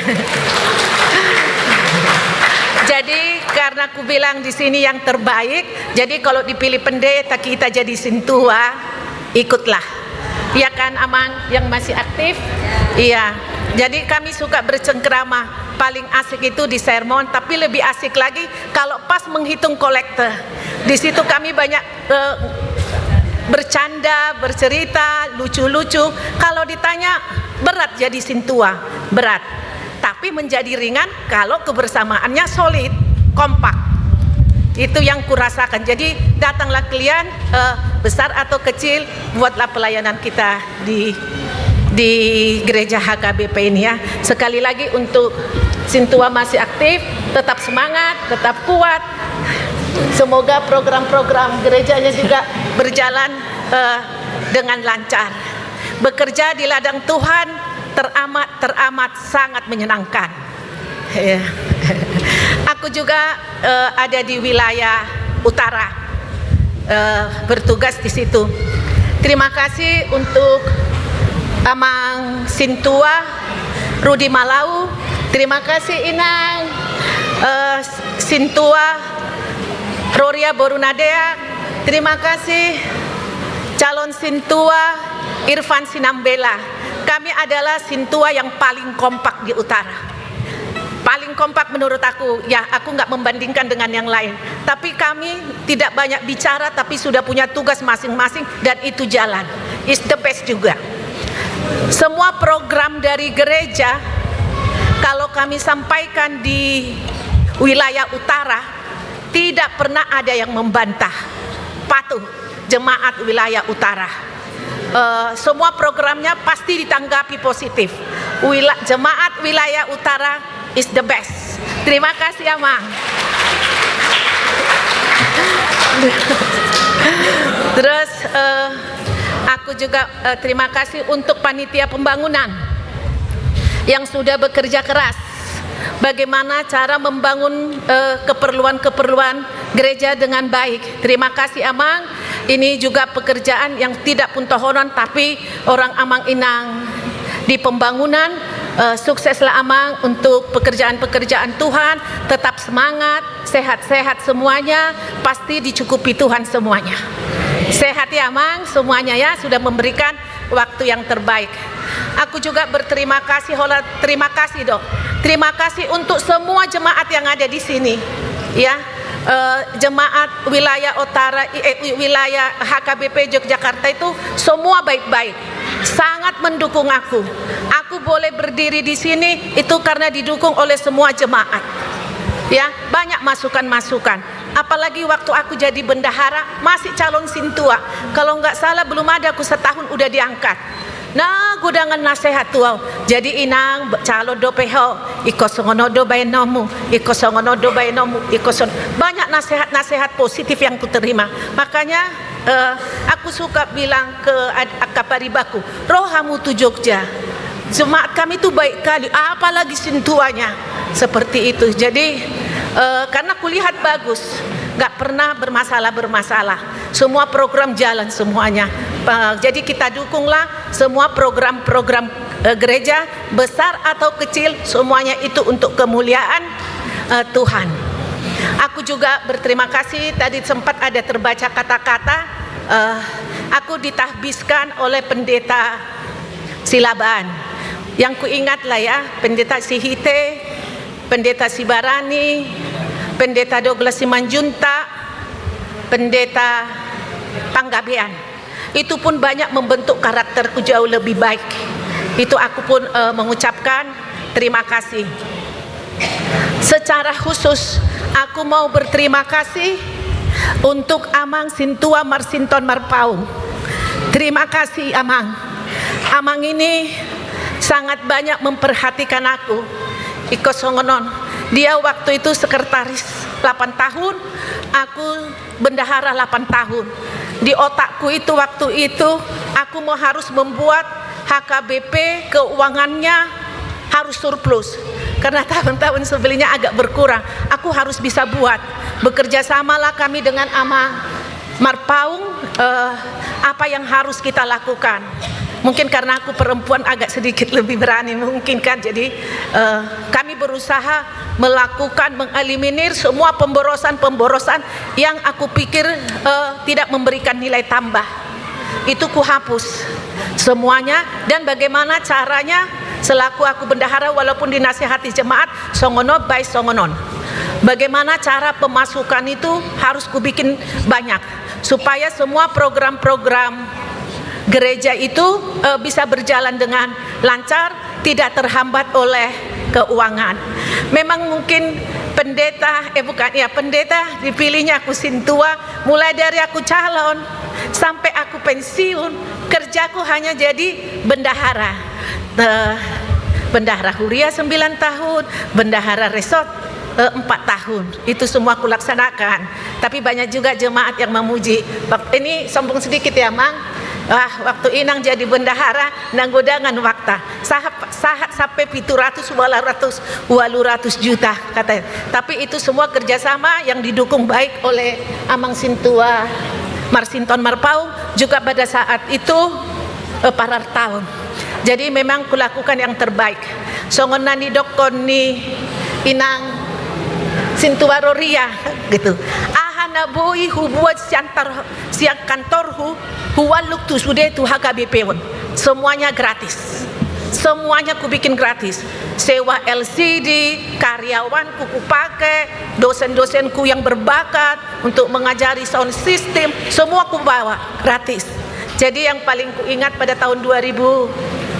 Jadi karena ku bilang di sini yang terbaik, jadi kalau dipilih pendeta kita jadi sintua, ikutlah. Iya kan, Amang, yang masih aktif? Iya. Jadi kami suka bercengkrama. Paling asik itu di sermon, tapi lebih asik lagi kalau pas menghitung kolekte. Di situ kami banyak, eh, bercanda, bercerita, lucu-lucu. Kalau ditanya, berat jadi sintua, berat. Tapi menjadi ringan kalau kebersamaannya solid, kompak. Itu yang kurasakan. Jadi datanglah kalian, eh, besar atau kecil, buatlah pelayanan kita di, di gereja H K B P ini ya. Sekali lagi untuk sintua masih aktif, tetap semangat, tetap kuat. Semoga program-program gerejanya juga berjalan, eh, dengan lancar. Bekerja di ladang Tuhan teramat, teramat sangat menyenangkan. Iya. Aku juga, eh, ada di wilayah utara, eh, bertugas di situ. Terima kasih untuk Amang Sintua Rudi Malau. Terima kasih Inang, eh, Sintua Roria Borunadea. Terima kasih calon Sintua Irfan Sinambela. Kami adalah sintua yang paling kompak di utara. Paling kompak menurut aku, ya, aku nggak membandingkan dengan yang lain. Tapi kami tidak banyak bicara, tapi sudah punya tugas masing-masing dan itu jalan. It's the best juga. Semua program dari gereja, kalau kami sampaikan di wilayah utara, tidak pernah ada yang membantah. Patuh jemaat wilayah utara. Eh, semua programnya pasti ditanggapi positif. Wila-, jemaat wilayah utara is the best. Terima kasih, Amang. Terus, eh, aku juga, eh, terima kasih untuk panitia pembangunan yang sudah bekerja keras. Bagaimana cara membangun, eh, keperluan-keperluan gereja dengan baik. Terima kasih, Amang. Ini juga pekerjaan yang tidak puntohonon, tapi orang Amang Inang di pembangunan. Eh, sukseslah Amang untuk pekerjaan-pekerjaan Tuhan. Tetap semangat, sehat-sehat semuanya. Pasti dicukupi Tuhan semuanya. Sehat ya, Amang, semuanya ya, sudah memberikan waktu yang terbaik. Aku juga berterima kasih, hola, terima kasih, Dok. Terima kasih untuk semua jemaat yang ada di sini. Ya, eh, jemaat wilayah Otara, eh, wi-, wilayah H K B P Yogyakarta itu semua baik-baik. Sangat mendukung aku. Aku boleh berdiri di sini itu karena didukung oleh semua jemaat. Ya, banyak masukan-masukan. Apalagi waktu aku jadi bendahara, masih calon sintua. Kalau nggak salah, belum ada aku setahun udah diangkat. Na, godang nasehat tu au. Jadi inang, be-, calon dope ho, ingkon songon on do baenonmu, ingkon songon on do baenonmu, ingkon son-, banyak nasehat-nasehat positif yang kuterima. Makanya, eh, aku suka bilang ke ad-, angka paribanku, ro hamu tu Jogja. Jemaat kami tu baik kali, apalagi sintuanya. Seperti itu. Jadi, eh, karena kulihat bagus, nggak pernah bermasalah-bermasalah. Semua program jalan semuanya. Pa-, jadi kita dukunglah semua program-program, eh, gereja, besar atau kecil, semuanya itu untuk kemuliaan, eh, Tuhan. Aku juga berterima kasih, tadi sempat ada terbaca kata-kata, eh, aku ditahbiskan oleh Pendeta Silaban. Yang kuingat lah ya, Pendeta Sihite, Pendeta Sibarani, Pendeta Douglas Simanjuntak, Pendeta Panggabean. Itu pun banyak membentuk karakterku jauh lebih baik. Itu aku pun, eh, mengucapkan terima kasih. Secara khusus, aku mau berterima kasih untuk Amang Sintua Marsinton Marpaung. Terima kasih, Amang. Amang ini sangat banyak memperhatikan aku. Ingkon songon on. Dia waktu itu sekretaris delapan tahun, aku bendahara delapan tahun. Di otakku itu, waktu itu, aku mau harus membuat H K B P keuangannya harus surplus. Karena tahun-tahun sebelumnya agak berkurang. Aku harus bisa buat. Bekerja samalah kami dengan Amang Marpaung, eh, apa yang harus kita lakukan. Mungkin karena aku perempuan agak sedikit lebih berani mungkin kan. Jadi, eh, kami berusaha melakukan, mengeliminir semua pemborosan-pemborosan yang aku pikir, eh, tidak memberikan nilai tambah. Itu kuhapus semuanya, dan bagaimana caranya selaku aku bendahara, walaupun dinasihati jemaat, songon on, bae songon on. Bagaimana cara pemasukan itu harus kubikin banyak, supaya semua program-program gereja itu, eh, bisa berjalan dengan lancar, tidak terhambat oleh keuangan. Memang mungkin pendeta, eh, bukan, ya, pendeta dipilihnya aku sintua, mulai dari aku calon sampai aku pensiun, kerjaku hanya jadi bendahara. Eh, bendahara huria sembilan tahun, bendahara resort, eh, empat tahun. Itu semua kulaksanakan. Tapi banyak juga jemaat yang memuji. Wak-, ini sombong sedikit ya, Mang. Wah, waktu inang jadi bendahara, nanggo dangan wakta. Sahat, sahat sampai pitu ratus, walu ratus, walu ratus juta, katanya. Tapi itu semua kerjasama yang didukung baik oleh Amang Sintua Marsinton Marpaung, juga pada saat itu, eh, Parartaon. Jadi memang kulakukan yang terbaik. Songon na nidokkon ni inang Sintua Roria, gitu. Aha na boi hubuat sian tar-, sian kantorhu, hualluk tu sude tu H K B P on. Semuanya gratis. Semuanya kubikin gratis. Sewa L C D, karyawanku kupake, dosen-dosenku yang berbakat untuk mengajari sound system, semua kubawa gratis. Jadi yang paling kuingat pada tahun dua ribu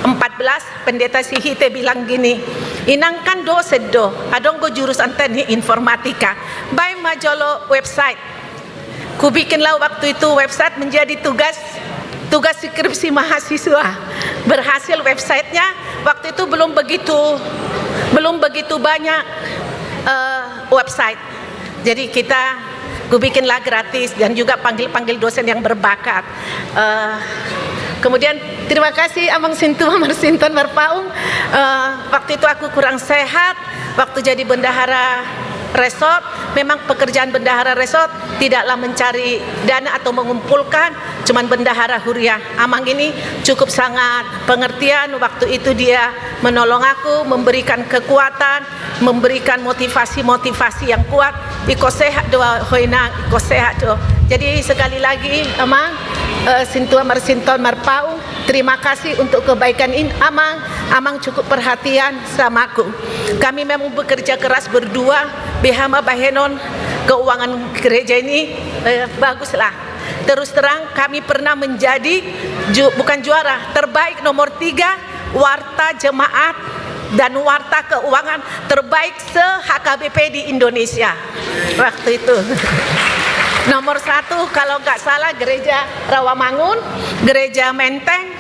empat belas, Pendeta Sihite bilang gini, "Inang kan dosen do, adong do jurusan teknik informatika. Baen ma jolo website." Kubikinlah waktu itu website menjadi tugas, tugas skripsi mahasiswa. Berhasil websitenya, waktu itu belum begitu, belum begitu banyak, eh, website. Jadi kita, kubikinlah gratis dan juga panggil-panggil dosen yang berbakat. Eh, kemudian terima kasih Amang Sintua Marsinton Marpaung. Eh, waktu itu aku kurang sehat, waktu jadi bendahara resort, memang pekerjaan bendahara resort tidaklah mencari dana atau mengumpulkan, cuman bendahara huria. Amang ini cukup sangat pengertian, waktu itu dia menolong aku, memberikan kekuatan, memberikan motivasi-motivasi yang kuat Iko sehat do, ho inang, iko sehat do. Jadi sekali lagi, Amang, eh, sintua marsinton marpaung, terima kasih untuk kebaikan ini, Amang. Amang cukup perhatian sama aku. Kami memang bekerja keras berdua, beha ma bahenon keuangan gereja ini, eh, baguslah. Terus terang, kami pernah menjadi ju-, bukan juara, terbaik nomor tiga, warta jemaat dan warta keuangan terbaik se-H K B P di Indonesia waktu itu. Nomor satu, kalau nggak salah, Gereja Rawamangun, Gereja Menteng,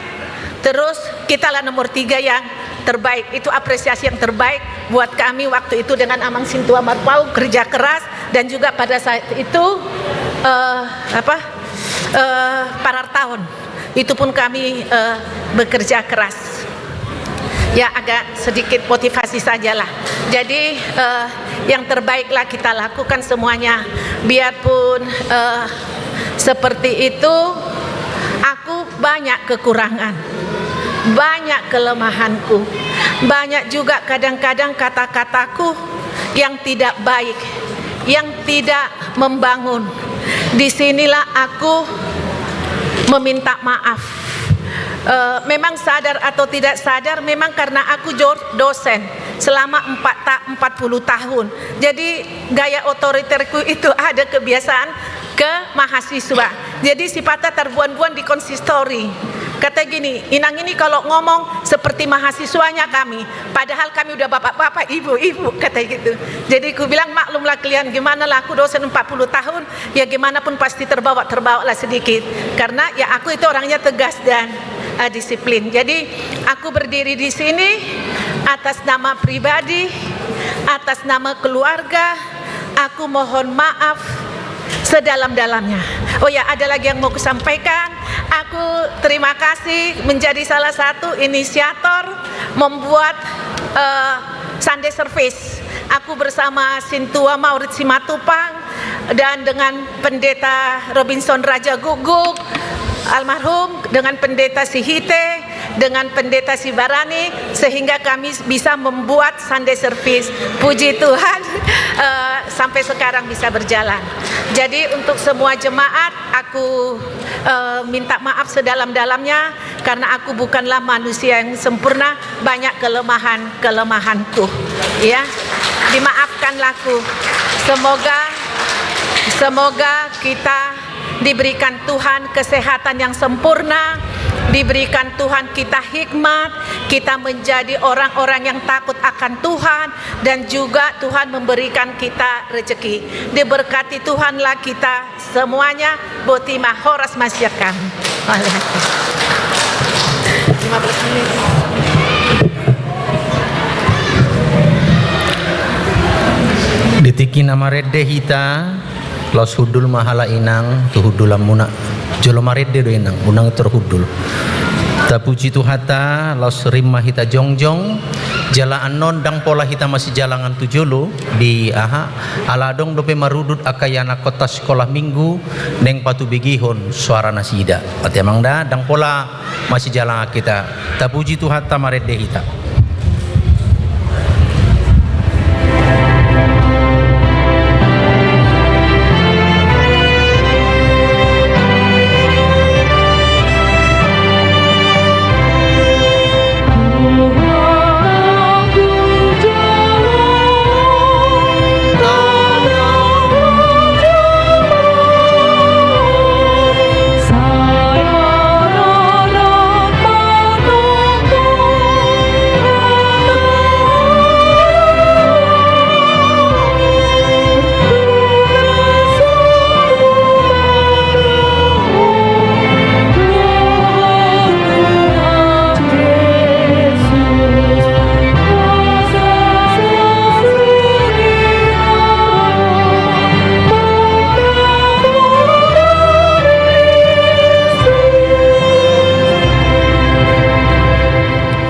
terus kitalah nomor tiga yang terbaik. Itu apresiasi yang terbaik buat kami waktu itu dengan Amang Sintua Marpaung, kerja keras, dan juga pada saat itu, eh, apa, eh, Parartaon. Itu pun kami, eh, bekerja keras. Ya, agak sedikit motivasi sajalah. Jadi, eh, yang terbaiklah kita lakukan semuanya. Biarpun, eh, seperti itu, aku banyak kekurangan, banyak kelemahanku, banyak juga kadang-kadang kata-kataku yang tidak baik, yang tidak membangun. Di sinilah aku meminta maaf. Eh, memang sadar atau tidak sadar, memang karena aku jor-, dosen selama empat ta-, empat puluh tahun. Jadi, gaya otoriterku itu ada kebiasaan ke mahasiswa. Jadi, sifatnya terbuan-buan di konsistori. Kata gini, "Inang ini kalau ngomong seperti mahasiswanya kami, padahal kami udah bapak-bapak, ibu-ibu," kata gitu. Jadi, ku bilang, "Maklumlah kalian, gimana lah, aku dosen empat puluh tahun, ya gimana pun pasti terbawa, terbawa lah sedikit. Karena ya aku itu orangnya tegas dan, eh, disiplin." Jadi, aku berdiri di sini atas nama pribadi, atas nama keluarga, aku mohon maaf sedalam-dalamnya. Oh ya, ada lagi yang mau kusampaikan. Aku terima kasih menjadi salah satu inisiator membuat, eh, Sunday Service. Aku bersama Sintua Maurid Simatupang dan dengan Pendeta Robinson Raja Guguk, almarhum, dengan Pendeta Sihite, dengan Pendeta Sibarani, sehingga kami bisa membuat Sunday Service. Puji Tuhan, eh, sampai sekarang bisa berjalan. Jadi, untuk semua jemaat, aku, eh, minta maaf sedalam-dalamnya karena aku bukanlah manusia yang sempurna, banyak kelemahan-kelemahanku. Ya, dimaafkanlah aku. Semoga, semoga kita diberikan Tuhan kesehatan yang sempurna, diberikan Tuhan kita hikmat, kita menjadi orang-orang yang takut akan Tuhan, dan juga Tuhan memberikan kita rezeki. Diberkati Tuhanlah kita semuanya. Boti ma, horas ma sian kami. Lima belas menit. Di tingki na marende hita, laos hundul ma halak inang tu hundulanmuna. Jolo marende do inang, unang tor hundul. Tapuji Tuhanta, laos rim ma hita jongjong. Jala annon ndang pola hita masijalangan tu jolo di aha, ala adong dope marudut angka ianakhonta sikola minggu naeng patubegehon soara nasida. Ate amang da, ndang pola masijalangan hita. Tapuji Tuhanta, marende hita.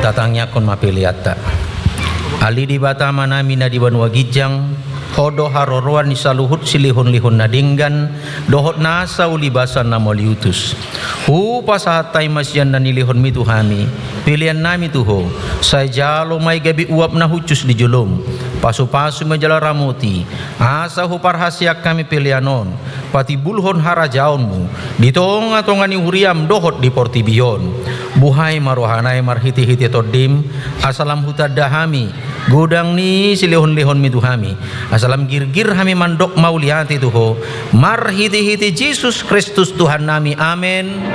Tatangiangkon ma peleanta. Ale Debata Amanami na di banua ginjang, Ho do haroroan ni saluhut silehonlehon na denggan dohot nasa ulibasan na mauliutus. Hupasahat hami ma sian na nilehonmi tu hami peleannami tu Ho, sai jalo ma i gabe uap na hushus di jolom, Pasupasu ma jala ramoti, asa huparhaseang hami pelean on patimbulhon harajaonmu di tongatonga ni huriam dohot di portibi on. Buhai ma rohanami marhitehite Tondim, asa lam hutanda hami godang ni silehonlehonmi tu hami, asa lam girgir hami mandok mauliate tu Ho, marhitehite Jesus Kristus Tuhannami. Amen.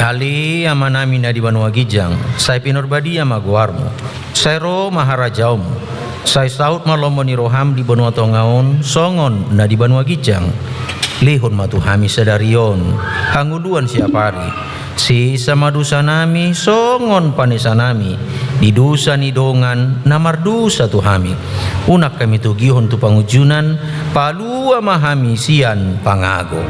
Ale Amanami na di banua ginjang, sai pinarbadia ma goarmu. Sai ro ma harajaonmu. Sai saut ma lomo ni roham di banua tonga on songon na di banua ginjang. Lehon ma tu hami sadari on hangoluan siapari. Sesa ma dosanami songon panesanami di dosa ni dongan na mardosa tu hami. Unang hami togihon tu pangunjunan, palua ma hami sian pangago.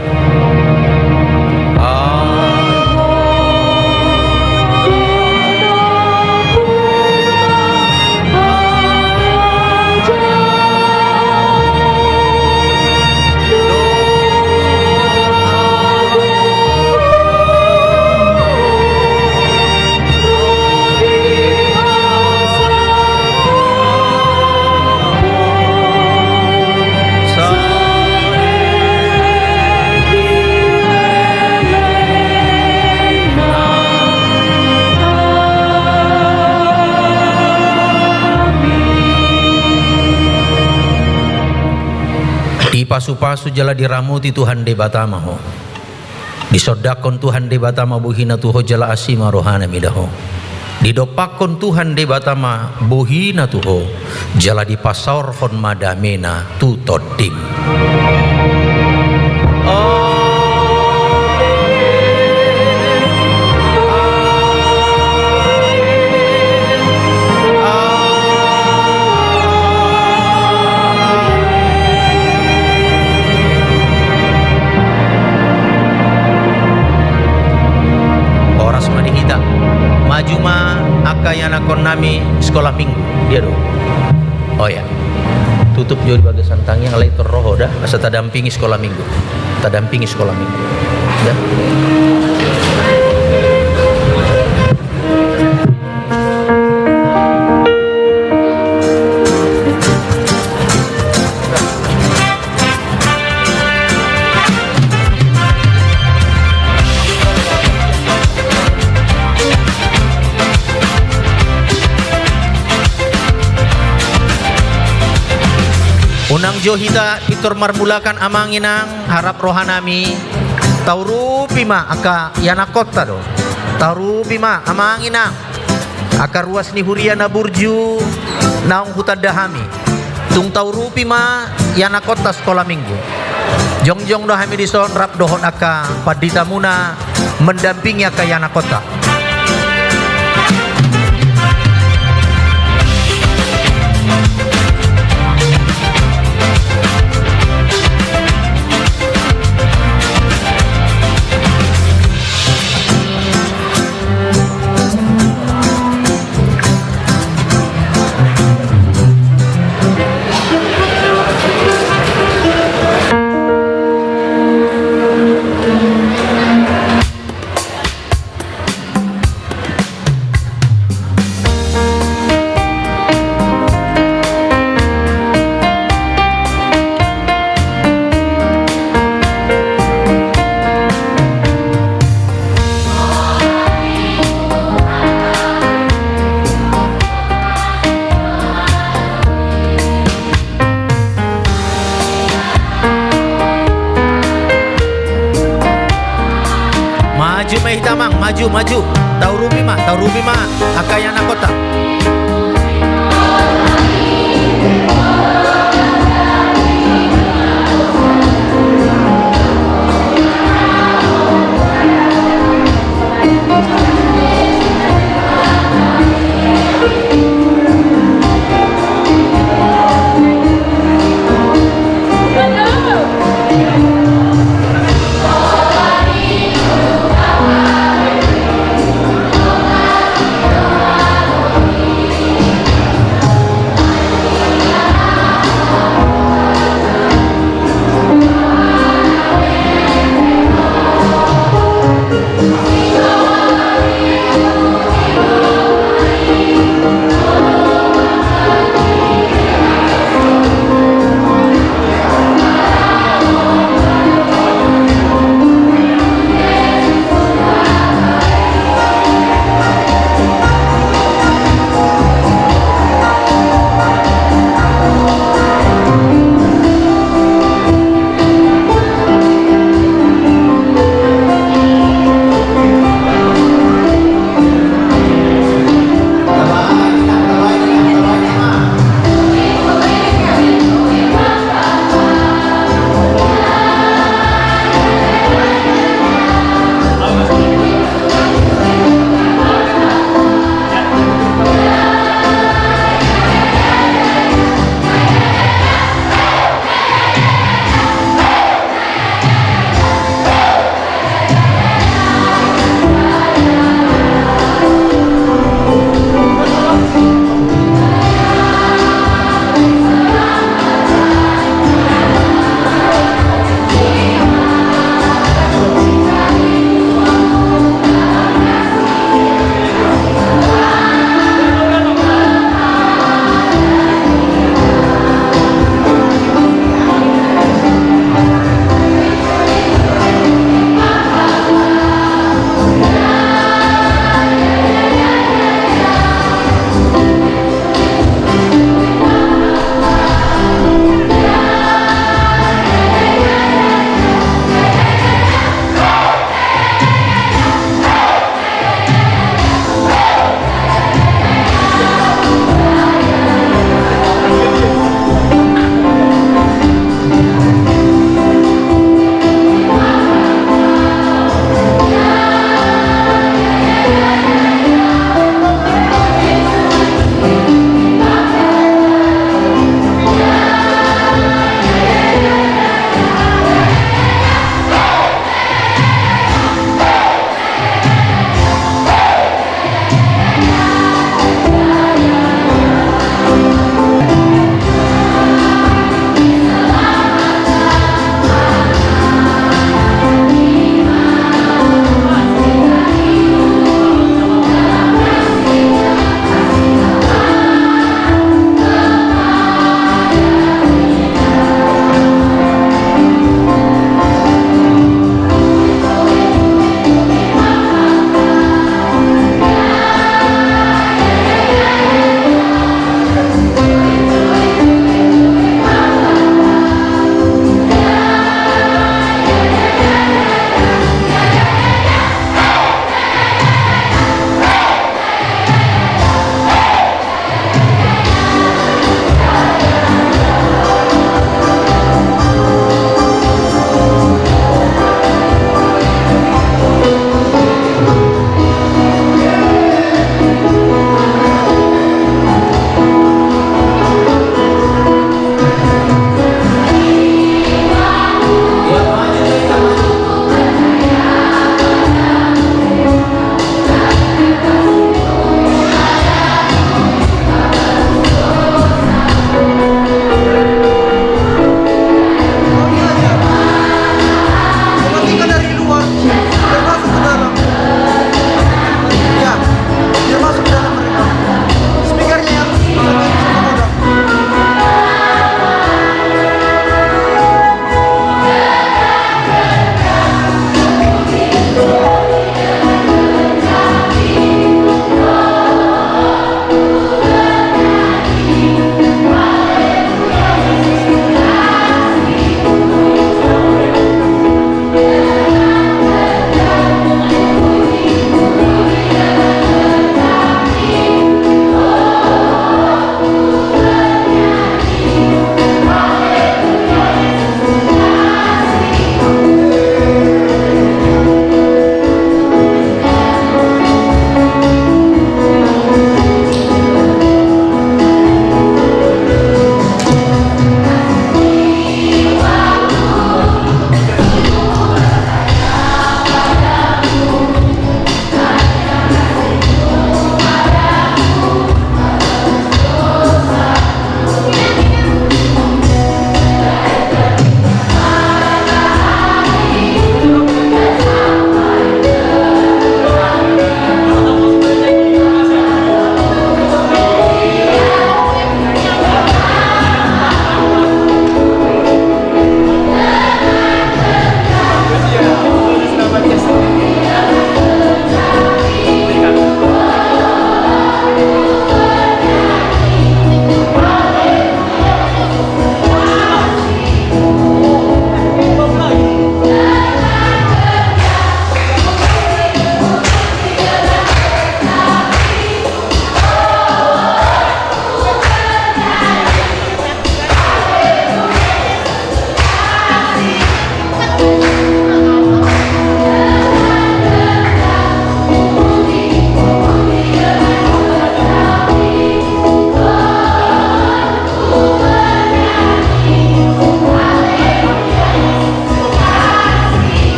Dipasupasu jala diramoti Tuhan Debata ma ho. Disondangkon Tuhan Debata ma bohina tu ho jala asi ma rohana mida ho. Didompakkon Tuhan Debata ma bohina tu ho jala dipasaorhon ma damena tu tondim. Horas ma di hita. Maju ma angka ianakkonnami sikola minggu. Dia do. Oh ya. Tutup jo di bagasan tangiang, alai tor ro ho da, asa tadampingi sikola minggu. Tadampingi sikola minggu. Da. Unang jo hita pintor marmulakan amang inang, harap rohanami, taurupi ma angka ianakkonta do. Taurupi ma amang inang, angka ruas ni huria na burju naung hutanda hami. Tung taurupi ma ianakkonta sikola minggu. Jongjong do hami dison rap dohot angka panditamuna mendampingi angka ianakkonta. Maju ma hita amang, maju, maju. Taurupi ma, taurupi ma angka ianakkonta.